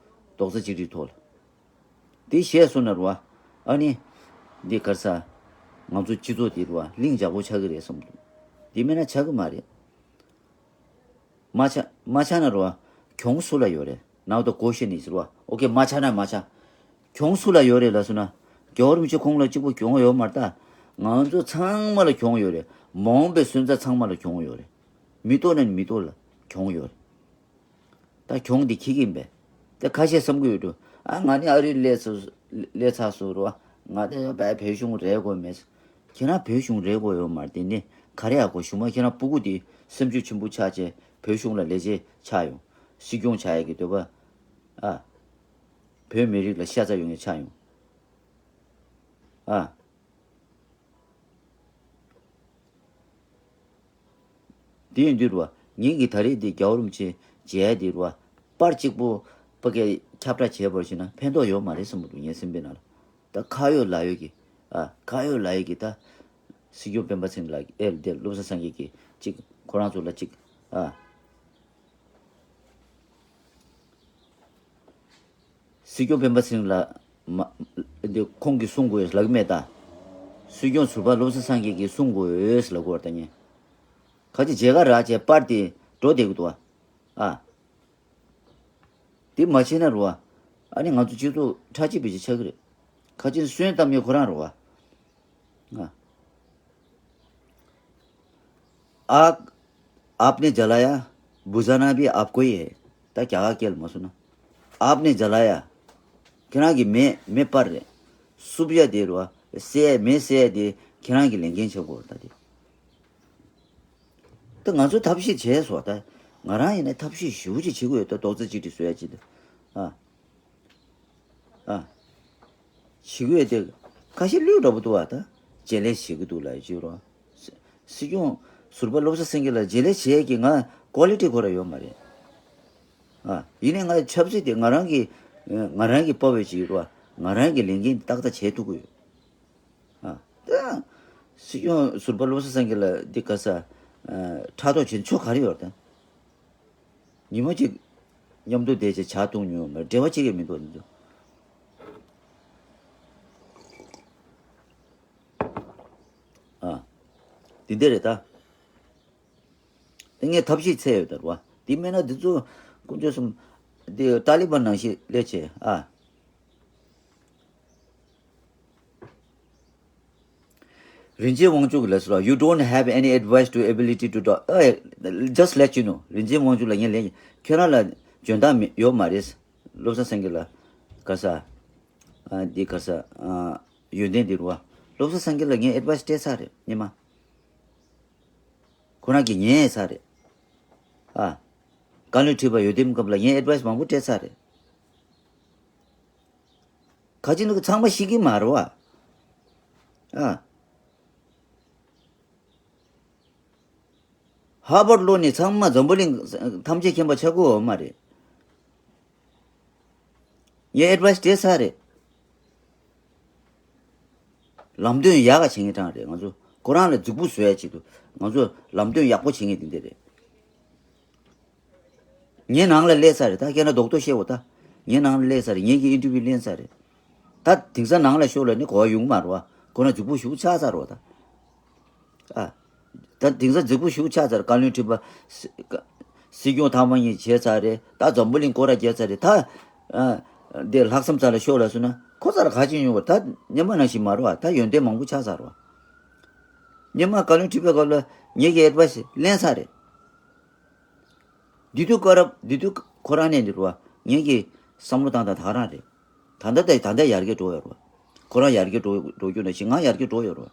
རྡོག་རྩ་གཅིག་སྒྲིལ་ཐོག་ལ། དེ་བཤད་སོང་ན་རེད་བ། ཨ་ནི། འདི་ག་རེ་ཟ། ང་ཚོ་སྤྱི་ཚོགས་འདི་རེད་བ་ལྷིང་འཇགས་པོ་ཆགས་ཀྱི་རེད་བསམ་གྱི་འདུག་འདི་མེད་ན་ཆགས་ཀྱི་མ་རེད། མ་ཆགས་མ་ཆགས་ན་རེད་བ། གྱོང་སུ་ལ་ཡོད་རེད། Now the question is རེད་བ། ཨོ་ཁེ། མ་ཆགས་ན་མ་ཆགས། གྱོང་སུ་ལ་ཡོད་རེད་ལབ་སོང་ན། རྒྱལ་བ་རིན་པོ་ཆེ་ཁོང་ལ་གཅིག་པུ་གྱོང་ཡོད་མ་རེད་ད། ང་ཚོ་ཚང་མ་ལ་གྱོང་ཡོད་རེད། མ་འོངས་པའི་སོན་རྩ་ཚང་མ་ལ་གྱོང་ཡོད་རེད། མི་ཐོག་ནས་མི་ཐོག་ལ་གྱོང་ཡོད་རེད། ད་གྱོང་འདི་འཁྱེར་གྱི་ཡིན་པས། ད་ཁ་ཤས་བསམ་གྱི་ཡོད་འགྲོ། ཨ། ང་ནི་ཨ་རིར་སླེབས་སོ། སླེབས་ཚར་སོང་རེད་བ། ང་དེ་བས་བོད་གཞུང་རེད་དགོས་མེད། ཁྱེད་རང་བོད་གཞུང་རེད་གོ་ཡོད་མ་རེད། དེ་ནི་ག་རེ་ཡག་གོ། གཞུང་མ་ཁྱེད་རང་སྤུ་གུ་དེ་སེམས་ཤུགས་ཆེན་པོ་ཆགས་བྱས་བོད་གཞུང་ལ་ལས་བྱེད་ཆགས་ཡོང་། སྲིད་སྐྱོང་ཆགས་ཡས་ཀྱི་འདོད་པ། ཨ། བོད་མི་རིགས་ལ་ཤ་ཚ་ཡོང་ཡས་ཆགས་ཡོང་། ཨ། དེ་ཡིན་དུས་རུ་བ། ངེད་ཀྱིས་ད་རེས་འདི་རྒྱལ་བ་རིན་པོ་ཆེ་མཇལ་ཡ་འདི་རུ་བ། པར་གཅིག་པོ་ཕ་གིར་ཁྱབ་བསྒྲགས་བྱས་པར་བྱས་ན་ཕན་ཐོགས་ཡོད་མ་རེད་བསམ་གྱི་འདུག་ངའི་སེམས་པའི་ནང་ལ། ད་ཁ་ཡོད་ལག་ཡོད་ཀྱི། ཨ། ཁ་ཡོད་ལག་ཡོད་ཀྱི་ད། སྲིད་སྐྱོང་སྤེན་པ་ཚེ་རིང་ལགས་ཨེ་འདི་བློ་བཟང་སངས་རྒྱས་ཀྱིས་གཅིག་ཁོ་རང་ཚོ་ལ་གཅིག་ཨ། སྲིད་སྐྱོང་སྤེན་པ་ཚེ་རིང་ལགས་མ། འདི་ཁོང་གིས་གསུང་དགོས་ལབ་ཀྱི་མེད་ད། སྲིད་སྐྱོང་ཟུར་པ་བློ་བཟང་སངས་རྒྱས་ཀྱིས་གསུང་དགོས་ལབ་དགོས་ད་ཉན། ཁ་ཅིག་མཇལ་ཁ་རག་བྱས་པར་དེ་འགྲོ་བསྡད་ཀྱི་འདུག་ཨ། ཨ། དེ་མ་བྱས་ན་རུ་བ། ཨ་ནི་ང་ཚོ་སྤྱི་ཚོགས་ཁྲག་སྐྱིད་པའི་ཅིག་ཆགས་ཀྱི་རེད། ཁ་ཅིག་སོན་གཏམ་ཡོད་ཁོ་རང་རུ་བ། ཨ། आप आपने जलाया, बुझाना भी आपको ही है। ད་རྒྱ་གར་སྐད་ལ་མ་སོང་ན། आपने जलाया, ཁྱེད་རང་གིས་མེ་མེ་སྤར་རེད། སྲུབ་ཡ་དེ་རུ་བ། བསད་མེ་བསད་དེ་ཁྱེད་རང་གི་ལས་འགན་ཆགས་དགོས་ད་དེ། ད་ང་ཚོ་ཐབས་ཤེས་བྱས་སོང་ད། ང་རང་ཡིན་ན་ཐབས་ཤེས་ཞེ་པོ་ཅིག་བྱེད་དགོས་ཡོད་ད། རྡོག་རྩ་གཅིག་སྒྲིལ་བཟོ་ཡ་ཅིག་ད། ཨ། ཨ། བྱེད་དགོས་ཡོད་དེ། ཁ་ཤས་བླུན་འདྲ་པོ་འདུག་བ་ད། བརྗེ་ལེན་བྱེད་ཀྱི་འདུག་ལབ་ཡ་ཅིག་རོ། སྲིད་སྐྱོང་ཟུར་པ་བློ་བཟང་སེང་གེ་ལ་བརྗེ་ལེན་བྱེད་ཡ་གི་ང་ཀོ་ལི་ཊི་ཁོ་ར་ཡོད་མ་རེད། ཨ། ཡིན་ནའི་ང་ཆབ་སྲིད་དེ་ང་རང་གི་ང་རང་གི་དཔའ་བོའི་ཅིག་རོ། ང་རང་གི་ལས་འགན་ཏག་ཏག་བྱེད་ཐུབ་ཀྱི་ཡོད། ཨ། ད། སྲིད་སྐྱོང་ཟུར་པ་བློ་བཟང་སེང་གེ་ལ་འདི་ག་ས། ཨ། ཕྲག་དོག་བྱེད་ཆོག་ག་རེ་ཡོད་ད། ཉི་མ་གཅིག་མཉམ་དུ་བསྡད་བྱས་ཇ་བཏུང་མྱོང་མ་རེད། འབྲེལ་བ་གཅིག་ཡང་མི་འདུག་འདི་ཚོ། ཨ། འདི་འདྲ་རེད་ད། དེ་ངས་ཐབས་ཤེས་བཙལ་ཡོད་ད་རུ་བ། དེ་མེད་ན་འདི་ཚོ་དཀོན་མཆོག་གསུམ། འདི་ཏཱ་ལི་བན་ནང་བཞིན་སླེབས་བྱས་ཨ། རིན་ཆེན་དབང་ཕྱུག་ལགས་སོ། You don't have any advice to ability to talk. ཨེ། Just let you know. རིན་ཆེན་དབང་ཕྱུག་ལགས་ངས་ལན། ཁྱོད་རང་ལ་འཇོན་ཐང་མེད་ཡོད་མ་རེད། བློ་བཟང་སེང་གེ་ལ་ག་ས། ཨ། འདི་ག་ས། ཨ། ཡོན་ཏན་འདི་རུ་བ། བློ་བཟང་སེང་གེ་ལ་ངས་ཨེ་ཌི་ཝའི་སི་སྤྲད་ཚར་རེད་སྔོན་མ། ཁོ་རང་གིས་ཉན་ཚར་རེད། ཨ། བཀའ་བློན་ཁྲི་པ་འོས་འདེམས་སྐབས་ལ་ངས་ཨེ་ཌི་ཝའི་སི་མང་པོ་སྤྲད་ཚར་རེད། ག་ཅི་འདུག་ཚང་མ་ཤེས་ཀྱི་མ་རེད་བ། ཨ། ཧར་བར་ལོ་ནས་ཚང་མ་འཛམ་བུ་གླིང་ཐམས་ཅད་མཁྱེན་པ་ཆགས་ཀྱི་ཡོད་མ་རེད། ངས་ཨེ་ཌི་ཝའི་སི་སྤྲད་ཚར་རེད། ལམ་སྟོན་ཡག་ག་བྱེད་མཁན་གྲངས་རེད། ང་ཚོ་ཁོ་རང་ལ་རྫིག་པོ་བཟོ་ཡ་ཆེད་དུ་ང་ཚོ་ལམ་སྟོན་ཡག་པོ་བྱེད་མཁན་དེ་འདྲ་རེད། ངའི་ནང་ལ་སླེབས་ཚར་རེད། ད་ཁྱེད་རང་རྡོག་རྡོག་བཤད་འོ་ད། ངའི་ནང་ལ་སླེབས་ཚར་རེད། ངེད་ཀྱི་ཨིན་ཊར་བིའུ་ལེན་ཚར་རེད། ད་དེང་སང་ནང་ལ་ཤོག་ལ་ནི་གོ་བ་ཡོང་གི་མ་རེད་བ། ཁོ་རང་རྫིག་པོ་ཞེ་པོ་ཆགས་ཚར་རེད་བ་ད། ཨ། ད་དེང་སང་རྫིག་པོ་ཞེ་པོ་ཆགས་ཚར། བཀའ་བློན་ཁྲི་པ་སྲི་སྲིད་སྐྱོང་ཐེངས་མ་གཉིས་བྱས་ཚར་རེད། ད་འཛམ་བུ་གླིང་སྐོར་ར་བརྒྱབ་ཚར་རེད་ད། ཨ། འདི་ལྷག་བསམ་རྩ་ལ་ཤོག་ལ་སོང་ན་ཁོ་ཚ་ལ་ག་ཅི་ཡོང་བ། ད་སྔོན་མ་ནང་བཞིན་མ་རེད་བ། ད་ཡོན་ཏན་མང་པོ་ཆགས་ཚར་བ། སྔོན་མ་བཀའ་བློན་ཁྲི་པའི་སྐབས་ལ་ངེད་ཀྱི་ཨེ་ཌི་ཝའི་སི་ལེན་ཚར་རེད། དེ་དུས་སྐབས་རབ་དེ་དུས་ཁོ་རང་ནས་འདི་རུ་བ་ངེད་ཀྱི་བསམ་བློ་བཏང་སྟངས་ད་ག་རང་རེད། ད་ལྟ་ད་ད་ལྟ་ཡར་རྒྱས་འགྲོ་ཡོད་རེད་བ། ཁོ་རང་ཡར་རྒྱས་འགྲོ་འགྲོ་རྒྱུ་ནང་བཞིན་ང་ཡར་རྒྱས་འགྲོ་ཡོད་རེད་བ།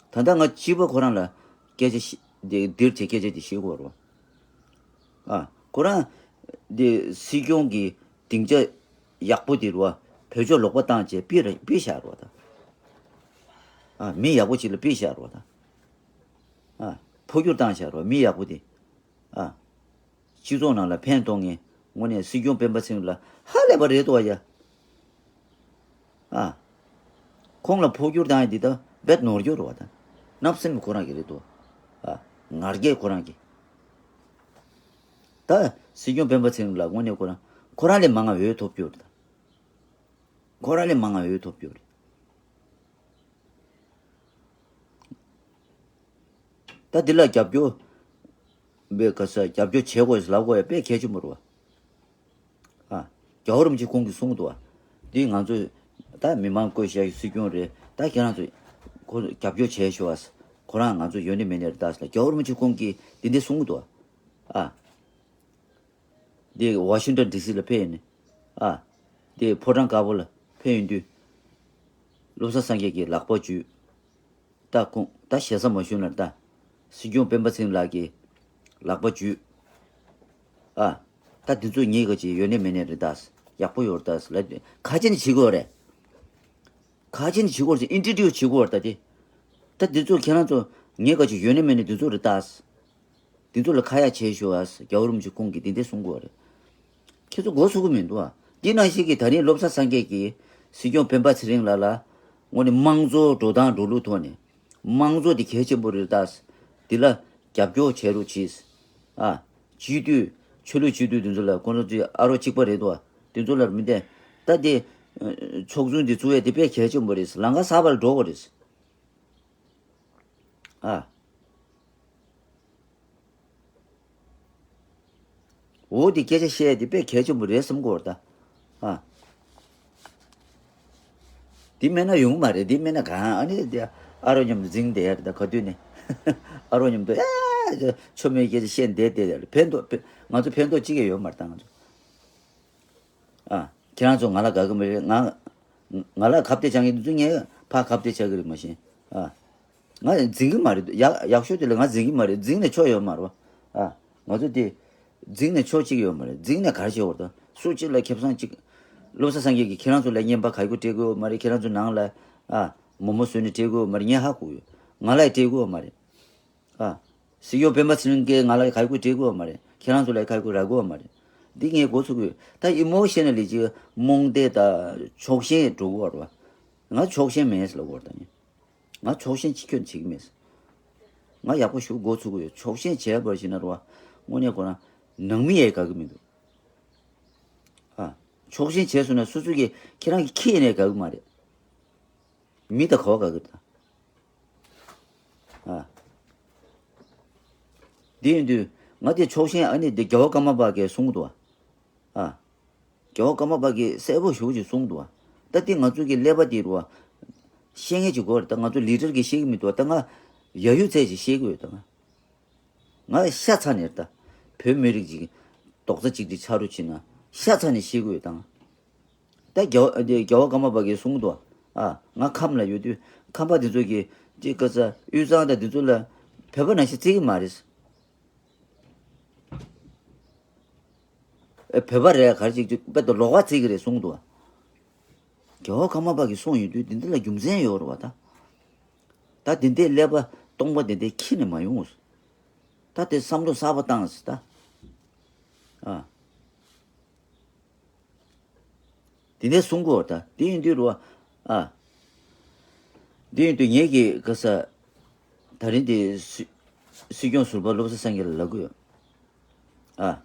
ད་ལྟ་ང་སྤྱི་པ་ཁོ་རང་ལ་སྐད་ཆ་བཤད་འདི་འདིར་བྱེད་སྐད་ཆ་འདི་བཤད་དགོས་རེད་བ། ཨ། ཁོ་རང་འདི་སྲིད་སྐྱོང་གི་སྡིངས་ཆ་ཡག་པོ་འདི་རུ་བ་བོད་ཕྱོགས་ལོག་པ་བཏང་བྱས་ཕུད་ར་ཕུད་བཞག་རེད་བ་ད། ཨ། མི་ཡག་པོ་ཅིག་ལ་ཕུད་བཞག་རེད་བ་ད། ཨ། འཕོ་འགྱུར་བཏང་བཞག་རེད་བ་མི་ཡག་པོ་འདི། ཨ། སྤྱི་ཚོགས་ནང་ལ་ཕན་གཏོང་མཁན་དངོས་གནས་སྲིད་སྐྱོང་སྤེན་པ་ཚེ་རིང་ལ་ཧ་ལས་པ་རེད་དོ་ཡ། ཨ། ཁོང་ལ་འཕོ་འགྱུར་བཏང་ཡ་འདི་ད་རྦད་ནོར་འགྱུར་རེད་བ་ད། བརྣབ་སེམས་ཁོ་རང་གི་རེད་དོ། ཨ། ང་རྒྱལ་ཁོ་རང་གི། ད་སྲིད་སྐྱོང་སྤེན་པ་ཚེ་རིང་ལ་དངོས་གནས་ཁོ་རང་ཁོ་རང་ལས་མང་ང་འོས་ཐོབ་རྒྱུ་རེད་ད། ཁོ་རང་ལས་མང་ང་འོས་ཐོབ་རྒྱུ་རེད། ད་འདི་ལ་རྒྱབ་སྐྱོར་བའི་ག་ས་རྒྱབ་སྐྱོར་བྱེད་དགོས་ལབ་དགོས་ཡ་དཔེ་གལ་ཆེན་པོ་རེད་བ། ཨ། རྒྱལ་བ་རིན་པོ་ཆེ་ཁོང་གིས་གསུང་གི་འདུག་བ། འདི་ང་ཚོ་ད་མི་མང་བསྐོས་བཞག་སྲིད་སྐྱོང་རེད། ད་ཁྱེད་རང་ཚོ་ཁོ་རྒྱབ་སྐྱོར་བྱས་ཤོག་ཨ། ཁོ་རང་ང་ཚོ་ཡོད་ནི་མེད་ནི་རེད་ད་ཟེར་ལ་རྒྱལ་བ་རིན་པོ་ཆེ་ཁོང་གིས་འདི་འདྲ་གསུང་གི་འདུག་བ། ཨ། འདི་ཝ་ཤིང་ཊོན་ཌི་སི་ལ་ཕེབས་ཡོང་ནས། ཨ། འདི་ཕོ་བྲང་དཀར་པོ་ལ་ཕེབས་ཡོང་དུས། བློ་བཟང་སངས་རྒྱས་ཀྱིས་ལག་པ་འཇུས། ད་ཁོང་ད་ཞེ་ས་མ་ཞུ་ན་ད། སྲིད་སྐྱོང་སྤེན་པ་ཚེ་རིང་ལགས་ཀྱི་ལག་པ་འཇུས། ཨ། ད་འདི་ཚོ་ངེད་ཀ་ཅིག་ཡོད་ནི་མེད་ནི་རེད་ད། ཡག་པོ་ཡོད་རེད་ད་ལབ། ཁ་ཆེ་ནི་བྱེད་དགོས་རེད། ཁ་ཆེ་ནི་བྱེད་དགོས་རེད། ཨིན་ཊྲོ་ཌིའུ་སི་བྱེད་དགོས་རེད་ད་དེ། ད་འདི་ཚོ་ཁྱེད་རང་ཚོ་ངེད་ཀ་ཅིག་ཡོད་ནི་མེད་ནི་འདི་ཚོ་རེད་ད། འདི་ཚོ་ལ་ཁ་ཡ་བྱེད་ཤོག་ཨ། རྒྱལ་བ་རིན་པོ་ཆེ་ཁོང་གིས་འདི་འདྲ་གསུང་གི་ཡོད་རེད། ཁྱེད་ཚོ་མགོ་ཚོད་ཀྱི་མི་འདུག་ཨ། འདི་ནང་བཞིན་གྱི་ད་རིང་བློ་བཟང་སངས་རྒྱས་ཀྱིས་སྲིད་སྐྱོང་སྤེན་པ་ཚེ་རིང་ལགས་ལ་དངོས་གནས་དམངས་གཙོ་འགྲོ་སྟངས་འགྲོ་ལུགས་ཐོག་ནས་དམངས་གཙོ་འདི་གལ་ཆེན་པོ་རེད་ད། འདི་ལ་རྒྱབ་སྐྱོར་བྱེད་རོགས་གྱིས། ཨ། སྤྱི་འཐུས་ཆོས་ལུགས་སྤྱི་འཐུས་འདི་ཚོ་ལ་ཁོང་ཚོ་ཚོས་ཨ་རོགས་གཅིག་པ་རེད་འདུག་ཨ། འདི་ཚོ་ལ་མི་བདེན། ད་འདི་ཚོགས་ཆུང་འདི་བཙུགས་ཡས་འདི་དཔེ་གལ་ཆེན་པོ་རེད། ལམ་ཁ་གསར་པ་ལ་འགྲོ་དགོས་རེད། ཨ། འོ་དེ་སྐད་ཆ་བཤད་དེ་དཔེ་གལ་ཆེན་པོ་རེད་བསམ་གོ་ད། ཨ། དེ་མེད་ན་ཡོང་གི་མ་རེད། དེ་མེད་ན་གང་ཨ་ནི་དེ་ཨ་རོགས་མཉམ་དུ་འཛིང་བསྡད་ཡ་རེད། ད་ག་དུས་ནས་ཨ་རོགས་མཉམ་དུ་ཨེ་ཆོ་མེད་སྐད་ཆ་བཤད་བསྡད་བསྡད་ཡ་རེད། ཕན་ཐོགས་ཕན་ང་ཚོ་ཕན་ཐོགས་གཅིག་ཀྱང་ཡོད་མ་རེད་ད་ང་ཚོ། ཨ། ཁྱེད་རང་ཚོ་ང་ལ་དགའ་གི་མ་རེད། ང་ང་ལ་ཁ་གཏད་བཅག་མཁན་དེ་ཚོ་ངས་ཕར་ཁ་གཏད་བཅག་གི་རེད་མ་གཞི། ཨ། ང་འཛིང་གི་མ་རེད། ཡག་ཡག་ཤོས་དེ་ལ་ང་འཛིང་གི་མ་རེད། འཛིང་ནས་ཆོ་ཡོད་མ་རེད་བ། ཨ། ང་ཚོ་དེ་འཛིང་ནས་ཆོ་གཅིག་ཡོད་མ་རེད། འཛིང་ནས་ག་རེ་བྱེད་དགོས་རེད་ད། སུ་གཅིག་ལ་ཁེ་བཟང་གཅིག་བློ་བཟང་སངས་རྒྱས་ཀྱིས་ཁྱེད་རང་ཚོ་ལ་རྔན་པ་ག་རེ་སྤྲད་དགོས་ཡོད་མ་རེད། ཁྱེད་རང་ཚོ་ནང་ལ་ཨ་མོག་མོག་བཟོས་ནས་སྤྲད་དགོས་ཡོད་མ་རེད། ངས་ཧ་གོ་ཡོད། ང་ལ་ཡང་སྤྲད་དགོས་ཡོད་མ་རེད། ཨ། སྲིད་སྐྱོང་སྤེན་པ་ཚེ་རིང་གིས་ང་ལ་ག་རེ་སྤྲད་དགོས་ཡོད་མ་རེད། ཁྱེད་རང་ཚོ་ལ་ག་རེ་རག་གི་ཡོད་མ་རེད། འདི་ངས་མགོ་ཚོད་ཀྱི་ཡོད། ད་ཨི་མོ་ཤེ་ནལ་ལི་ཅིག་རྨོངས་དད་དང་ཕྱོགས་ཞེན་འགྲོ་གི་ཡོད་རེད་བ། ང་ཕྱོགས་ཞེན་མེད་ཟེར་ལབ་ཀྱི་ཡོད་རེད་ད། ང་ཕྱོགས་ཞེན་ཅི་ཁྱོན་བྱེད་ཀྱི་མེད་ཟེར། ང་ཡག་པོ་ཞེ་པོ་མགོ་ཚོད་ཀྱི་ཡོད། ཕྱོགས་ཞེན་བྱས་པར་བྱས་ན་རེད་བ། དངོས་གནས་དགོངས་ན་ནང་མི་ཡས་དགའ་གི་མི་འདུག་ཨ། ཕྱོགས་ཞེན་བྱས་སོང་ན་སོ་སོ་གི་ཁྱེད་རང་གི་ཁྱི་ཡིན་ནའི་དགའ་གི་མ་རེད། མི་དང་ག་བ་དགའ་གི་རེད་ད། ཨ། འདི་ཡིན་དུས་ང་དེ་ཕྱོགས་ཞེན་ཨ་ནི་འདི་རྒྱལ་བ་ཀརྨ་པ་གིས་གསུང་གི་འདུག་ཨ། ཨ། རྒྱལ་བ་ཀརྨ་པ་གིས་གསལ་པོ་ཞེ་པོ་ཅིག་གསུང་གི་འདུག་ཨ། ད་འདི་ང་ཚོ་གི་ཀླད་པ་འདི་རུ་བ། ཤེས་མཁན་ཅིག་དགོས་རེད་ད། ང་ཚོ་ལི་ཌར་གིས་ཤེས་ཀྱི་མི་འདུག་ཨ། ད་ང་ཡ་ཡུ་ཚད་ཅིག་ཤེས་ཀྱི་ཡོད་ད་ང་། ང་ཤ་ཚ་ནས་རེད་ད། བོད་མི་རིགས་ཅིག་རྡོག་རྩ་གཅིག་སྒྲིལ་ཆགས་རོགས་བྱེད་ན་ཤ་ཚ་ནས་ཤེས་ཀྱི་ཡོད་ད་ང་། ད་རྒྱལ་བ་འདི་རྒྱལ་བ་ཀརྨ་པ་གིས་གསུངས་འདུག་ཨ། ང་ཁམས་ལ་ཡོད་དུས་ཁམས་པ་དེ་ཚོ་གིས་ཅིག་ག་ས་དབུས་གཙང་དང་དེ་ཚོ་ལ་བོད་པ་ནང་བཞིན་བརྩི་གི་མ་རེད། ཨེ་བོད་པ་རེད་ག་རེ་ཅིག་ཅིག་དཔེ་དེ་ལོག་པ་བརྩི་གི་རེད་གསུངས་འདུག་ཨ། རྒྱལ་བ་ཀརྨ་པ་གིས་གསུངས་ཡོད་དུས་དེ་འདི་ལ་རྒྱུ་མཚན་ཡོད་རེད་བ་ད། ད་དེ་འདྲའི་ཀླད་པ་སྟོང་པ་དེ་འདྲའི་ཁྱི་ནས་མ་ཡོང་། ད་དེ་བསམ་བློ་གསར་པ་བཏང་ཟེར་ད། ཨ། དེ་ནས་གསུང་གོ་ད། དེ་ཡིན་དུས་རུ་བ། ཨ། དེ་ཡིན་དུས་ངེད་ཀྱི་ག་ས། ད་རིང་དེ་སྲིད་སྲིད་སྐྱོང་ཟུར་པ་བློ་བཟང་སངས་རྒྱས་ལ་ལབ་གི་ཡོད། ཨ།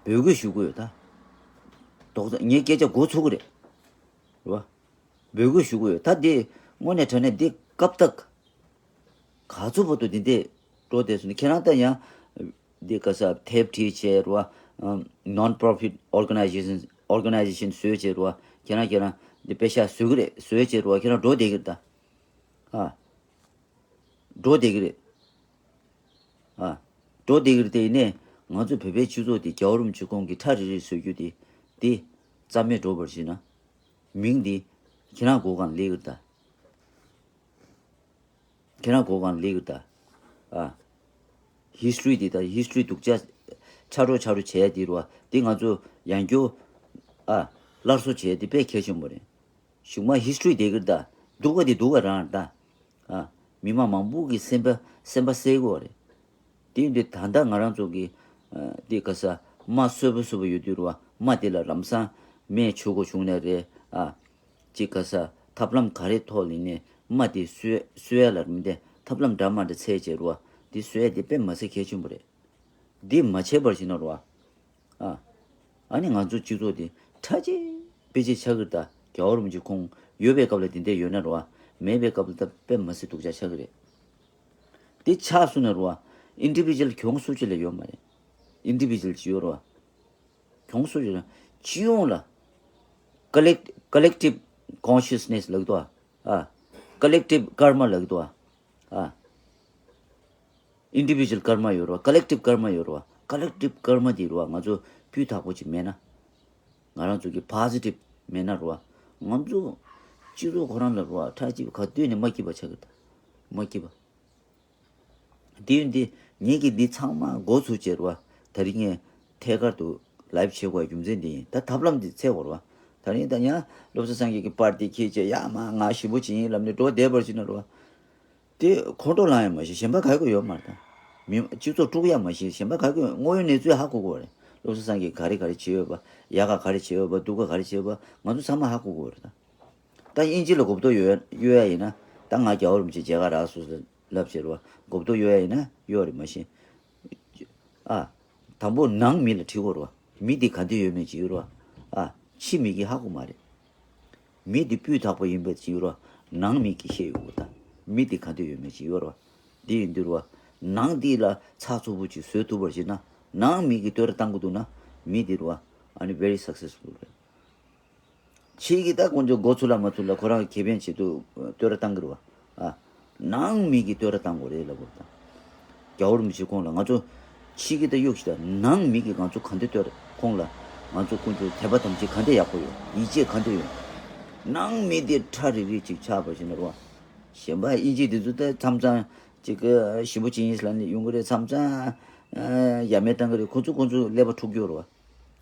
འབོད་སྐུལ་ཞུ་གི་ཡོད་ད། རྡོག་རྩ་ངའི་སྐད་ཆ་མགོ་ཚོད་གི་རེད། རེད་བ། འབོད་སྐུལ་ཞུ་གི་ཡོད་ད། དེ་དངོས་གནས་དྲང་གནས་འདི་སྐབས་ཐག་ག་ཚོད་བར་དུ་འདི་འདྲས་འགྲོ་བསྡད་སོང་ན། ཁྱེད་རང་ད་ཡང་འདི་ག་ས་དེབ་བྲིས་བྱས་རུ་བ། non profit organization organization བཟོས་བྱས་རུ་བ། ཁྱེད་རང་ཁྱེད་རང་འདི་པེ་ཤ་བཟོ་གི་རེད། བཟོས་བྱས་རུ་བ་ཁྱེད་རང་འགྲོ་བསྡད་གི་རེད་ད། ཨ། འགྲོ་བསྡད་གི་རེད། ཨ། འགྲོ་བསྡད་གི་རེད་དེ། ཡིན་ནའི་ང་ཚོ་བོད་པའི་སྤྱི་ཚོགས་འདི་རྒྱལ་བ་རིན་པོ་ཆེ་ཁོང་གིས་ཁྲ་རིལ་རིལ་བཟོ་རྒྱུ་དེ་དེ་རྩ་མེད་འགྲོ་བར་བྱེད་ན། མིང་འདི་ཁྱེད་རང་མགོ་སྒང་སླེབས་གི་རེད་ད། ཁྱེད་རང་མགོ་སྒང་སླེབས་གི་རེད་ད། ཨ། ཧིས་ཊོ་རི་འདི་ད་ཧིས་ཊོ་རི་སྡུག་ཅག་ཆགས་འགྲོ་ཆགས་འགྲོ་བྱས་ཡ་འདི་རུ་བ། འདི་ང་ཚོ་ཡང་བསྐྱར། ཨ། སླར་གསོ་བྱས་ཡ་འདི་དཔེ་གལ་ཆེན་པོ་རེད། གཞུག་མ་ཧིས་ཊོ་རི་བསྡད་གི་རེད་ད། སྡུག་པ་འདི་སྡུག་པ་རང་རེད་ད། ཨ། མི་མང་མང་པོ་གི་སེམས་པ་སེམས་པ་གསལ་གི་ཡོད་རེད། དེ་ཡིན་དུས་ད་ལྟ་ང་རང་ཚོ་གི། ཨ། དེ་ག་ས་རྨ་སོས་པོ་སོས་པོ་ཡོད་དུས་རུ་བ། རྨ་དེ་ལ་ལམ་སང་སྨན་བཅོས་དགོས་བྱུང་ནའི་རེད། ཨ། ཅིག་ག་ས་ཐབས་ལམ་ག་རེ་ཐོག་ལ་ཡིན་ནའི་རྨ་དེ་གསོ་གསོ་ཡ་ལ་མི་བདེ་ཐབས་ལམ་འདྲ་མ་འདྲ་འཚོལ་བྱས་རུ་བ། དེ་གསོ་ཡ་དེ་དཔེ་མི་སྲིད་གལ་ཆེན་པོ་རེད། འདི་མ་བྱས་པར་བྱས་ན་རུ་བ། ཨ། ཨ་ནི་ང་ཚོ་སྤྱི་ཚོགས་འདི་ཁྲ་ཆེ་དཔེ་ཆེ་ཆགས་ཀྱི་རེད་ད། རྒྱལ་བ་རིན་པོ་ཆེ་ཁོང་ཡོད་པའི་སྐབས་ལ་འདི་འདྲས་ཡོད་ན་རུ་བ། མེད་པའི་སྐབས་ལ་ད་དཔེ་མི་སྲིད་སྡུག་ཅག་ཆགས་ཀྱི་རེད། འདི་ཆགས་སོང་ན་རུ་བ། ཨིན་ཌི་བི་ཇུ་ཨལ་གྱོང་སུ་གཅིག་ལ་ཡོད་མ་རེད། ཨིན་ཌི་བི་ཇུ་ཨལ་ཅིག་ཡོད་རུ་བ། གྱོང་སུ་གཅིག་ལ། སྤྱི་ཡོངས་ལ། ཀོ་ལེག་ཀོ་ལེག་ཊིབ་ཀོན་ཤི་ཡས་ནེས་ལབ་ཀྱི་འདུག་ཨ། ཨ། ཀོ་ལེག་ཊིབ་ཀརྨ་ལབ་ཀྱི་འདུག་ཨ། ཨ། ཨིན་ཌི་བི་ཇུ་ཨལ་ཀརྨ་ཡོད་རེད་བ། ཀོ་ལེག་ཊིབ་ཀརྨ་ཡོད་རེད་བ། ཀོ་ལེག་ཊིབ་ཀརྨ་འདི་རེད་བ། ང་ཚོ་སྤུས་དག་པོ་ཅིག་མེད་ན། ང་རང་ཚོ་གི་པོ་ཟི་ཊིབ་མེད་ན་རེད་བ། ང་ཚོ་ སྤྱི་ཚོགས་ཁོ་རང་ལ་རུ་བ་ཁྲག་སྐྱིད་པ་ག་དུས་ནས་མ་སྐྱིད་པ་ཆགས་ཀྱི་འདུག་མ་སྐྱིད་པ། དེ་ཡིན་དུས་ངེད་ཀྱིས་འདི་ཚང་མ་འགོ་ཚུགས་བྱས་རུ་བ་ད་རིང་ངས་ཐད་ཀར་དུ་ལའིབ་བྱེད་དགོས་རྒྱུ་མཚན་འདི་ཡིན། ད་ཐབས་ལམ་འདི་འཚོལ་དགོས་རུ་བ། ད་རིང་ད་ཡང་བློ་བཟང་སངས་རྒྱས་ཀྱི་པར་འདི་འཁྱེར་བྱས་ཡ་མ་ང་ཞེ་པོ་ཅིག་ཡིན་ལབ་ནས་འགྲོ་བསྡད་པར་བྱས་ན་རུ་བ། དེ་ཁོང་ཁྲོ་ལངས་ཡ་མ་གཞི་གཞན་པ་ག་གི་ཡོད་མ་རེད་ད། མི་སྤྱི་ཚོགས་དཀྲུག་ཡ་མ་གཞི་གཞན་པ་ག་གི་དངོས་ཡོད་གནས་ཚུལ་ཧ་གོ་དགོས་རེད། བློ་བཟང་སངས་རྒྱས་ག་རེ་ག་རེ་བྱས་ཡོད་པ། ཡག་ག་ག་རེ་བྱས་ཡོད་པ། སྡུག་ག་ག་རེ་བྱས་ཡོད་པ། ང་ཚོ་ཚང་མ་ཧ་གོ་དགོས་རེད་ད། ད་དབྱིན་ཇི་ལ་གོ་བསྡུར་ཡོད་ཡོད་ཡ་ཡིན་ན། ད་ང་རྒྱལ་བ་རིན་པོ་ཆེ་མཇལ་ཁ་རག་སོང་ཟེར་ལབ་བྱས་རོ། གོ་བསྡུར་ཡོད་ཡ་ཡིན་ན་ཡོད་རེད་མ་གཞི། ཨ། དང་པོ་ནང་མི་ལ་དྲི་དགོས་རོ། མི་འདི་ག་འདྲ་ཡོད་མེད་ཅིག་ཡོད་རོ། ཨ། ཕྱི་མི་གིས་ཧ་གོ་མ་རེད། མི་འདི་སྤུས་དག་པོ་ཡིན་པའི་ཅིག་ཡོད་རོ། ནང་མི་གིས་ཤེས་ཡོད་གོ་ད། མི་འདི་ག་འདྲ་ཡོད་མེད་ཅིག་ཡོད་རོ། འདི་ཡིན་དུས་རོ། ནང་འདི་ལ་ཚགས་ཚུད་པོ་ཅིག་བཟོ་ཐུབ་པར་བྱེད་ན། ནང་མི་གིས་བསྟོད་ར་བཏང་གི་འདུག་ན། མི་འདི་རོ། ཨ་ནི་very successful རེད། ཕྱི་གི་ད་དཀོན་མཆོག་མགོ་ཚུགས་ལ་མ་ཚུགས་ལ་ཁོ་རང་གི་ཁེ་ཕན་ཆེད་དུ་བསྟོད་ར་བཏང་གི་རེད་བ། ཨ། ནང་མི་གིས་བསྟོད་ར་བཏང་དགོས་རེད་ལབ་དགོས་ད། རྒྱལ་བ་རིན་པོ་ཆེ་ཁོང་ལ་ང་ཚོ་ཕྱི་གི་ད་གཡུག་ཞིག་ད་ནང་མི་གིས་ང་ཚོ་ག་འདྲ་བསྟོད་ར་ཁོང་ལ་ང་ཚོ་དཀོན་མཆོག་དད་པ་དམ་ཚིག་ག་འདྲ་ཡག་པོ་ཡོད། ཡིད་ཆེས་ག་འདྲ་ཡོད། ནང་མི་དེ་ཁྲ་རིག་རིག་ཅིག་ཆགས་པ་ཞིག་ན་རེད་བ། གཞན་པ་དབྱིན་ཇི་དེ་ཚོ་ད་མཚམས་མཚམས་ཅིག་གི་ཞིམ་པོ་ཅིག་ཡིན་ལབ་ནས་ཡོང་གི་རེད། མཚམས་མཚམས་ཡ་མེད་བཏང་གི་རེད། ཁོ་ཚོ་ཁོ་ཚོ་ཀླད་པ་འཁྲུག་གི་ཡོད་རེད་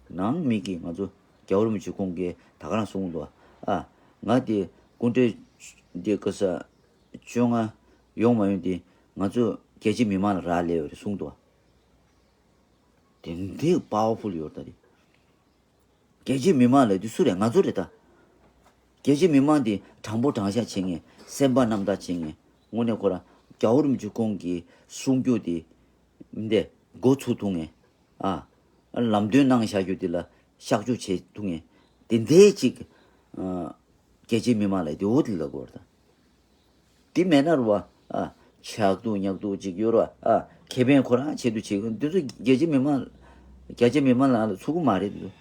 བ། ནང་མི་གིས་ང་ཚོ་རྒྱལ་བ་རིན་པོ་ཆེ་ཁོང་གིས་ད་ག་རང་གསུངས་འདུག་ཨ། ང་དེ་སྐུ་ཕྲེང་འདི་ག་ས་བཅོ་ལྔ་ཡོང་མ་ཡོང་དེ་ང་ཚོ་རྒྱལ་སྤྱི་མི་མང་ལ་རག་ལས་ཡོད་རེད་གསུངས་འདུག་དེ་འདྲའི་པ་ཝར་ཕུལ་ཡོད་རེད་ད་དེ། རྒྱལ་སྤྱི་མི་མང་ལབ་དེ་སུ་རེད། ང་ཚོ་རེད་ད། རྒྱལ་སྤྱི་མི་མང་དེ་དྲང་པོ་དྲང་བཞག་བྱེད་མཁན། སེམས་པ་རྣམ་དག་བྱེད་མཁན། དངོས་གནས་ཁོ་རང་རྒྱལ་བ་རིན་པོ་ཆེ་ཁོང་གིས་གསུང་རྒྱུ་དེ་འདི་འགོ་ཚུགས་ཐུབ་མཁན། ཨ། ལམ་སྟོན་གནང་བཞག་རྒྱུ་དེ་ལ་བཤགས་བཅོས་བྱེད་ཐུབ་མཁན་དེ་འདྲའི་ཅིག་ཨ། རྒྱལ་སྤྱིའི་མི་མང་ལ་དེ་འོ་དེ་ལབ་དགོས་རེད་ད། དེ་མེད་ན་རུ་བ། ཨ། ཆག་འདུག་ཉག་འདུག་ཅིག་ཡོད་རུ་བ། ཨ། ཁེ་ཕན་ཁོ་རང་ཆེད་དུ་བྱེད་དགོས་འདི་ཚོ་རྒྱལ་སྤྱིའི་མི་མང་། རྒྱལ་སྤྱིའི་མི་མང་ལ་ཚུགས་ཀྱི་མ་རེད་འདུག་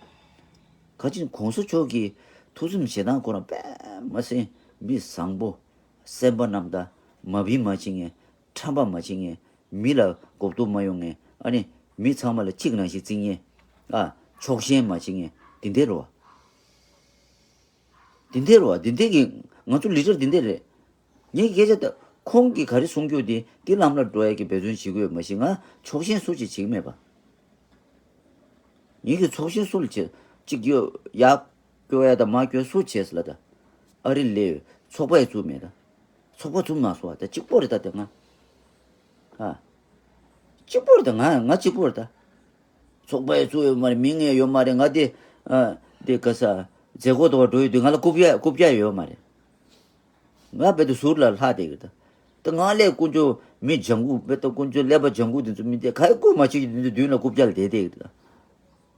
ག་ཅིན་གོང་ས་མཆོག་གི་ཐུགས་སེམས་བཞེས་སྟངས་ཁོ་རང་དཔེ་མ་སྲིད་མི་བཟང་པོ། སེམས་པ་རྣམ་དག་མ་བིན་མ་བྱེད་མཁན། ཁྲམ་པ་མ་བྱེད་མཁན། མི་ལ་གོ་བསྡུར་མ་ཡོང་མཁན། ཨ་ནི་མི་ཚང་མ་ལ་གཅིག་ནང་བཞིན་བརྩི་མཁན། ཨ། ཕྱོགས་ཞེན་མ་བྱེད་མཁན་དེ་འདྲ་རེད་བ། དེ་འདྲ་རེད་བ། དེ་འདྲ་གི་ང་ཚོ་ལི་ཌར་དེ་འདྲ་རེད། ངས་སྐད་ཆ་ད་ཁོང་གིས་ག་རེ་གསུང་རྒྱུ་དེ་དེ་ལམ་ལ་འགྲོ་ཡ་གི་འབད་བརྩོན་བྱེད་དགོས་མ་གཞི་ང་ཕྱོགས་ཞེན་སུ་ཅིག་བྱེད་ཀྱི་མེད་པ། ངེད་ཀྱི་ཚོགས་ཞེན་སུ་ལ་བྱེད་ཅིག་ཡོད་ཡག་སྐྱོ་ཡ་དང་མ་སྐྱོ་སུ་བྱས་ལ་ད། ཨ་རི་ལས་ཚོགས་པ་ཡི་བཙུགས་མེད་ད། ཚོགས་པ་བཙུགས་མ་སོང་བ་ད་གཅིག་པོ་རེད་ད་དེ་ང་། ཨ། གཅིག་པོ་རེད་ད་ང་ང་གཅིག་པོ་རེད་ད། ཚོགས་པ་ཡི་བཙུགས་ཡོད་མ་རེད། མི་ངན་ཡོད་མ་རེད། ང་དེ་ཨ་དེ་ག་ས་མཛད་སྒོ་དོ་བ་འགྲོ་ཡོད་དུས་ང་ལ་རྐུབ་བཀྱག་རྐུབ་བཀྱག་ཡོད་མ་རེད། ང་བེད་དུ་ཟུར་ལ་ལྷག་བསྡད་ཀྱི་ད། ད་ང་ལས་དཀོན་མཆོག་མི་ལྗང་གུ་བེད་ད་དཀོན་མཆོག་ཀླད་པ་ལྗང་གུ་དེ་ཚོ་མི་དེ་ག་ཡི་བཀོད་མ་བྱེད་ཀྱི་དེ་ཚོ་མདུན་ལ་རྐུབ་བཀྱག་ལ་བསྡད་བསྡད་ཀྱི་ད།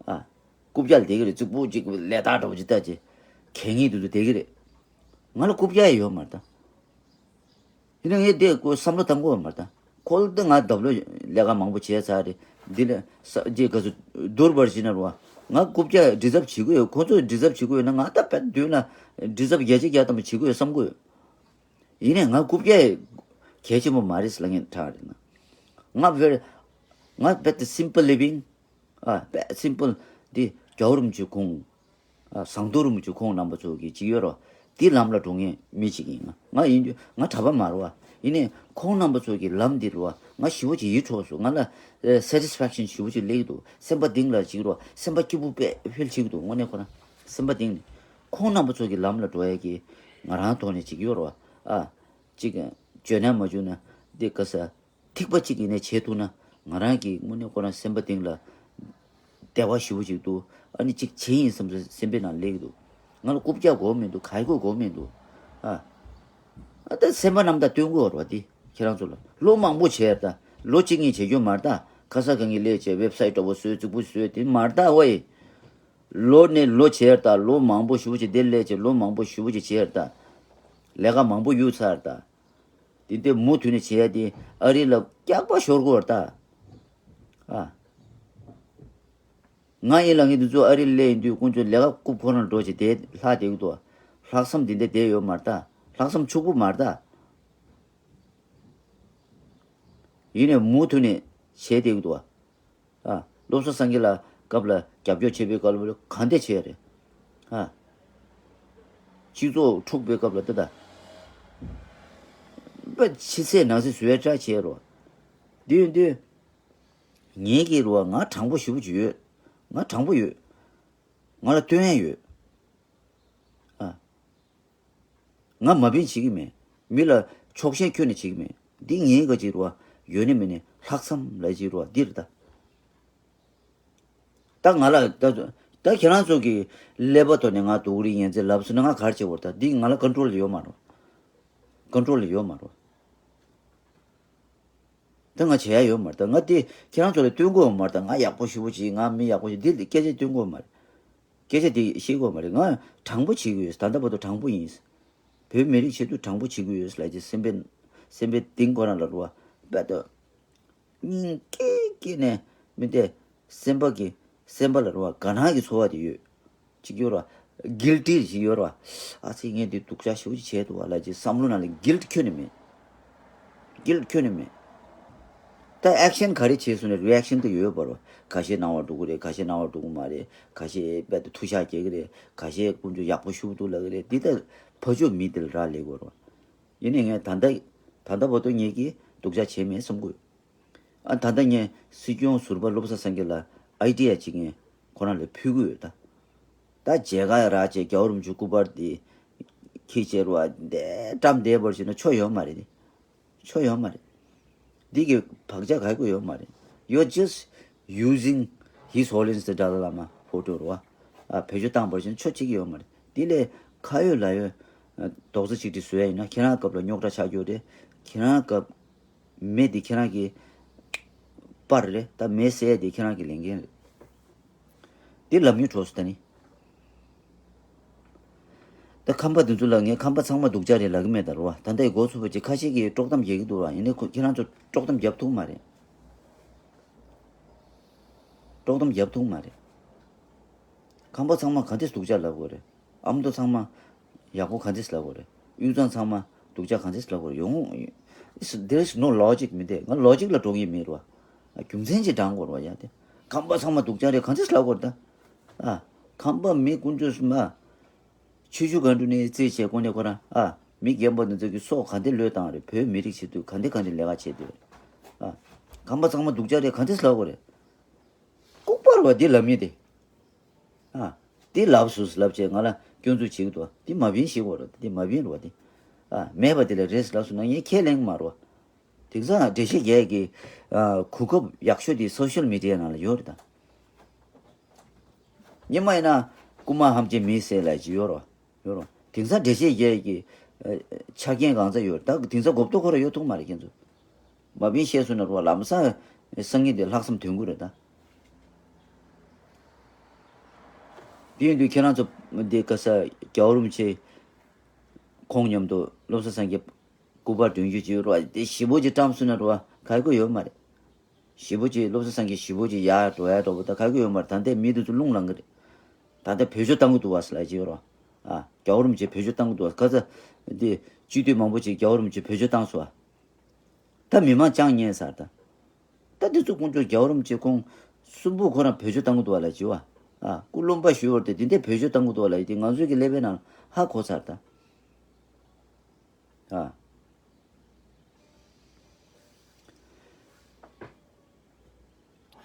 ཨ། རྐུབ་བཀྱག་ལ་བསྡད་ཀྱི་རེད། གཙུག་པུ་གཅིག་ལས་ད་འགྲོ་བ་ཅིག་ད་ཅེ། གད་སྙིགས་དེ་ཚོ་བསྡད་ཀྱི་རེད། ང་ལ་རྐུབ་བཀྱག་ཡོད་མ་རེད་ད། ཡིན་ན་ངས་དེ་ཀོ་བསམ་བློ་བཏང་དགོས་པ་མ་རེད་ད། ཁོ་ལ་ད་ང་འདབས་ལོ་ལས་ཀ་མང་པོ་བྱས་ཚར་རེད། འདི་ལ་ས་རྗེས་ག་ཚོད་བསྡུར་བར་བྱས་ན་རུ་བ། ང་རྐུབ་བཀྱག་ཌི་ཛརབ་བྱེད་ཀྱི་ཡོད། ཁོ་ཚོས་ཌི་ཛརབ་བྱེད་ཀྱི་ཡོད་ན་ང་ད་བད་མདུན་ལ་ཌི་ཛརབ་བརྒྱ་ཆ་བརྒྱ་ཐམ་པ་བྱེད་ཀྱི་ཡོད་བསམ་གྱི་ཡོད། ཡིན་ནའི་ང་རྐུབ་བཀྱག་གལ་ཆེན་པོ་མ་རེད་ཟེར་ལབ་མཁན་དྲག་རེད་ང་། ང་བེ་ང་བེ་ད་སིམ་པལ་ལི་བིང་། ཨ། དཔེ་སིམ་པལ་འདི་རྒྱལ་བ་རིན་པོ་ཆེ་ཁོང་། ཨ། ཟངས་མདོག་རིན་པོ་ཆེ་ཁོང་རྣམ་པ་ཚོ་གི་ཅིག་ཡོད་རོ། འདི་ལམ་ལ་འགྲོ་མཁན་མི་ཅིག་ཡིན་ང་། ང་ཡིན་དུས་ང་གྲྭ་པ་མ་རེད་བ། ཡིན་ནའི་ཁོང་རྣམ་པ་ཚོ་གི་ལམ་འདི་རུ་བ་ང་ཞེ་པོ་ཅིག་ཡིད་འཕྲོག་སོང་། ང་ལ་ཨ་སེ་ཊིས་ཕེག་ཤན་ཞེ་པོ་ཅིག་སླེབས་ཀྱི་འདུག་སེམས་པ་གཏིང་ལ་ཅིག་རུ་བ་སེམས་པ་སྐྱིད་པོ་དཔེ་ཧྥིལ་བྱེད་ཀྱི་འདུག་དངོས་གནས་ཁོ་རང་སེམས་པ་གཏིང་ནས་ཁོང་རྣམ་པ་ཚོ་གི་ལམ་ལ་འགྲོ་ཡ་གི་ང་རང་ཐོག་ནས་ཅིག་ཡོད་རོ། ཨ། ཅིག་བརྗོད་ན་མ་བརྗོད་ན་འདི་ག་ས། ཐིགས་པ་གཅིག་ཡིན་ནའི་བྱེད་ཐུབ་ན་ང་རང་གི་དངོས་གནས་ཁོ་རང་སེམས་པ་གཏིང་ལ་བདེ་བ་ཞེ་པོ་ཅིག་འདུག་ཨ་ནི་གཅིག་བྱེད་ཡིན་བསམ་ས་སེམས་པའི་ནང་སླེབས་ཀྱི་འདུག་ང་ལ་རྐུབ་བཀྱག་དགོས་མི་འདུག་ག་ཡི་དགོས་དགོས་མི་འདུག་ཨ། ཨ་ད་སེམས་པ་རྣམ་དག་སྟོན་དགོས་རེད་བ་འདི་ཁྱེད་རང་ཚོ་ལ་ལོ་མང་པོ་བྱས་ཡར་ད་ལོ་གཅིག་གཉིས་བྱེད་རྒྱུ་མ་རེད་ད། ཁ་ས་གང་གི་ལས་བྱས་ཝེབ་སའིཊ་འདྲ་པོ་བཟོས་རྫིག་པོ་བཟོས་དེ་མ་རེད་ད་ཝེ། ལོ་ནས་ལོ་བྱས་ཡར་ད་ལོ་མང་པོ་ཞེ་པོ་ཅིག་དེ་ལས་བྱས་ལོ་མང་པོ་ཞེ་པོ་ཅིག་བྱས་ཡར་ད། ལས་ཀ་མང་པོ་གཡུག་ཚར་ད། དེ་འདྲ་མུ་མཐུད་ནས་བྱེད་ཡ་དེ་ཨ་རི་ལ་སྐྱག་པ་ཤོར་དགོས་རེད་ད། ཨ། ང་ཡིན་ལ་ངས་འདི་ཚོ་ཨ་རི་སླེབས་ཡིན་དུས་དཀོན་མཆོག་ལས་ཀ་རྐུབ་ཁོ་རང་འགྲོ་བྱེད་དེ་ལྷག་བསྡད་ཀྱི་འདུག་ལྷག་བསམ་དེ་འདྲ་བསྡད་ཡོད་མ་རེད་ད། ལྷག་བསམ་ཕྱུག་པོ་མ་རེད་ད། ཡིན་ནའི་མུ་མཐུད་ནས་བྱས་བསྡད་ཀྱི་འདུག་ཨ། བློ་བཟང་སངས་རྒྱས་ལ་སྐབས་ལ་རྒྱབ་སྐྱོར་བྱེད་པའི་སྐབས་ལ་ག་འདྲ་བྱས་རེད། ཨ། སྤྱི་ཚོགས་འཁྲུག་པའི་སྐབས་ལ་ད་ད། པ་ཕྱི་གསལ་ནང་གསལ་བཟོས་འདྲ་བྱས་རོ། འདི་ཡིན་དུས། ངེད་ཀྱི་རོ་ང་དྲང་པོ་ཞེ་པོ་ཅིག་ཡོད། ང་དྲང་པོ་ཡོད། ང་ལ་སྟོན་ཡ་ཡོད། ཨ། ང་མ་བིན་བྱེད་ཀྱི་མེད། མི་ལ་ཕྱོགས་ཞེན་ཁྱོན་ནས་བྱེད་ཀྱི་མེད། འདི་ངའི་ག་ཅིག་རུ་བ་ཡོད་ནི་མེད་ནི་ལྷག་བསམ་ལ་ཅིག་རུ་བ་འདིར་ད། ད་ང་ལ་ད་ད་ཁྱེད་རང་ཚོ་གི་ཀླད་པ་ཐོག་ནས་ང་སྡུག་རིགས་ཡན་ཚད་ལབ་སོང་ན་ང་ག་རེ་བྱེད་དགོས། ད་འདི་ང་ལ་ཀོན་ཊོལ་ཡོད་མ་རེད། ཀོན་ཊོལ་ཡོད་མ་རེད། ད་ང་བྱེད་ཡ་ཡོད་མ་རེད། ད་ང་དེ་ཁྱེད་རང་ཚོ་ལ་སྟོན་དགོས་མ་རེད། ད་ང་ཡག་པོ་ཞེ་པོ་ཅིག་ང་མི་ཡག་པོ་ཞིག་འདི་སྐད་ཆ་སྟོན་དགོས་མ་རེད། སྐད་ཆ་དེ་བཤད་དགོས་མ་རེད། ང་དྲང་པོ་བྱེད་ཀྱི་ཡོད། ད་ལྟ་བར་དུ་དྲང་པོ་ཡིན། བོད་མི་རིགས་ཆེད་དུ་དྲང་པོ་བྱེད་ཀྱི་ཡོད་ལབ་ཀྱི་སེམས་པའི་སེམས་པའི་གཏིང་ཁོ་རང་ལ་རུ་བ་དཔེ་ད་སྙིང་སྐྱིད་སྐྱིད་ནས་མི་དེ་སེམས་པ་གི་སེམས་པ་ལ་རུ་བ་དགའ་སྣང་གི་ཚོར་བ་དེ་ཡོད། ཅིག་ཡོད་ར། གིལ་ཊི་ཞིག་ཡོད་ར། ཨ་ཙི་ངས་འདི་སྡུག་ཅག་ཞེ་པོ་ཅིག་བྱས་འདུག་བ་ལབ་ཅིག་བསམ་བློ་ནང་ལ་གིལ་ཊི་ཁྱོན་ནས་མེད། གིལ་ཊི་ཁྱོན་ནས་མེད། ད་ཨེག་ཤན་ག་རེ་བྱས་སོང་ནས་རི་ཨེག་ཤན་དེ་ཡོད་པ་ར། ཁ་ཤས་སྣང་བ་འགྲོ་གི་རེད། ཁ་ཤས་སྣང་བ་འགྲོ་གི་མ་རེད། ཁ་ཤས་དཔེ་དེ་ཐུ་ཤག་རྒྱག་གི་རེད། ཁ་ཤས་ཀུན་སྤྱོད་ཡག་པོ་ཞུ་འདུག་ལབ་གི་རེད། འདི་ལྟར་ཕ་ཕྱོགས་མི་དེ་ལ་རག་ལས་དགོས་ར། ཡིན་ནའི་ངས་ད་ལྟ་ད་ལྟ་བར་དུ་ངེད་ཀྱིས་སྡུག་ཅག་བྱས་མེད་བསམ་གི་ཡོད། ཨ་ད་ལྟ་ངས་སྲིད་སྐྱོང་ཟུར་པ་བློ་བཟང་སེང་གེ་ལ་ཨའི་ཌི་ཡ་ཅིག་ངས་ཁོ་རང་ལ་ཕུལ་གི་ཡོད་ད། ད་མཇལ་ཁ་ཡ་རག་བྱས་རྒྱལ་བ་རིན་པོ་ཆེ་སྐུ་པར་འདི་འཁྱེར་བྱས་རུ་བ་འདས་བཀྲམ་བསྡད་པར་བྱས་ན་ཆོ་ཡོད་མ་རེད་དེ། ཆོ་ཡོད་མ་རེད། འདི་གི་བག་ཆགས་ག་གོ་ཡོད་མ་རེད། You're just using His Holiness the Dalai Lama photo རུ་བ། ཨ་བེད་སྤྱོད་བཏང་པར་བྱས་ན་ཆོ་གཅིག་ཡོད་མ་རེད། འདི་ལས་ཁ་ཡོད་ལག་ཡོད། རྡོག་རྩ་གཅིག་སྒྲིལ་བཟོ་ཡ་ཡིན་ན་ཁྱེད་རང་སྐབས་ལ་རྙོག་དྲ་ཆགས་རྒྱུ་རེད། ཁྱེད་རང་སྐབས་མེ་འདི་ཁྱེད་རང་གི་པར་རེད། ད་མེ་བསད་འདི་ཁྱེད་རང་གི་ལས་འགན་རེད། འདི་ལབ་མྱོང་གྲོགས་སུ་ད་ནི། ད་ཁམས་པ་འདི་ཚོ་ལ་ངས་ཁམས་པ་ཚང་མ་སྡུག་ཅག་རེད་ལབ་གི་མེད་ད་རོ། ད་ལྟའི་འགོ་ཚུགས་པ་ཅིག་ཁ་ཤས་ཀྱིས་དཀྲོག་གཏམ་རྒྱག་གི་འདུག་ར། ཡིན་ནའི་ཁོ་ཁྱེད་རང་ཚོ་དཀྲོག་གཏམ་རྒྱབ་ཐུབ་མ་རེད། དཀྲོག་གཏམ་རྒྱབ་ཐུབ་མ་རེད། ཁམས་པ་ཚང་མ་ག་འདྲས་སྡུག་ཅག་ལབ་དགོས་རེད། ཨ་མདོ་ཚང་མ་ཡག་པོ་ག་འདྲས་ལབ་དགོས་རེད། དབུས་གཙང་ཚང་མ་སྡུག་ཅག་ག་འདྲས་ལབ་དགོས་རེད། ཡོང་། It's- there is no logic མི་འདུག་ང་ལོ་ཇིག་ལ་འགྲོ་གི་མེད་རོ། རྒྱུ་མཚན་ཅིག་བགྲང་དགོས་རོ་ཡ་དེ། ཁམས་པ་ཚང་མ་སྡུག་ཅག་རེད་ག་འདྲས་ལབ་དགོས་རེད་ད། ཨ། ཁམས་པ་མི་དཀོན་མཆོག་གསུམ་ཨ། ཆུ་ཆུ་གང་དུ་ནས་རྩིས་བྱས་ཀུན་ནས་ཁོ་རང་ཨ། མི་རྒན་པ་འདི་ཚོ་གི་སྲོག་ག་འདྲས་བློས་བཏང་རེད། བོད་མི་རིགས་ཆེད་དུ་ག་འདྲས་ག་འདྲས་ལས་ཀ་བྱས་འདུག་ཨ། ཁམས་པ་ཚང་མ་སྡུག་ཅག་རེད་ག་འདྲས་ལབ་དགོས་རེད། ལྐུགས་པ་རེད་བ་འདི་ལབ་མི་དེ། ཨ། འདི་ལབ་སོང་ལབ་བྱས་ང་ལ་སྐྱོན་འཛུགས་བྱེད་ཀྱི་འདུག་འདི་མ་བིན་ཞིག་བ་རེད། འདི་མ་བིན་རེད་བ་འདི། ཨ། མེད་པ་འདི་ལ་རེད་ལབ་སོང་ན་ངས་ཁས་ལེན་གྱི་མ་རེད་བ། དེང་སང་འགྲེལ་བཤད་རྒྱག་གི་ཨ། གོ་སྐབས་ཡག་ཤོས་དེ་སོ་ཤལ་མི་ཌི་ཡ་ནང་ལ་ཡོད་རེད་ད། སྔོན་མ་ཡིན་ན་རྐུན་མ་ཧམ་ཅིག་མི་བསད་ལབ་ཀྱི་ཡོད་རེད་བ། ཡོད་རེད་བ། དེང་སང་འགྲེལ་བཤད་རྒྱག་གི་ཨ། ཆ་རྐྱེན་གང་ཚ་ཡོད་རེད་ད། དེང་སང་གོ་རྟོགས་ཁོ་རང་ཡོད་ཐུག་མ་རེད་ཁྱེད་ཚོ། མ་བིན་བཤད་སོང་ན་རོ་ལམ་སང་སང་ཉིན་དེ་ལྷག་བསམ་དོན་གུ་རེད་ད། དེ་ཡིན་དུས་ཁྱེད་རང་ཚོ་འདི་ག་ས་རྒྱལ་བ་རིན་པོ་ཆེ་ཁོང་མཉམ་དུ་བློ་བཟང་སེང་གེ་སྐུ་པར་འདོན་རྒྱུ་ཅིག་ཡོད་རོ། དེ་ཞེ་པོ་ཅིག་བཀྲམ་སོང་ན་རོ་ག་གོ་ཡོད་མ་རེད། ཞེ་པོ་ཅིག་བློ་བཟང་སེང་གེ་ཞེ་པོ་ཅིག་ཡར་འགྲོ་ཡར་འགྲོ་བ་ད་ག་གོ་ཡོད་མ་རེད། ད་ལྟའི་མི་དེ་ཚོ་རླུང་ལངས་གི་རེད། ད་ལྟ་བེད་སྤྱོད་བཏང་གི་འདུག་བ་ཟེར་ལབ་ཀྱི་ཡོད་རོ། ཨ། རྒྱལ་བ་རིན་པོ་ཆེ་བེད་སྤྱོད་བཏང་གི་འདུག་བ། ཁ་ས་འདི་སྤྱི་འཐུས་མང་པོ་ཅིག་རྒྱལ་བ་རིན་པོ་ཆེ་བེད་སྤྱོད་བཏང་སོང་བ། ད་མི་མང་ཅང་ཉན་ས་རེད་ད། ད་འདི་ཚོ་དཀོན་མཆོག་རྒྱལ་བ་རིན་པོ་ཆེ་ཁོང་གསུམ་པོ་ཁོ་རང་བེད་སྤྱོད་བཏང་གི་འདུག་བ་ལབ་ཀྱི་ཡོད་བ། ཨ། སྐུ་རློན་པ་ཞུ་བར་དེ་འདི་འདྲས་བེད་སྤྱོད་བཏང་གི་འདུག་བ་ལབ་ཡི་དེ་ང་ཚོའི་གི་ཀླད་པའི་ནང་ཧ་གོ་ཚར་ད། ཨ།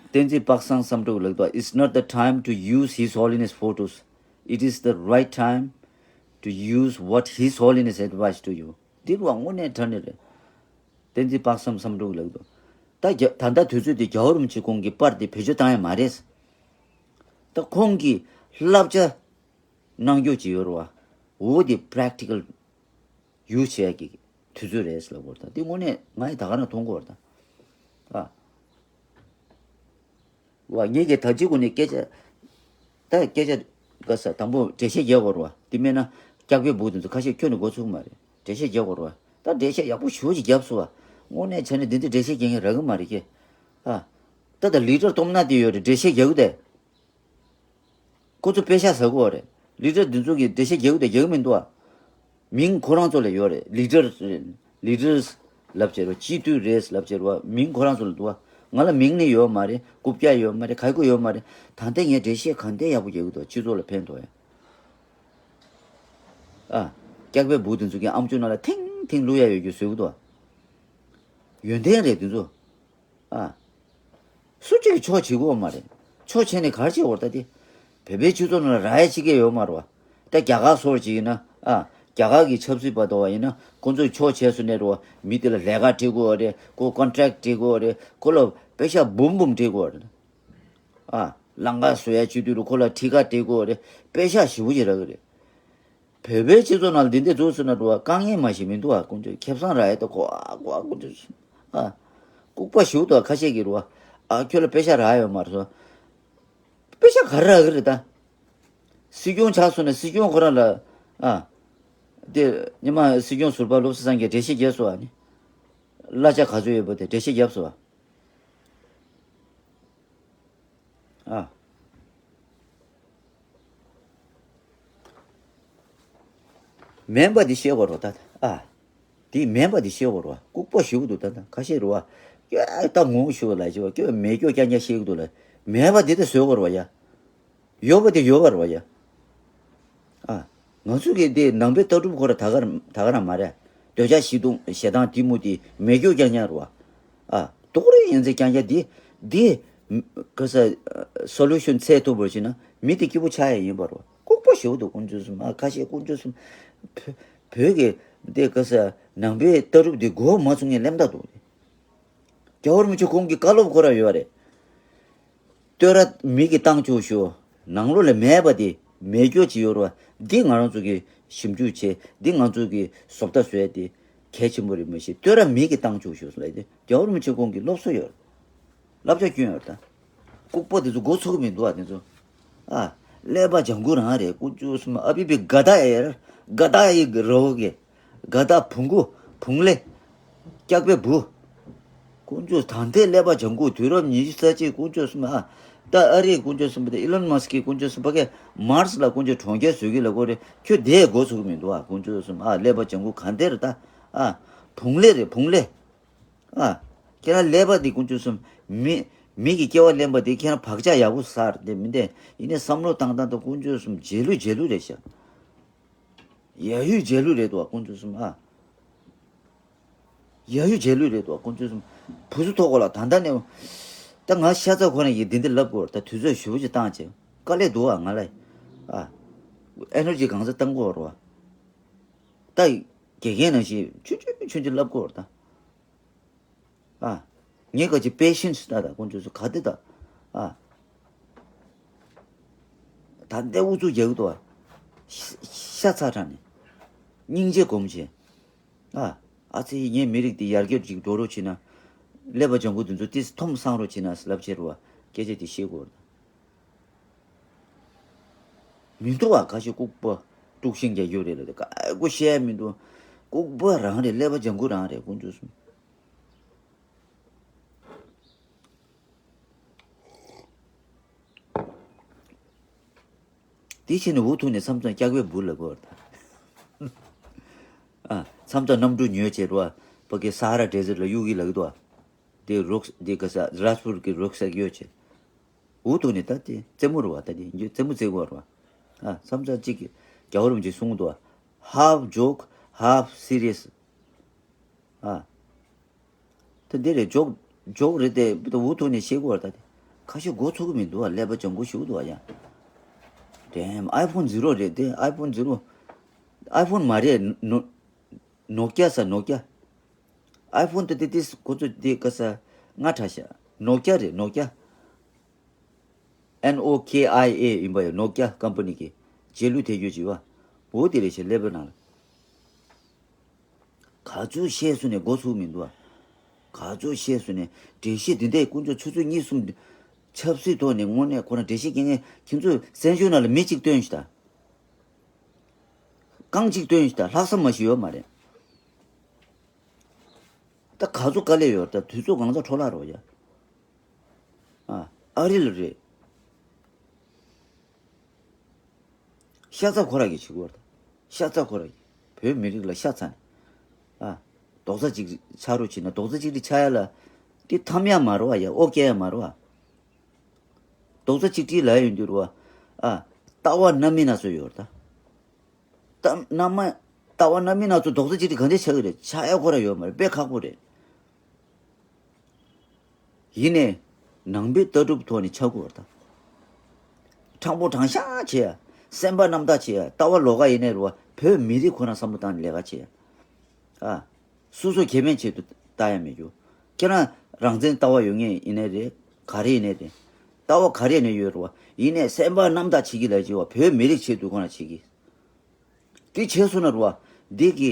བསྟན་འཛིན་པ་སངས་བསམ་གྲུབ་ལགས་དང་། It's not the time to use His Holiness photos. It is the right time to use what His Holiness advised to you. འདི་རུ་བ་དངོས་གནས་དྲང་གནས་རེད། བསྟན་འཛིན་དཔག་བསམ་བསམ་གྲུབ་ལགས་དང་། ད་རྒྱ་ད་ལྟ་དུས་ཚོད་འདི་རྒྱལ་བ་རིན་པོ་ཆེ་ཁོང་གི་པར་འདི་བེད་སྤྱོད་བཏང་ཡ་མ་རེད། ད་ཁོང་གི་བསླབ་བྱ་གནང་རྒྱུ་ཅིག་ཡོད་རེད་བ། འོ་འདི་པ་རེག་ཊི་ཀལ་ཡུ་སི་བྱེད་ཡ་གི་དུས་ཚོད་རེད་ལབ་དགོས་རེད། ད་འདི་དངོས་གནས་ང་ཡི་ད་ག་རང་མཐོང་གི་ཡོད་རེད་ད། ཨ། བ། ངེད་ཀྱིས་ད་ཅི་གོ་ནས་སྐད་ཆ། ད་སྐད་ཆ་ག་ས་དང་པོ་འགྲེལ་བཤད་རྒྱག་དགོས་རེད་བ། དེ་མེད་ན་སྐྱག་པའི་འབུ་དེ་ཚོ་ཁ་ཤས་ཁྱོན་ནས་མགོ་ཚུགས་མ་རེད། འགྲེལ་བཤད་རྒྱག་དགོས་རེད་བ། ད་འགྲེལ་བཤད་ཡག་པོ་ཞེ་པོ་ཅིག་བརྒྱབ་སོང་བ། དངོས་གནས་བྱས་ན་འདི་འདི་འགྲེལ་བཤད་རྒྱག་མཁན་རག་གི་མ་རེད་ཁྱེད། ཨ། ད་ད་ལི་ཌར་སྟོབས་ན་དེ་ཡོད་རེད། འགྲེལ་བཤད་རྒྱག་གི་དེ། ཁོ་ཚོ་པེ་ཤག་ཟ་གི་ཡོད་རེད། ལི་ཌར་འདི་ཚོ་གིས་འགྲེལ་བཤད་རྒྱག་གི་དེ་རྒྱག་གི་མི་འདུག་ཨ། མིང་ཁོ་རང་ཚོ་ལ་ཡོད་རེད། ལི་ཌར་རེད། ལི་ཌར་ལབ་བྱས་རོ། སྤྱི་འཐུས་རེད་ལབ་བྱས་རོ། མིང་ཁོ་རང་ཚོ་ལ་འདུག་ཨ། ང་ལ་མིང་ནི་ཡོད་མ་རེད། རྐུབ་བཀྱག་ཡོད་མ་རེད། ག་གོ་ཡོད་མ་རེད། ད་ལྟ་ངས་འགྲེལ་བཤད་ག་འདྲས་ཡག་པོ་རྒྱག་གི་འདུག་སྤྱི་ཚོགས་ལ་ཕན་ཐོགས་ཡ། ཨ། སྐྱག་པའི་འབུ་དེ་ཚོ་གི་ཨམ་ཅོག་ནང་ལ་ཐིང་ཐིང་བླུག་ཡ་ཡོད་རྒྱུ་བཟོས་ཀྱི་འདུག་ཨ། ཡོན་ཏན་རེད་དེ་ཚོ། ཨ། སུ་གཅིག་གིས་ཆོག་བྱེད་དགོས་མ་རེད། ཆོག་བྱས་ནས་ག་རེ་བྱེད་དགོས་རེད་ད་དེ། བོད་པའི་སྤྱི་ཚོགས་ནང་ལ་རག་ཡ་གཅིག་ཀྱང་ཡོད་མ་རེད་བ། ད་རྒྱ་གར་སོགས་ཅིག་ཡིན་ན། ཨ། རྒྱ་གར་གྱི་ཆབ་སྲིད་པ་དང་བ་ཡིན་ན་ཁོང་ཚོས་ཆོག་བྱས་སོང་ནས་རེད་བ། མི་དེ་ལ་ལས་ཀ་སྤྲད་དགོས་རེད། ཁོ་ཀོན་ཊེག་སྤྲད་དགོས་རེད། ཁོ་ལ་པེ་ཤ་འབུམ་འབུམ་སྤྲད་དགོས་རེད། ཨ། ལམ་ཁ་བཟོ་ཡ་བྱེད་དུས་རུ་ཁོ་ལ་ཁྲི་ཁ་སྤྲད་དགོས་རེད། པེ་ཤ་ཞེ་པོ་ཅིག་རག་གི་རེད། བོད་པའི་སྤྱི་ཚོགས་ནང་འདི་འདྲ་འཛུགས་སོང་ན་རུ་བ། དཀའ་ངལ་མ་ཞིག་མི་འདུག་ཨ། དཀོན་མཆོག་ཁེ་བཟང་རག་ཡ་ད་གོ་ཨ་གོ་ཨ་དཀོན་མཆོག་ཨ། ལྐུགས་པ་ཞུ་དུ་ཁ་ཤས་ཀྱིས་རུ་བ། ཨ། ཁྱོད་ལ་པེ་ཤ་རག་ཡོད་མ་རེད་སོ། པེ་ཤ་ག་རེ་རག་གི་རེད་ད། སྲིད་སྐྱོང་ཆགས་སོང་ན་སྲིད་སྐྱོང་ཁོ་རང་ལ། ཨ། དེ་ཉི་མ་སྲིད་སྐྱོང་ཟུར་པ་བློ་བཟང་སེང་གེས་འགྲེལ་བཤད་རྒྱབ་སོང་ཨ་ནི། གླ་ཆ་ག་ཚོད་ཡོད་པ་དེ་འགྲེལ་བཤད་རྒྱབ་སོང་ཨ། ཨ། མེད་པ་འདི་བཤད་དགོས་རེད་ད། ཨ། འདི་མེད་པ་འདི་བཤད་དགོས་རེད་བ། ལྐུགས་པ་ཞུ་གི་འདུག་ད་ད་ཁ་ཤས་རེད་བ། ཀྱ་ད་ངོ་ཤུ་ལ་ཞུ་བ་ཀྱ་མེད་སྐྱོ་རྐྱང་རྐྱང་བཤད་གི་འདུག་ལ། མེད་པ་འདི་ད་བཟོ་དགོས་རེད་བ་ཡ། ཡོད་པ་དེ་ཡོད་པ་རེད་བ་ཡ། ཨ། ང་ཚོ་གི་དེ་ནང་པའི་ལྟ་གྲུབ་ཁོ་ར་ད་ག་ར་ད་ག་རང་མ་རེད། འདོད་ཆགས་ཞེ་སྡང་ཞེ་སྡང་གཏི་མུག་དེ་མེད་སྐྱོ་རྐྱང་རྐྱང་རེད་བ། ཨ། དོག་རེ་ཡིན་ཚེ་རྐྱང་རྐྱང་དེ་དེ་ག་ས་སོ་ལུ་ཤོན་འཚོལ་ཐུབ་པར་བྱས་ན་མི་དེ་སྐྱིད་པོ་ཆགས་ཡ་ཡིན་པ་རེད་བ། ལྐུགས་པ་ཞེ་པོ་འདུག་དཀོན་མཆོག་གསུམ། ཨ། ཁ་ཤས་དཀོན་མཆོག་གསུམ། བོད་བོད་ཀྱི་དེ་ག་ས་ནང་པའི་ལྟ་གྲུབ་དེ་མགོ་མ་ཚོས་མཁན་སླེབས་ད་འདུག་རྒྱལ་བ་རིན་པོ་ཆེ་ཁོང་གི་བཀའ་སློབ་ཁོ་ར་ཡོད་རེད། བསྟོད་ར་མིག་གིས་བཏང་ཆོག་ཤོག་ནང་ལོགས་ལ་མེད་པ་དེ་མེད་སྐྱོ་ཅིག་ཡོད་རེད་བ། འདི་ང་རང་ཚོ་གིས་ཞིབ་འཇུག་བྱས། འདི་ང་ཚོ་གིས་བཟོ་ལྟ་བཟོས་ཏེ་གལ་ཆེན་པོ་རེད་མ་གཞི། བསྟོད་ར་མིག་གིས་བཏང་ཆོག་ཤོག་ལབ་ཡ་དེ་རྒྱལ་བ་རིན་པོ་ཆེ་ཁོང་གི་སློབ་གསོ་ཡོད་རེད། བསླབ་བྱ་སྐྱོན་ཡོད་རེད་ད། ལྐུགས་པ་དེ་ཚོ་མགོ་ཚོས་གི་མི་འདུག་ཨ་དེ་ཚོ། ཨ། ཀླད་པ་ལྗང་ཁུ་རང་རེད་དཀོན་མཆོག་གསུམ། ཨ་བི་བི་ག་ད་ཨེར། ག་ད་ཨི་རོ་གེ། ག་ད་བུང་གུ། བུང་ལེ། སྐྱག་པའི་བུ། དཀོན་མཆོག་ད་ལྟའི་ཀླད་པ་ལྗང་ཁུ། དུས་རབས་ཉི་ཤུ་རྩ་གཅིག་དཀོན་མཆོག་གསུམ། ཨ། ད་ཨ་རིའི་དཀོན་མཆོག་གསུམ་པ་དེ་ཨི་ལོན་མཱ་སི་ཀིའི་དཀོན་མཆོག་གསུམ་པ་གས་མཱར་སི་ལ་དཀོན་མཆོག་གྲོང་ཁྱེར་བཟོ་གི་ལབ་ཀྱི་ཡོད་རེད། ཁྱོད་དེ་མགོ་ཚོས་གི་མི་འདུག་ཨ། དཀོན་མཆོག་གསུམ། ཨ། ཀླད་པ་ལྗང་ཁུ་ག་འདྲ་རེད་ད། ཨ། བུང་ལེ་རེད་བུང་ལེ། ཨ། ཁྱེད་རང་ཀླད་པ་འདི་དཀོན་མཆོག་གསུམ། མི་མི་གི་སྐྱེ་བ་ལེན་པ་འདི་ཁྱེད་རང་བག་ཆགས་ཡག་པོ་ཟ་རེད་དེ་མི་འདྲ། ཡིན་ནའི་བསམ་བློ་བཏང་སྟངས་དང་དཀོན་མཆོག་གསུམ་རྗེས་ལུས་རྗེས་ལུས་རེད་ཤག་ཡ་ཡུས་རྗེས་ལུས་རེད་འདུག་ཨ་དཀོན་མཆོག་གསུམ། ཨ། ཡ་ཡུས་རྗེས་ལུས་རེད་འདུག་ཨ་དཀོན་མཆོག་གསུམ། བུ་ཚོ་ཐོག་གོ་ལ་ད་ལྟ་ནས། ད་ང་ཤ་ཚ་ཁོ་རང་ཡིན་འདི་འདི་ལབ་དགོས་རེད་ད། དུས་ཚོད་ཞེ་པོ་ཅིག་བཏང་བྱས་དཀའ་ལས་འདུག་ཨ་ང་ལ། ཨ། ཨེ་ནར་ཇི་གང་ས་བཏང་དགོས་རེད་བ། ད་དགེ་རྒན་ནང་བཞིན་ཆུང་ཆུང་ཆུང་ཆུང་ལབ་དགོས་རེད་ད། ཨ། ངས་ག་ཅི་པེ་ཤེན་སི་ལྟ་ད་དཀོན་མཆོག་གསུམ་ག་དེ་ད། ཨ། ད་ལྟའི་ཨུ་ཚུགས་རྒྱག་གི་འདུག་ཨ། ཤ་ཤ་ཚ་དྲགས་ནས། སྙིང་རྗེ་སྒོམ་བྱས། ཨ། ཨ་ཙི་ངའི་མི་རིགས་འདི་ཡར་རྒྱས་ཅིག་འགྲོ་རོགས་བྱེད་ན། ཀླད་པ་ལྗང་ཁུ་འདི་ཚོ་ཏིས་འཐོམ་སང་རོགས་བྱེད་ན་ལབ་བྱས་རུ་བ་སྐད་ཆ་དེ་བཤད་དགོས་རེད། མི་འདུག་བ། ཁ་ཤས་ལྐུགས་པ་དཀྲུག་ཤིང་རྒྱག་རྒྱུ་རེད་ལ་དེ་ག་གོ་བཤད་མི་འདུག་ལྐུགས་པ་རང་རེད། ཀླད་པ་ལྗང་ཁུ་རང་རེད་དཀོན་མཆོག་གསུམ། དེ་ཕྱིན་ནས་འུ་ཐུག་ནས་མཚམས་མཚམས་སྐྱག་པའི་འབུ་ལ་གོ་བར་ད། ཨ། མཚམས་མཚམས་གནམ་གྲུ་ཉོས་བྱས་རུ་བ། ཕ་གི་ས་ཧ་ར་ཌེ་ཟར་ལ་གཡུག་གི་ལ་གི་འདུག་བ། དེ་རོགས་དེ་ག་ས་རཱཇ་པུར་གི་རོགས་ས་གི་ཡོད་བྱས། འུ་ཐུག་ནས་ད་དེ་རྩེད་མོ་རུ་བ་ད་དེ་རྩེད་མོ་རྩེ་གོ་བར་བ། ཨ། མཚམས་མཚམས་གཅིག་གི་རྒྱལ་བ་རིན་པོ་ཆེས་གསུངས་འདུག་བ། Half joke, half serious. ཨ། ད་འདི་རེད། ཇོག་ཇོག་རེད་དེ། འུ་ཐུག་ནས་བཤད་དགོས་རེད་ད་དེ། ཁ་ཤས་མགོ་ཚོས་གི་མི་འདུག་ཨ། ཀླད་པ་ལྗང་ཁུ་ཞིག་འདུག་ཨ་ཡ། Damn, iPhone zero རེད་དེ། iPhone zero. iPhone མ་རེད། ནོ་ནོ་ཀྱ་ས་ནོ་ཀྱ། iPhone དེ་དེ་དེ་ཁོ་ཚོ་དེ་ག་ས་སྔ་དྲགས་ཤག་ནོ་ཀྱ་རེད་ནོ་ཀྱ། N O K I A ཡིན་པ་ཡ། ནོ་ཀྱ་ཀམ་པ་ནི་གི་རྗེས་ལུས་ཐེབས་རྒྱུ་ཅིག་བ། འོ་དེ་རེད་ཤག་ཀླད་པའི་ནང་ལ། ག་ཚོད་བཤད་སོང་ནས་མགོ་ཚོས་མི་འདུག་ཨ། ག་ཚོད་བཤད་སོང་ནས་འགྲེལ་བཤད་འདི་འདྲའི་དཀོན་མཆོག་ཆུ་ཚོད་གཉིས་གསུམ། ཆབ་སྲིད་ཐོག་ནས་དངོས་གནས་ཁོ་རང་འགྲེལ་བཤད་རྒྱག་མཁན་ཁྱེད་ཚོས་བཙན་བྱོལ་ནང་ལ་མི་གཅིག་སྟོན་ཤིག་ད། རྐང་གཅིག་སྟོན་ཤིག་ད། ལྷག་བསམ་མ་ཞིག་ཡོད་མ་རེད། ད་ག་ཚོད་དཀའ་ལས་ཡོད་ད། དུས་ཚོད་གང་ཚ་འཕྲོ་བརླག་རོགས་ཡ། ཨ། ཨ་རི་ལ་རེད། ཤ་ཚ་ཁོ་ར་གིས་བྱེད་དགོས་རེད། ཤ་ཚ་ཁོ་ར་གིས་བོད་མི་རིགས་ལ་ཤ་ཚ་ནས། ཨ། རྡོག་རྩ་གཅིག་ཆགས་རོགས་བྱེད་ན། རྡོག་རྩ་གཅིག་སྒྲིལ་ཆགས་ཡ་ལ་དེ་འཐམ་ཡ་མ་རེད་བ་ཡ། ཨོ་སྐྱེ་ཡ་མ་རེད་བ། རྡོག་རྩ་གཅིག་སྒྲིལ་ལབ་ཡོང་དུས་རེད་བ། ཨ། ལྟ་བ་སྣ་མིན་སྣ་ཚོགས་ཡོད་རེད་ད། ད་རྣམ་མ་ལྟ་བ་རྣམ་སྨིན་སྣ་ཚོགས་རྡོག་རྩ་གཅིག་སྒྲིལ་ག་འདྲས་ཆགས་ཀྱི་རེད། ཆགས་ཡ་ཁོ་ར་ཡོད་མ་རེད། དཔེ་ཁག་པོ་རེད། ཡིན་ནས་ནང་པའི་ལྟ་གྲུབ་ཐོག་ནས་ཆགས་དགོས་པ་དང་། དྲང་པོ་དྲང་བཞག་བྱེད་ཡ། སེམས་པ་རྣམ་དག་བྱེད་ཡ། ལྟ་བ་ལོགས་ཀ་ཡིན་ནའི་རེད་བ། བོད་མི་རིགས་ཁོ་རང་བསམ་བློ་བཏང་ནས་ལས་ཀ་བྱེད་ཡ། ཨ། སོ་སོ་ཁེ་ཕན་ཆེད་དུ་ལྟ་ཡ་མེད་རྒྱུ། ཁྱེད་རང་རང་བཙན་ལྟ་བ་ཡོད་མཁན་ཡིན་ནའི་རེད། ག་རེ་ཡིན་ནའི་རེད། ལྟ་བ་ག་རེ་ཡིན་ནའི་ཡོད་རེད་བ། ཡིན་ནའི་སེམས་པ་རྣམ་དག་བྱེད་ཀྱི་ལས་བྱེད་བ། བོད་མི་རིགས་ཆེད་དུ་ཁོ་རང་བྱེད་ཀྱི། དེ་བྱས་སོང་ན་རུ་བ། འདི་གི་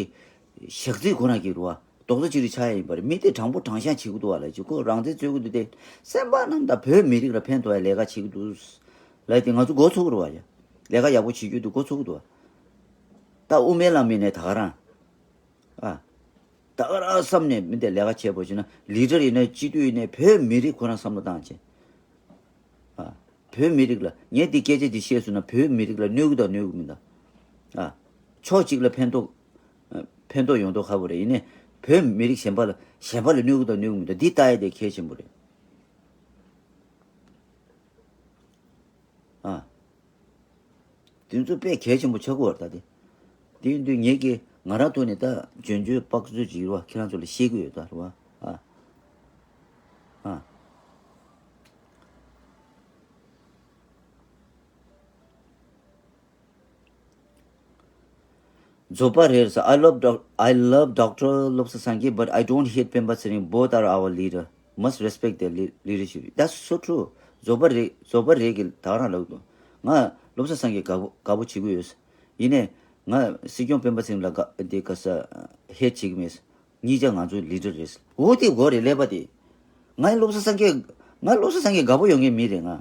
ཞག་རྩིས་ཁོ་རང་གི་རུ་བ། རྡོག་རྩ་གཅིག་རེ་ཆགས་ཡ་ཡིན་པ་རེད། མི་དེ་དྲང་པོ་དྲང་བཞག་བྱེད་ཀྱི་འདུག་བ་ལ་ཅིག་ཁོ་རང་བཙན་རྩོད་ཀྱི་འདུག་སྟེ། སེམས་པ་རྣམ་དག་བོད་མི་རིགས་ལ་ཕན་ཐོགས་ཡ་ལས་ཀ་བྱེད་ཀྱི་འདུག་ལ་དེ་ང་ཚོ་མགོ་ཚོས་ཀྱི་རུ་བ་ཡ། ལས་ཀ་ཡག་པོ་བྱེད་རྒྱུ་འདུག་མགོ་ཚོས་ཀྱི་འདུག་བ། ད་དབུ་མའི་ལམ་ཡིན་ནའི་ད་ག་རང་། ཨ། ད་ག་རང་བསམ་ནས་མི་དེ་ལས་ཀ་བྱས་པ་བྱས་ན་ལི་ཌར་ཡིན་ནའི་སྤྱི་འཐུས་ཡིན་ནའི་བོད་མི་རིགས་ཁོ་རང་བསམ་བློ་བཏང་བྱས། ཨ། བོད་མི་རིགས་ལ་ངས་འདི་སྐད་ཆ་འདི་བཤད་སོང་ན་བོད་མི་རིགས་ལ་གནོད་གི་དང་གནོད་གི་མི་འདུག་ཨ། ཕྱོགས་གཅིག་ལ་ཕན་ཐོགས། ཨ། ཕན་ཐོགས་ཡོང་མདོག་ཁ་པོ་རེད། ཡིན་ནའི་བོད་མི་རིགས་གཞན་པ་ལ་གཞན་པ་ལ་གནོད་གི་དང་གནོད་གི་མི་འདུག་འདི་ལྟ་ཡ་དེ་གལ་ཆེན་པོ་རེད། ཨ། དེ་ཚོ་དཔེ་གལ་ཆེན་པོ་ཆགས་ཀྱི་ཡོད་རེད་ད་དེ། དེ་ཡིན་དུས་ངེད་ཀྱིས་ང་རང་ཐོག་ནས་ད་འཇོན་འཇོན་དཔག་ཚོད་ཅིག་རེད་བ། ཁྱེད་རང་ཚོ་ལ་བཤད་ཀྱི་ཡོད་ད་རེད་བ། ཨ། ཨ། རྫོགས་པ་རེད་ཟེར། I love doc- I love Doctor Lobsang Sangay, but I don't hate Pema Tsering. Both are our leader. Must respect their le- leadership. That's so true. རྫོགས་པ་རེད། རྫོགས་པ་རེད་ཀྱི་ད་ག་རང་ལབ་འདུག་ང་བློ་བཟང་སངས་རྒྱས་དགའ་པོ་དགའ་པོ་བྱེད་ཀྱི་ཡོད། ཡིན་ནའི་ང་སྲིད་སྐྱོང་སྤེན་པ་ཚེ་རིང་ལ་དགའ་དེ་ག་ས་ཧེད་བྱེད་ཀྱི་མེད། གཉིས་ཆ་ང་ཚོའི་ལི་ཌར་རེད། འོ་དེ་དགོས་རེད་ཀླད་པ་དེ། ང་བློ་བཟང་སངས་རྒྱས། ང་བློ་བཟང་སངས་རྒྱས་དགའ་པོ་ཡོང་མཁན་མི་རེད་ང་།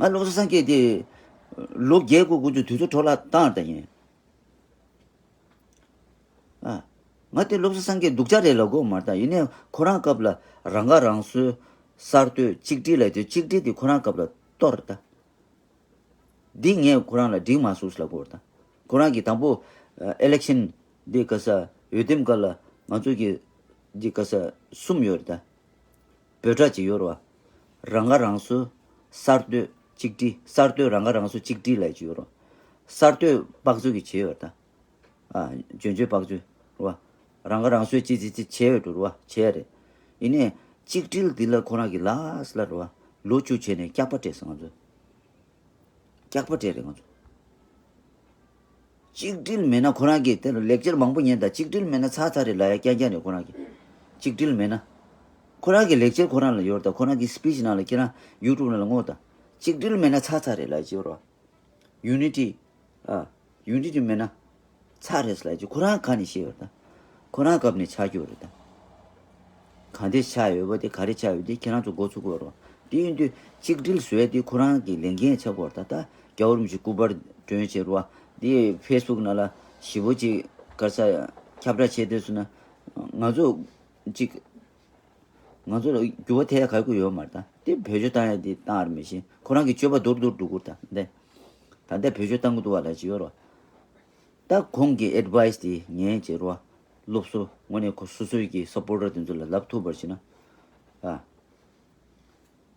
ང་བློ་བཟང་སངས་རྒྱས་དེ་ལོ་བརྒྱད་དགུ་དགུ་ཚོད་དུས་ཚོད་འཕྲོ་བརླག་བཏང་ད་ཡིན། ཨ། ང་དེ་བློ་བཟང་སངས་རྒྱས་སྡུག་ཅག་རེད་ལབ་དགོས་མ་རེད་ད། ཡིན་ནའི་ཁོ་རང་སྐབས་ལ་རང་ཁ་རང་གསོའི་གསར་གཏོད་གཅིག་སྒྲིལ་ལབ་དུས་གཅིག་སྒྲིལ་དེ་ཁོ་རང་སྐབས་ལ་གཏོར་ད། འདི་ངས་ཁོ་རང་ལ་འགྲིག་མ་སོང་ལབ་དགོས་རེད་ད། ཁོ་རང་གིས་དང་པོ་ཨ་ཨི་ལེག་ཤན་འདི་ག་ས་འོས་འདེམས་སྐབས་ལ་ང་ཚོ་གི་འདི་ག་ས་གསུམ་ཡོད་རེད་ད། འབོད་སྒྲ་ཅིག་ཡོད་རེད་བ། རང་ཁ་རང་གསོ། གསར་གཏོད་གཅིག་སྒྲིལ། གསར་གཏོད་རང་ཁ་རང་གསོ་གཅིག་སྒྲིལ་ལབ་ཅིག་ཡོད་རེད། གསར་གཏོད་དཔག་ཚོད་ཀྱི་བྱས་ཡོད་རེད་ད། ཨ། འཇོན་འཇོན་དཔག་ཚོད་རེད་བ། རང་ཁ་རང་གསོའི་ཅི་ཅི་ཅི་བྱས་ཡོད་འགྲོ་རེད་བ། བྱས་རེད། ཡིན་ནའི་གཅིག་སྒྲིལ་འདི་ལ་ཁོ་རང་གིས་ལགས་ལ་རེད་བ། ལོ་བཅུ་བྱས་ནས་སྐྱག་པ་སྤྲད་སོང་ང་ཚོ། སྐྱག་པ་སྤྲད་རེད་ང་ཚོ། གཅིག་སྒྲིལ་མེད་ན་ཁོ་རང་གིས་དེ་ལ་ལེག་ཅར་མང་པོ་ཉན་དང་། གཅིག་སྒྲིལ་མེད་ན་ཚར་ཚར་རེད་ལབ་ཡ་རྐྱང་རྐྱང་རེད་ཁོ་རང་གིས། གཅིག་སྒྲིལ་མེད་ན། ཁོ་རང་གི་ལེག་ཅར་ཁོ་རང་ལ་ཡོད་དང་། ཁོ་རང་གི་སི་པི་ཆི་ནང་ལ་ཁྱེད་རང་ཡུ་ཊུབ་ནང་ལ་བསྔོགས་དང་། གཅིག་སྒྲིལ་མེད་ན་ཚར་ཚར་རེད་ལབ་ཡ་ཅིག་ཡོད་རེད། ཡུ་ནི་ཊི། ཨ། ཡུ་ནི་ཊི་མེད་ན་ཚར་རེད་ལབ་ཀྱི་ཁོ་རང་ག་ནས་ཤེས་ཡོད་ད། ཁོ་རང་སྐབས་ནས་ཆགས་ཀྱི་ཡོད་རེད་ད། གང་དེ་ཆགས་ཡོད་པ་དེ་ག་རེ་ཆགས་ཡོད་དེ་ཁྱེད་རང་ཚོ་མགོ་ཚོས་ཀྱི་ཡོད་རེད། དེ་ཡིན་དུས་གཅིག་སྒྲིལ་བཟོ་ཡ་དེ་ཁོ་རང་གི་ལས་འགན་ཆགས་ཀྱི་ཡོད་རེད་ད། ད་རྒྱལ་བ་རིན་པོ་ཆེ་སྐུ་པར་སྒྲོན་བྱས་རེད་བ། དེ་ཕེ་སི་བུག་ནང་ལ་ཞེ་པོ་ཅིག་ག་ས་ཁྱབ་བསྒྲགས་བྱས་དུས་སུ་ན་ང་ཚོ་ཅིག་ང་ཚོ་ལ་འགྱུར་བ་ཐེབས་ཡ་ག་གི་ཡོད་མ་རེད་ད། དེ་བེད་སྤྱོད་བཏང་ཡ་དེ་བཏང་ཡ་རེད་མི་ཤེས། ཁོ་རང་གི་སྤྱོད་པ་མདོར་མདོར་འགྲོ་གི་རེད་ད། འདི་ད་ལྟ་བེད་སྤྱོད་བཏང་གི་འདུག་བ་ལ་ཅི་ཡོད་རོ། ད་ཁོང་གི་ཨེཌ་ཝའི་སི་དེ་ངས་བྱེད་རོ། སློབ་གསོ་དངོས་གནས་ཁོ་སོ་སོའི་གི་སབ་པོར་ཊར་དེ་ཚོ་ལ་ལབ་ཐུབ་པར་བྱེད་ན། ཨ།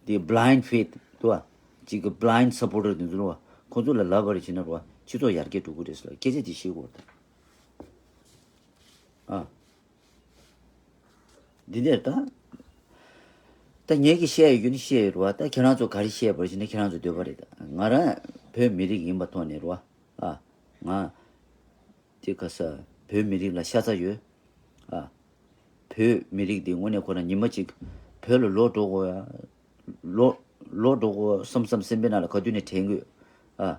དེ་བྷ་ལའིན་ཌི་ཕེ་ཐི་འདུག་བ། གཅིག་གི་བྷ་ལའིན་ཌི་སབ་པོར་ཊར་དེ་ཚོ་རོ། ཁོ་ཚོ་ལ་ལབ་པར་བྱེད་ན་རོ། སྤྱི་ཚོགས་ཡར་རྒྱས་འགྲོ་གི་རེད་ཟེར་ལ་སྐད་ཆ་དེ་བཤད་དགོས་རེད་ད། ཨ། འདི་འདྲ་ད། ད་ངེད་ཀྱིས་བཤད་ཡོད་རྒྱུ་ནི་བཤད་ཡོད་རེད་བ། ད་ཁྱེད་རང་ཚོ་ག་རེ་བཤད་པར་བྱས་ན་ཁྱེད་རང་ཚོ་འདོད་པ་རེད་ད། ང་རང་བོད་མི་རིགས་ཡིན་པ་ཐོག་ནས་རེད་བ། ཨ། ང་། དེ་ག་ས། བོད་མི་རིགས་ལ་ཤ་ཚ་ཡོད། ཨ། བོད་མི་རིགས་འདི་དངོས་གནས་ཁོ་རང་ཉི་མ་གཅིག་བོད་ལ་ལོག་འགྲོ་དགོས་ཡ། ལོག་ལོག་འགྲོ་དགོས་བསམ་བསམ་སེམས་པའི་ནང་ལ་ག་དུས་ནས་དྲན་གི་ཡོད། ཨ།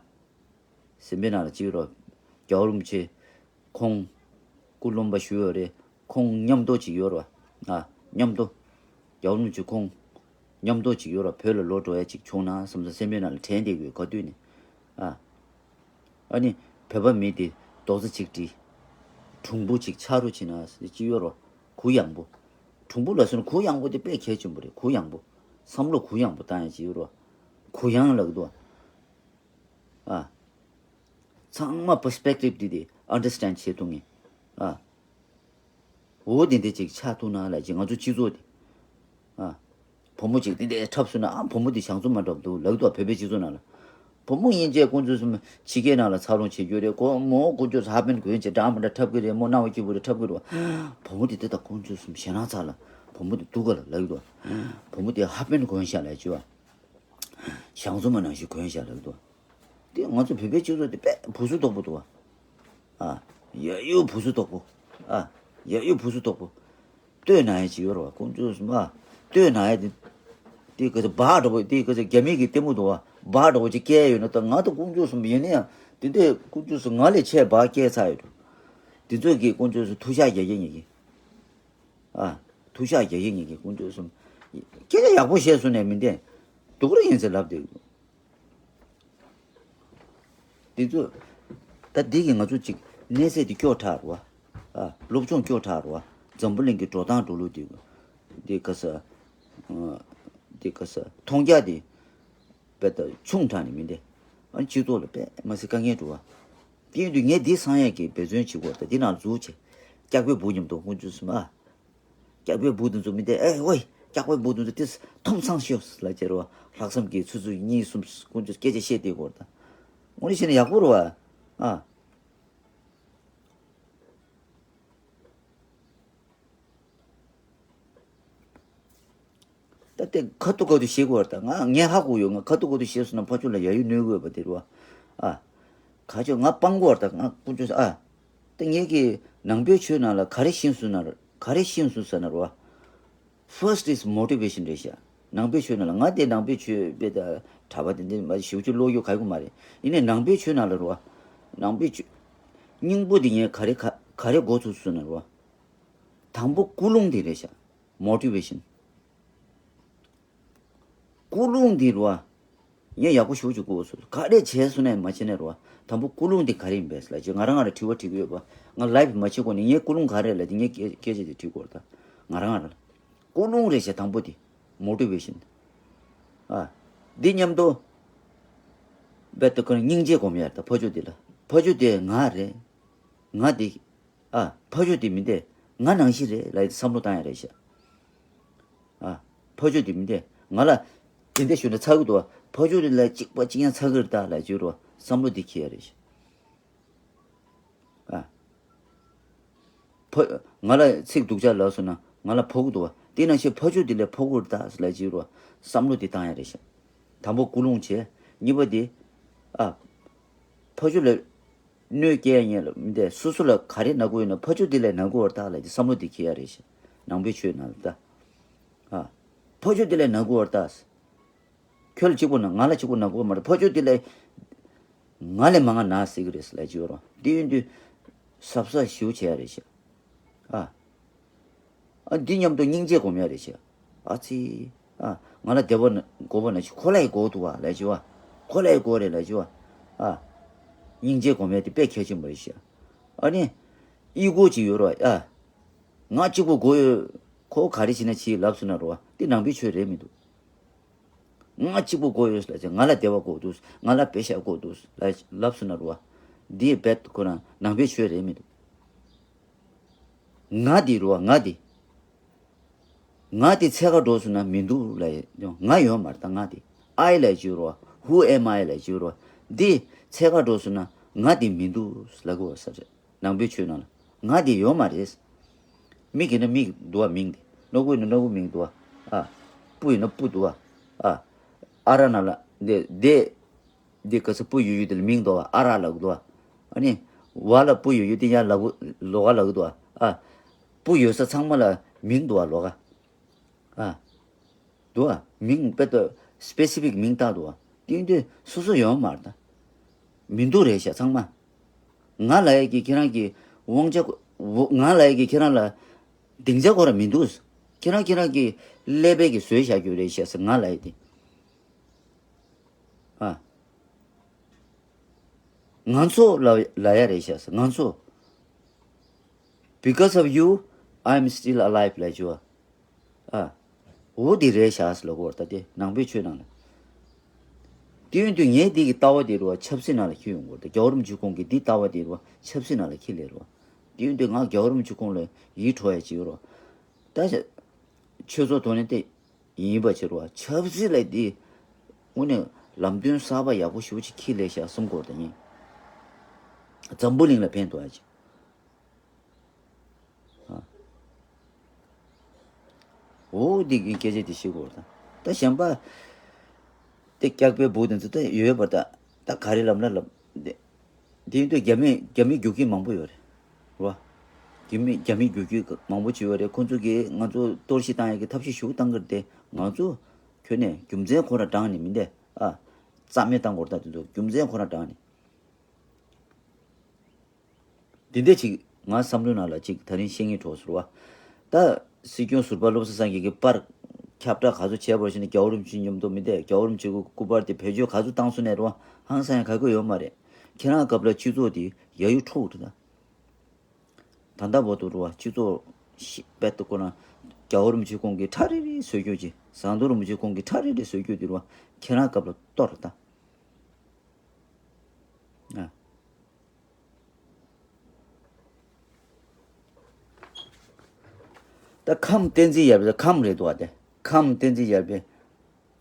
སེམས་པའི་ནང་ལ་ཅིག་རོ། རྒྱལ་བ་རིན་པོ་ཆེ། ཁོང་། སྐུ་ལུང་པ་བཞུགས་ཡོད་རེད། ཁོང་མཉམ་དུ་ཅིག་ཡོད་རེད་བ། ཨ། མཉམ་དུ། རྒྱལ་བ་རིན་པོ་ཆེ་ཁོང་། མཉམ་དུ་ཅིག་ཡོད་རེད་བ། བོད་ལ་ལོག་འགྲོ་ཡ་ཅིག་བྱུང་ན་བསམ་བསམ་སེམས་པའི་ནང་ལ་དྲན་བསྡད་ཡོད་ག་དུས་ནས། ཨ། ཨ་ནི། བོད་པ་མི་དེ་རྡོག་རྩ་གཅིག་སྒྲིལ། གྲུང་པོ་ཅིག་ཆགས་རོགས་བྱེད་ན་ཅིག་ཡོད་རེད་བ། གུ་ཡངས་པོ། གྲུང་པོ་ལབ་སོང་ན་གུ་ཡངས་པོ་དེ་དཔེ་གལ་ཆེན་པོ་རེད། གུ་ཡངས་པོ། བསམ་བློ་གུ་ཡངས་པོ་བཏང་ཡ་ཅིག་ཡོད་རེད་བ། གུ་ཡངས་ལབ་གི་འདུག་བ། ཨ། ཚང་མ་པར་སི་པེག་ཊིབ་འདི་དེ་ཨན་ཌར་སི་ཊེན་ཌ་བྱེད་ཐུབ་ངེས། ཨ། འོ་དེ་འདྲ་ཅིག་ཆགས་ཐུབ་ན་ལབ་ཅིག་ང་ཚོ་སྤྱི་ཚོགས་དེ། ཨ། བུ་མོ་ཅིག་དེ་འདྲ་འཁྲབ་སོང་ན། ཨ། བུ་མོ་དེ་བྱང་ཆུབ་མ་འདྲ་པོ་འདུག་ལབ་འདུག་བོད་པའི་སྤྱི་ཚོགས་ནང་ལ། བུ་མོ་དབྱིན་ཇིས་དཀོན་མཆོག་གསུམ་ཕྱི་རྒྱལ་ནང་ལ་འཚར་ལོངས་བྱེད་རྒྱུ་རེད། ཁོ་མོ་དཀོན་མཆོག་གསུམ་ཧ་པན་གོན་བྱས་འདྲ་མི་འདྲ་འཁྲབ་གི་རེད། མོ་སྣང་བ་སྐྱིད་པོ་རེད། འཁྲབ་གི་རེད་བ། བུ་མོ་དེ་དེ་དང་དཀོན་མཆོག་གསུམ་ཞེད་སྣང་ཚ་ལ་བུ་མོ་དེ་སྡུག་ག་ལ་ལབ་ཀྱི་འདུག་བ། བུ་མོ་དེ་ཧ་པན་གོན་ཤག་ལབ་ཀྱི་བ། ཞང་བཙུན་མ་ནང་བཞིན་གོན་ཤག་ལབ་ཀྱི་འདུག་བ། དེ་ང་ཚོ་བོད་པའི་སྤྱི་ཚོགས་དེ་དཔེ་བུ་སུ་དོག་པོ་འདུག་བ། ཨ། ཡ་ཡོ་བུ་སུ་དོག་པོ། ཨ། ཡ་ཡོ་བུ་སུ་དོག་པོ། ལྟོས་ན་ཡ་ཅིག་ཡོད་རེད་བ། དཀོན་མཆོག་གསུམ་ཨ། ལྟོས་ན་ཡ་དེ། དེ་ག་ཚོད་སྦག་འདྲ་པོ་དེ་ག་ཚོད་རྒྱ་མི་གི་ལྟད་མོ་འདུག་བ། སྦག་འདྲ་པོ་ཅིག་བཀལ་ཡོད་ན་ད་ང་ད་དཀོན་མཆོག་གསུམ་ཡིན་ན་ཡང་དེ་འདྲས་དཀོན་མཆོག་གསུམ་ང་ལས་ཆེ་སྦག་བཀལ་ཚར་ཡོད་འགྲོ། དེ་ཚོས་ཀྱིས་དཀོན་མཆོག་གསུམ་ཐུགས་ཤགས་རྒྱག་གི་ཉེ་གི། ཨ། ཐུགས་ཤགས་རྒྱག་གི་ཉེ་གི་དཀོན་མཆོག་གསུམ། སྐད་ཆ་ཡག་པོ་བཤད་སོང་ནས་མི་བདེན། སྡུག་རུ་ཡིན་ཟེར་ལབ་བསྡད་ཡོད། འདི་ཚོ། ད་འདི་གིས་ང་ཚོ་ཅིག་གནས་ཚད་འདི་སྐྱོ་དྲགས་རེད་བ། ཨ། སློབ་སྦྱོང་སྐྱོ་དྲགས་རེད་བ། འཛམ་བུ་གླིང་གི་འགྲོ་སྟངས་འགྲོ་ལུགས་འདི། འདི་ག་ས། འདི་ག་ས་མཐོང་རྒྱ་འདི། དཔེ་ད་ཆུང་དྲགས་ནས་མི་འདི། ཨ་ནི་སྤྱི་ཚོགས་ལ་དཔེ་མ་སྲིད་དཀའ་ངལ་འགྲོ་བ། དེ་ཡིན་དུས་ངས་འདི་སང་ཡས་ཀྱི་འབད་བརྩོན་བྱེད་དགོས། ད་འདི་ནང་འཛུལ་བྱས། སྐྱག་པའི་འབུ་མཉམ་དུ་དཀོན་མཆོག་གསུམ་ཨ། སྐྱག་པའི་འབུ་དེ་ཚོ་མི་དེ་ཨེ་ཝེ། སྐྱག་པའི་འབུ་དེ་ཚོ་དེ་ཐོམ་ཚང་ཤོས་ལ་ཅེར་བ། ལྷག་བསམ་གྱིས་ཆུ་ཚོད་གཉིས་གསུམ་དཀོན་མཆོག་སྐད་ཆ་བཤད་བསྡད་དགོས་ད། དངོས་གནས་བཤད་ན་ཡག་པོ་རེད་བ། ཨ། ད་དེ་ཁ་ཐུག་ཁ་ཐུག་བཤད་དགོས་རེད་ད། ང་ངས་ཧ་གོ་ཡོད། ང་ཁ་ཐུག་ཁ་ཐུག་བཤད་སོང་ན་ཕར་ཕྱོགས་ལ་ཡ་ཡུ་གནོད་དགོས་པ་དེ་རེད་བ། ཨ། ཁ་ཕྱོགས་ང་སྤང་དགོས་རེད་ད། ང་དཀོན་མཆོག་ཨ། ད་ངེད་ཀྱི་ནང་པའི་ཆོས་ནང་ལ་ག་རེ་ཤེས་སོང་ན་ག་རེ་ཤེས་སོང་ཟེར་ན་རེད་བ། First is motivation རེད་ཤག་ནང་པའི་ཆོས་ནང་ལ་ང་དེ་ནང་པའི་ཆོས་དཔེ་ད་གྲྭ་པ་དེ་འདྲ་མ་ཞིབ་ཅིག་ཀློག་རྒྱུ་ག་ཡོད་མ་རེད། ཡིན་ནའི་ནང་པའི་ཆོས་ནང་ལ་རེད་བ། ནང་པའི་ཆོས། སྙིང་པོ་དེ་ངས་ག་རེ་ག་ག་རེ་གོ་ཚུགས་སོང་ན་རེད་བ། དང་པོ་ཀུན་སློང་དེ་རེད་ཤག motivation། ཀུན་སློང་འདི་རུ་བ། ངས་ཡག་པོ་ཞུ་ཅིག་གོ་སོ། ག་རེ་བྱས་སོང་ནས་མ་བྱས་ནས་རུ་བ། དང་པོ་ཀུན་སློང་འདི་ག་རེ་ཡིན་པས་ལ་ཅིག་ང་རང་ང་ར་དྲི་བ་དྲི་གི་ཡོད་པ། ང་ལའིབ་མ་བྱེད་གོང་ནས་ངས་ཀུན་སློང་ག་རེ་ལ་འདི་ངས་སྐད་སྐད་ཆ་དེ་དྲི་དགོས་རེད་ད། ང་རང་ང་ར། ཀུན་སློང་རེད་ཤག་དང་པོ་འདི། མོ་ཊི་ཝེ་ཤན། ཨ། འདི་མཉམ་དུ། རྦད་དེ་ཁོ་རང་སྙིང་རྗེ་སྒོམ་ཡ་རེད་ད་ཕ་ཆོས་འདི་ལ། ཕ་ཆོས་དེ་ང་རེད། ང་འདི། ཨ། ཕ་ཆོས་དེ་མི་འདས། ང་ནང་བཞིན་རེད་ལ་བསམ་བློ་བཏང་ཡ་རེད་ཤག་ཨ། ཕ་ཆོས་དེ་མི་འདས། ང་ལ། དེ་འདྲ་ཞུ་ན་ཚ་གི་འདུག་ཕ་ཆོས་དེ་ལ་གཅིག་པ་གཅིག་རྐྱང་ཚ་གི་རེད་ད་ལ་བརྗོད་རོགས་བསམ་བློ་འདི་འཁྱེར་ཡ་རེད་ཤག་ཨ། ཕ། ང་ལ་ཚིག་སྡུག་ཅག་ལབ་སོང་ན་ང་ལ་ཕོག་གི་འདུག་བ། དེ་ནང་བཞིན་ཕ་ཆོས་དེ་ལ་ཕོག་གི་རེད་ད་ལ་བརྗོད་རོགས་བསམ་བློ་འདི་བཏང་ཡ་རེད་ཤག་དང་པོ་ཀུན་སློང་བྱས། གཉིས་པ་དེ། ཨ། ཕ་ཆོས་ལ། གནོད་སྐྱེལ་ཡ་ཡིན་ལ་མི་འདས། སོ་སོ་ལ་ག་རེ་ན་དགོས་ཡོད་ན་ཕ་ཆོས་དེ་ལས་ན་དགོས་བར་ཐག་ལ་ཀྱི་བསམ་བློ་དེ་འཁྱེར་ཡ་རེད་ཤག་ནང་པའི་ཆོས་ནང་ལ་ད། ཨ། ཕ་ཆོས་དེ་ལས་ན་དགོས་བར་ཐག་ཁྱོད་ལ་གཅིག་པོ་ན་ང་ལ་གཅིག་པོ་ན་དགོས་མ་རེད། ཕ་ཆོས་དེ་ལས། ང་ལས་མང་ང་ན་སྲིད་གི་རེད་ལ་ཅི་ཡོད་རོ། དེ་ཡིན་དུས། གཟབ་གཟབ་ཞིའུ་བྱེད་ཡ་རེད་ཤག་ཨ། ཨ། འདི་མཉམ་དུ་སྙིང་རྗེ་སྒོམ་ཡ་རེད་ཤག་ཨ་ཙི། ཨ། ང་ལ་བདེ་བ་ན་དགོས་པ་ན་ཅི་ཁོ་ལ་ཡི་དགོས་འདུག་བ་ལ་ཅི་བ། ཁོ་ལ་ཡི་དགོས་རེད་ལ་ཅི་བ། ཨ། སྙིང་རྗེ་སྒོམ་ཡ་དེ་དཔེ་གལ་ཆེན་པོ་རེད་ཤག་ཨ་ནི། ཨི་གོ་ཅིག་ཡོད་རོ་ཨ། ང་གཅིག་པོ་དགོས་ཡོད། ཁོ་ག་རེ་བྱེད་ན་བྱེད་ལབ་སོང་ན་རོ་བ་འདི་ནང་པའི་ཆོས་རེད་མི་འདུག་ང་གཅིག་པོ་དགོས་ཡོད་ལ་ཅི་ང་ལ་བདེ་བ་དགོས་འདུག་ང་ལ་པེ་ཤ་དགོས་འདུག་ལ་ལབ་སོང་ན་རོ་བ། འདི་རྦད་ཁོ་རང་ནང་པའི་ཆོས་རེད་མི་འདུག་ང་འདི་རུ་བ་ང་འདི། ང་འདི་འཚོལ་ག་འགྲོ་སོང་ན་མི་འདུག་ལ་ཡོང་ང་ཡོད་མ་རེད་ད་ང་འདི། I ལ་བརྗོད་རོགས། Who am I ལ་བརྗོད་རོགས། འདི་འཚོལ་ག་འགྲོ་སོང་ན་ང་འདི་མི་འདུག་ལ་གོ་བ་ས་རེད། ནང་པའི་ཆོས་ནང་ལ་ང་འདི་ཡོད་མ་རེད། མིག་ཡིན་ན་མིག་འདུག་བ་མིང་འདི། སྣ་ཁུག་ཡིན་ན་སྣ་ཁུག་མིང་འདུག་བ། ཨ། སྤུ་ཡིན་ན་སྤུ་འདུག་བ། ཨ། ཨ་ར་ན་ལ་འདི་འདི། འདི་ག་ས་སྤུ་ཡོད་ཡོད་དེ་ལ་མིང་འདུག་བ་ཨ་ར་ལབ་གི་འདུག་བ། ཨ་ནི། བ་ལ་སྤུ་ཡོད་ཡོད་དེ་ཡང་ལབ་གི་ལོག་ག་ལབ་གི་འདུག་བ། ཨ། སྤུ་ཡོད་ས་ཚང་མ་ལ་མིང་འདུག་བ་ལོག་ག་ཨ། འདུག་བ། མིང་དཔེ་ཏོ་སི་པེ་སི་ཕིག་མིང་བཏགས་འདུག་བ། དེ་ཡིན་དུས་སོ་སོ་ཡོད་མ་རེད་ད། མི་འདུག་རེད་ཤག་ཚང་མ། ང་ལ་ཡ་གི་ཁྱེད་རང་གི་དབང་ཆ་ང་ལ་ཡ་གི་ཁྱེད་རང་ལ་སྡིངས་ཆ་ཁོ་ར་མི་འདུག་ཁྱེད་རང་ཁྱེད་རང་གི་ཀླད་པའི་གི་བཟོས་བཞག་རྒྱུ་རེད་ཤག་ཟེར་ང་ལ་ཡ་དེ། ཨ། ང་ཚོ་ལ་ལ་ཡ་རེད་ཤག་ཟེར་ང་ཚོ། Because of you, I'm still alive ལ་ཅི་བ། ཨ། འོ་དེ་རེད་ཤག་ཟེར་ལ་གོ་བར་ད་དེ་ནང་པའི་ཆོས་ནང་ལ། དེ་ཡོན་དུ་ངས་དེ་གི་ལྟ་བ་དེ་རུ་བ་ཆབ་སྲིད་ནང་ལ་ཁྱེར་ཡོང་གོ་ད་རྒྱལ་བ་རིན་པོ་ཆེ་ཁོང་གི་དེ་ལྟ་བ་དེ་རུ་བ་ཆབ་སྲིད་ནང་ལ་ཁྱེར་ལེ་རུ་བ། དེ་ཡོན་དུ་ང་རྒྱལ་བ་རིན་པོ་ཆེ་ཁོང་ལ་ཡིད་འཕྲོག་ཡ་ཅིག་ཡོད་རུ་བ། ད་ཆ་ཆོས་ཚོགས་ཐོག་ནས་དེ་ཡིན་པ་ཕྱིར་བ་ཆབ་སྲིད་ལ་དེ་དངོས་གནས་ ལམ་སྟོན་གསར་པ་ཡག་པོ་ཞེ་པོ་ཅིག་འཁྱེར་སླེབས་ཤག་བསམ་གྱི་ཡོད་རེད་ད་ངས། འཛམ་བུ་གླིང་ལ་ཕན་ཐོགས་ཡ་ཅིག། ཨ། འོ་འདི་གི་སྐད་ཆ་དེ་བཤད་དགོས་རེད་ད། ད་གཞན་པ་དེ་སྐྱག་པའི་བུ་དེ་ཚོ་ད་ཡོད་པ་ད། ད་ག་རེ་ལབ་ན་ལབ་དེ། དེ་ཡིན་དུས་རྒྱ་མི་རྒྱ་མི་རྒྱུག་ཁྱི་མང་པོ་ཡོད་རེད། རེད་བ། རྒྱ་མི་རྒྱ་མི་རྒྱུག་ཁྱི་མང་པོ་ཅིག་ཡོད་རེད། ཁོང་ཚོ་གིས་ང་ཚོ་གཏོར་བཤིག་བཏང་ཡག་གི་ཐབས་ཤེས་ཞེ་པོ་བཏང་གི་རེད་དེ། ང་ཚོ་ཁྱོན་ནས་རྒྱུ་མཚན་ཁོ་རང་དྲངས་ནས་མི་འདས་ཨ། རྩ་མེད་བཏང་དགོས་རེད་ད། དེ་ཚོ་རྒྱུ་མཚན་ཁོ་རང་དྲངས་ནས། འདི་འདྲ་ཅིག་ང་བསམ་བློའི་ནང་ལ་ཅིག་ད་རིང་བཤད་ངེས་འགྲོ་ཟེར་བ། ད་སྲིད་སྐྱོང་ཟུར་པ་བློ་བཟང་སེང་གེ་གིས་པར་ཁྱབ་བསྒྲགས་ག་ཚོད་བྱས་པར་བྱས་ནས་རྒྱལ་བ་རིན་པོ་ཆེ་མཉམ་དུ་མི་འདས། རྒྱལ་བ་རིན་པོ་ཆེ་གི་སྐུ་པར་དེ་བེད་སྤྱོད་ག་ཚོད་བཏང་སོང་ནས་རེད་བ། ཧང་སང་ཡང་ག་གི་ཡོད་མ་རེད། ཁྱེད་རང་སྐབས་ལ་སྤྱི་ཚོགས་དེ་ཡ་ཡུ་འཁྲུག་འདུག་ད། ད་ལྟ་བར་དུ་རེད་བ། སྤྱི་ཚོགས་ཤི་དཔེ་ལྟ་བསྐོར་ན། རྒྱལ་བ་རིན་པོ་ཆེ་ཁོང་གིས་ཁྲ་རི་རི་བཟོས་རྒྱུ་ཅིག། ཟམ་གདོང་རིན་པོ་ཆེ་ཁོང་གིས་ཁྲ་རི་རི་བཟོས་རྒྱུ་དེ་རེད་བ། ཁྱེད་རང་སྐབས་ལ་གཏོར་ད། ཨ། ད་ཁམས་བསྟན་འཛིན་ཡར་འཕེལ། ཁམས་རེད་འདུག་བ་དེ། ཁམས་བསྟན་འཛིན་ཡར་འཕེལ།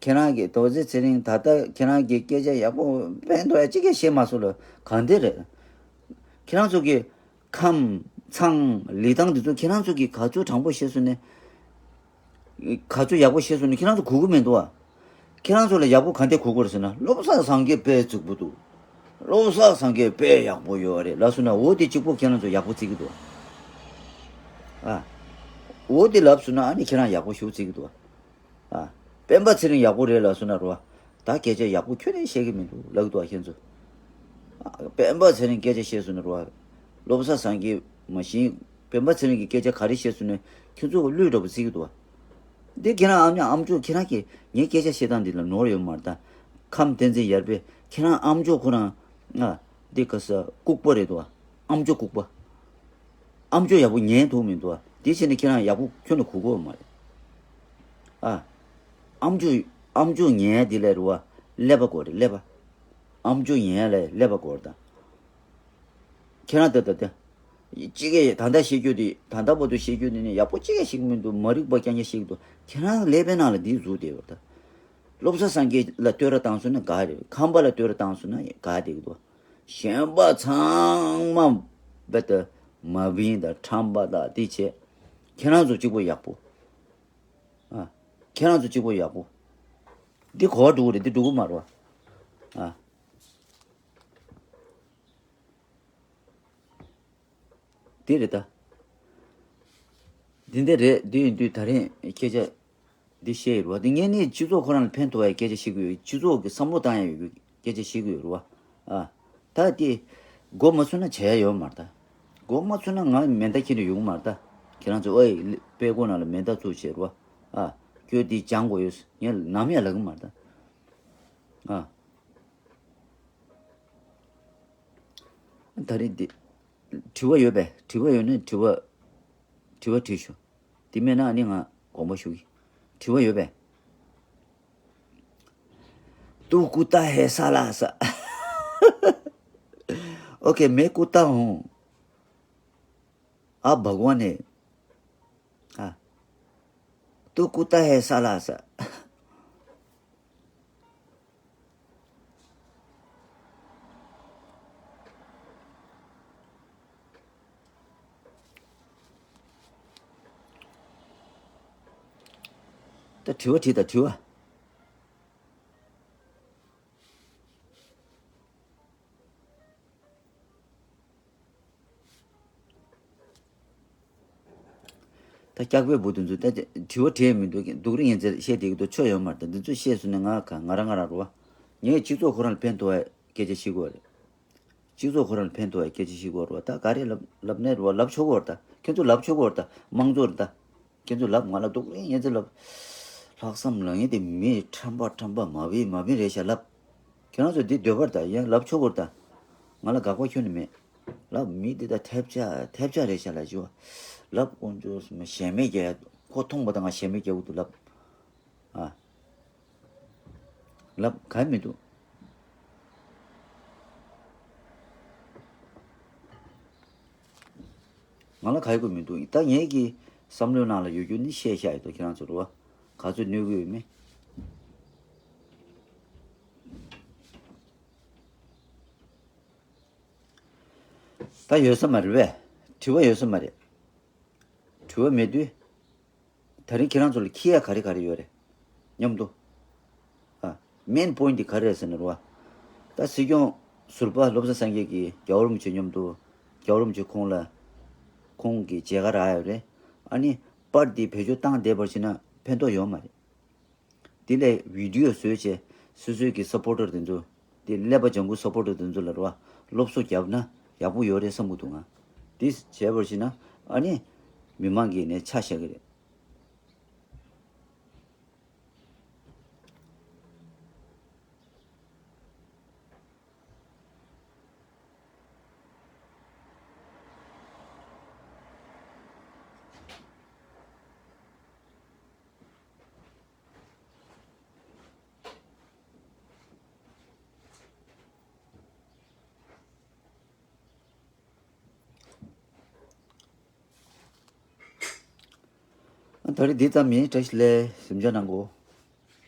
ཁྱེད་རང་གིས་རྡོ་རྗེ་ཚེ་རིང་ད་ལྟ་ཁྱེད་རང་གིས་སྐད་ཆ་ཡག་པོ་ཕན་ཐོགས་ཡ་གཅིག་ཀྱང་བཤད་མ་སོང་ལ་གང་འདི་རེད། ཁྱེད་རང་ཚོ་གི་ཁམས་ཚང་ལི་ཐང་འདི་ཚོ་ཁྱེད་རང་ཚོ་གིས་ག་ཚོད་དྲང་པོ་བཤད་སོང་ནས། ག་ཚོད་ཡག་པོ་བཤད་སོང་ནས་ཁྱེད་རང་ཚོ་གོ་གི་མི་འདུག་ཨ། ཁྱེད་རང་ཚོ་ལ་ཡག་པོ་ག་འདྲ་གོ་གི་རེད་ཟེར་ན། བློ་བཟང་སངས་རྒྱས་དཔེ་རྫིག་པོ་འདུག། བློ་བཟང་སངས་རྒྱས་དཔེ་ཡག་པོ་ཡོད་རེད་ལབ་སོང་ན། འོ་དེ་གཅིག་པོ་ཁྱེད་རང་ཚོ་ཡག་པོ་བརྩི་གི་འདུག་ཨ། འོ་དེ་ལབ་སོང་ན་ཨ་ནི་ཁྱེད་རང་ཡག་པོ་ཞེ་པོ་བརྩི་གི་འདུག་ཨ། ཨ། སྤེན་པ་ཚེ་རིང་ཡག་པོ་རེད་ལབ་སོང་ན་རོ། ད་སྐད་ཆ་ཡག་པོ་ཁྱོན་ནས་བཤད་གི་མི་འདུག་ལབ་གི་འདུག་ཨ་ཁྱེད་ཚོ། ཨ། སྤེན་པ་ཚེ་རིང་སྐད་ཆ་བཤད་སོང་ན་རོ། བློ་བཟང་སངས་རྒྱས་མ་གཞི་སྤེན་པ་ཚེ་རིང་གིས་སྐད་ཆ་ག་རེ་བཤད་སོང་ན་ཁྱེད་ཚོ་གླུད་འདྲ་པོ་བརྩི་གི་འདུག་ཨ། འདི་ཁྱེད་རང་ཨ་མྱེས་ཨ་མཆོག་ཁྱེད་རང་གིས་ངའི་སྐད་ཆ་བཤད་སྟངས་འདི་ལ་ནོར་ཡོད་མ་རེད་ད། ཁམས་བསྟན་འཛིན་ཡར་འཕེལ་ཁྱེད་རང་ཨ་མཆོག་ཁོ་རང་། ཨ། འདི་ག་ས་ལྐུགས་པ་རེད་འདུག་ཨ། ཨ་མཆོག་ལྐུགས་པ། ཨ་མཆོག་ཡག་པོ་ཉན་ཐུབ་མི་འདུག་ཨ། དེ་བྱས་ནས་ཁྱེད་རང་ཡག་པོ་ཁྱོན་ནས་གོ་གོ་མ་རེད། ཨ། ཨ་མཆོག་ཨ་མཆོག་ཉན་དེ་ལས་རུ་བ་ཀླད་པ་དགོས་རེད་ཀླད་པ། ཨ་མཆོག་ཉན་ལས་ཀླད་པ་དགོས་རེད་ད། ཁྱེད་རང་ལྟ་ལྟ་ལྟ། གཅིག་གིས་ད་ལྟ་བཤད་རྒྱུ་དེ་ད་ལྟ་བར་དུ་བཤད་རྒྱུ་དེ་ནི་ཡག་པོ་གཅིག་ཀྱང་བཤད་ཀྱི་མི་འདུག་མ་རིག་པ་རྐྱང་རྐྱང་བཤད་ཀྱི་འདུག་ཁྱེད་རང་ཀླད་པའི་ནང་ལ་འདི་བཟོ་བསྡད་ཡོད་ད། བློ་བཟང་སངས་རྒྱས་ལ་བསྟོད་ར་བཏང་སོང་ན་དགའ་རེད། ཁམས་པ་ལ་བསྟོད་ར་བཏང་སོང་ན་དགའ་བསྡད་ཀྱི་འདུག་གཞན་པ་ཚང་མ་རྦད་དེ་མ་བིན་དང་ཁྲམ་པ་དང་དེ་བྱས། ཁྱེད་རང་ཚོ་གཅིག་པོ་ཡག་པོ། ཨ། ཁྱེད་རང་ཚོ་གཅིག་པོ་ཡག་པོ། འདི་གོ་བ་འགྲོ་གི་རེད། འདི་འགྲོ་གི་མ་རེད་བ། ཨ། འདི་རེད་ད། འདི་འདི་རེད། འདི་ཡིན་དུས་ད་རིང་སྐད་ཆ་འདི་བཤད་ཡོད་རེད་བ། འདི་ངས་ནི་སྤྱི་ཚོགས་ཁོ་རང་ལ་ཕན་ཐོགས་པའི་སྐད་ཆ་བཤད་ཀྱི་ཡོད། སྤྱི་ཚོགས་ཀྱི་བསམ་བློ་བཏང་ཡ་ཡོད་པའི་སྐད་ཆ་བཤད་ཀྱི་ཡོད་རེད་བ། ཨ། ད་དེ་མགོ་མ་ཚོས་ན་བྱ་ཡ་ཡོད་མ་རེད་ད། མགོ་མ་ཚོས་ན་ང་མེ་མདའ་འཁྱེར་ནས་ཡོང་གི་མ་རེད་ད། ཁྱེད་རང་ཚོ་ཨེ་དཔྲལ་མགོ་ནང་ལ་མེ་མདའ་བཙུགས་བྱས་རེད་བ། ཨ། ཁྱོད་འདི་སྦྱང་དགོས་ཡོད། ངས་ནམ་ཡང་ལབ་གི་མ་རེད་ད། ཨ། ད་རེས་འདི། དྲི་བ་ཡོད་པས། དྲི་བ་ཡོད་ན་དྲི་བ། དྲི་བ་དྲིས་ཤོག་དེ་མེད་ན་ཨ་ནི་ང་དགོངས་པ་ཞུ་གི། དྲི་བ་ཡོད་པས། तू कुत्ता है साला सा। ओके, मैं कुत्ता हूँ। आप भगवान है। हाँ। तू कुत्ता है साला सा। ད་དྲི་བ་དྲིས་དང་དྲི་བ། ད་སྐྱག་པའི་བུ་དེ་ཚོ་ད་དྲི་བ་དྲིས་མི་འདུག་སྡུག་རུས་ངན་ཚད་བཤད་བསྡད་ཀྱི་འདུག་ཆོ་ཡོད་མ་རེད། ད་འདི་ཚོ་བཤད་སོང་ན་ང་ག་ང་རང་ང་རང་རུ་བ། ངས་སྤྱི་ཚོགས་ཁོ་རང་ལ་ཕན་ཐོགས་པའི་སྐད་ཆ་བཤད་དགོས་རེད། སྤྱི་ཚོགས་ཁོ་རང་ལ་ཕན་ཐོགས་པའི་སྐད་ཆ་བཤད་དགོས་རེད་བ། ད་ག་རེ་ལབ་ལབ་ནས་རུ་བ་ལབ་ཆོག་གི་རེད་ད། ཁྱེད་ཚོ་ལབ་ཆོག་གི་རེད་ད། དམངས་གཙོ་རེད་ད། ཁྱེད་ཚོ་ལབ། ང་ལ་སྡུག་རུས་ངན་ཚད་ལབ། ལྷག་བསམ་ལབ་ཡས་དེ་མི་ཁྲམ་པ་ཁྲམ་པ་མ་བི་མ་བི་རེད་ཤག་ལབ། ཁྱེད་རང་ཚོ་འདི་འདོད་པར་ད་ཡང་ལབ་ཆོག་གོ་ད། ང་ལ་དགག་པ་ཁྱོན་ནས་མེད། ལབ་མི་འདི་ད་ཐེབས་ཆག་ཐེབས་ཆག་རེད་ཤག་ལབ་ཞུ་བ། ལབ་དཀོན་མཆོག་གསུམ་ཞེ་མེད་རྒྱག་ཡ། ཁོ་མཐོང་པ་དང་ང་ཞེ་མེད་རྒྱག་གི་འདུག་ལབ། ཨ། ལབ་ག་མི་འདུག་ང་ལ་ག་ཡི་གོ་མི་འདུག་ད་ངེད་ཀྱི་བསམ་བློའི་ནང་ལ་ཡོད་རྒྱུ་ནི་བཤད་བཞག་ཡོད་དོ། ཁྱེད་རང་ཚོ་རུ་བ་ག་ཚོད་གནོད་གི་ཡོད་མེད། ད་ཡོད་ས་མ་རེད་པས། དྲི་བ་ཡོད་ས་མ་རེད། དྲི་བ་མེད་དུས། ད་རིང་ཁྱེད་རང་ཚོ་ལ་འཁྱེར་ཡ་ག་རེ་ག་རེ་ཡོད་རེད། མཉམ་དུ། ཨ། མེན་པོ་ཡིན་ཊི་དེ་ག་རེ་རེད་ཟེར་ན་རེད་བ། ད་སྲིད་སྐྱོང་ཟུར་པ་བློ་བཟང་སངས་རྒྱས་ཀྱིས་རྒྱལ་བ་རིན་པོ་ཆེ་མཉམ་དུ། རྒྱལ་བ་རིན་པོ་ཆེ་ཁོང་ལ། ཁོང་གི་མཇལ་ཁ་རག་ཡོད་རེད། ཨ་ནི། པར་འདི་བེད་སྤྱོད་བཏང་བསྡད་པར་བྱས་ན་ཕན་ཐོགས་ཡོད་མ་རེད། དེ་ལས་བི་ཌི་ཡོ་བཟོས་བྱས་སོ་སོའི་གི་སབ་པོར་ཊར་དེ་ཚོ། དེ་ཀླད་པ་ལྗང་ཁུ་སབ་པོར་ཊར་དེ་ཚོ་ལ་རེད་བ། སློབ་གསོ་བརྒྱབ་ན་ཡག་པོ་ཡོད་རེད་བསམ་གི་འདུག་ང་། དེ་བྱས་པར་བྱས་ན་ཨ་ནི། མི་མང་གིས་ནས་ཆ་བཞག་གི་རེད། ད་རེས་འདི་ཙམ་ཡིན། བཀྲ་ཤིས་བདེ་ལེགས། གཟིམ་འཇག་གནང་གོ།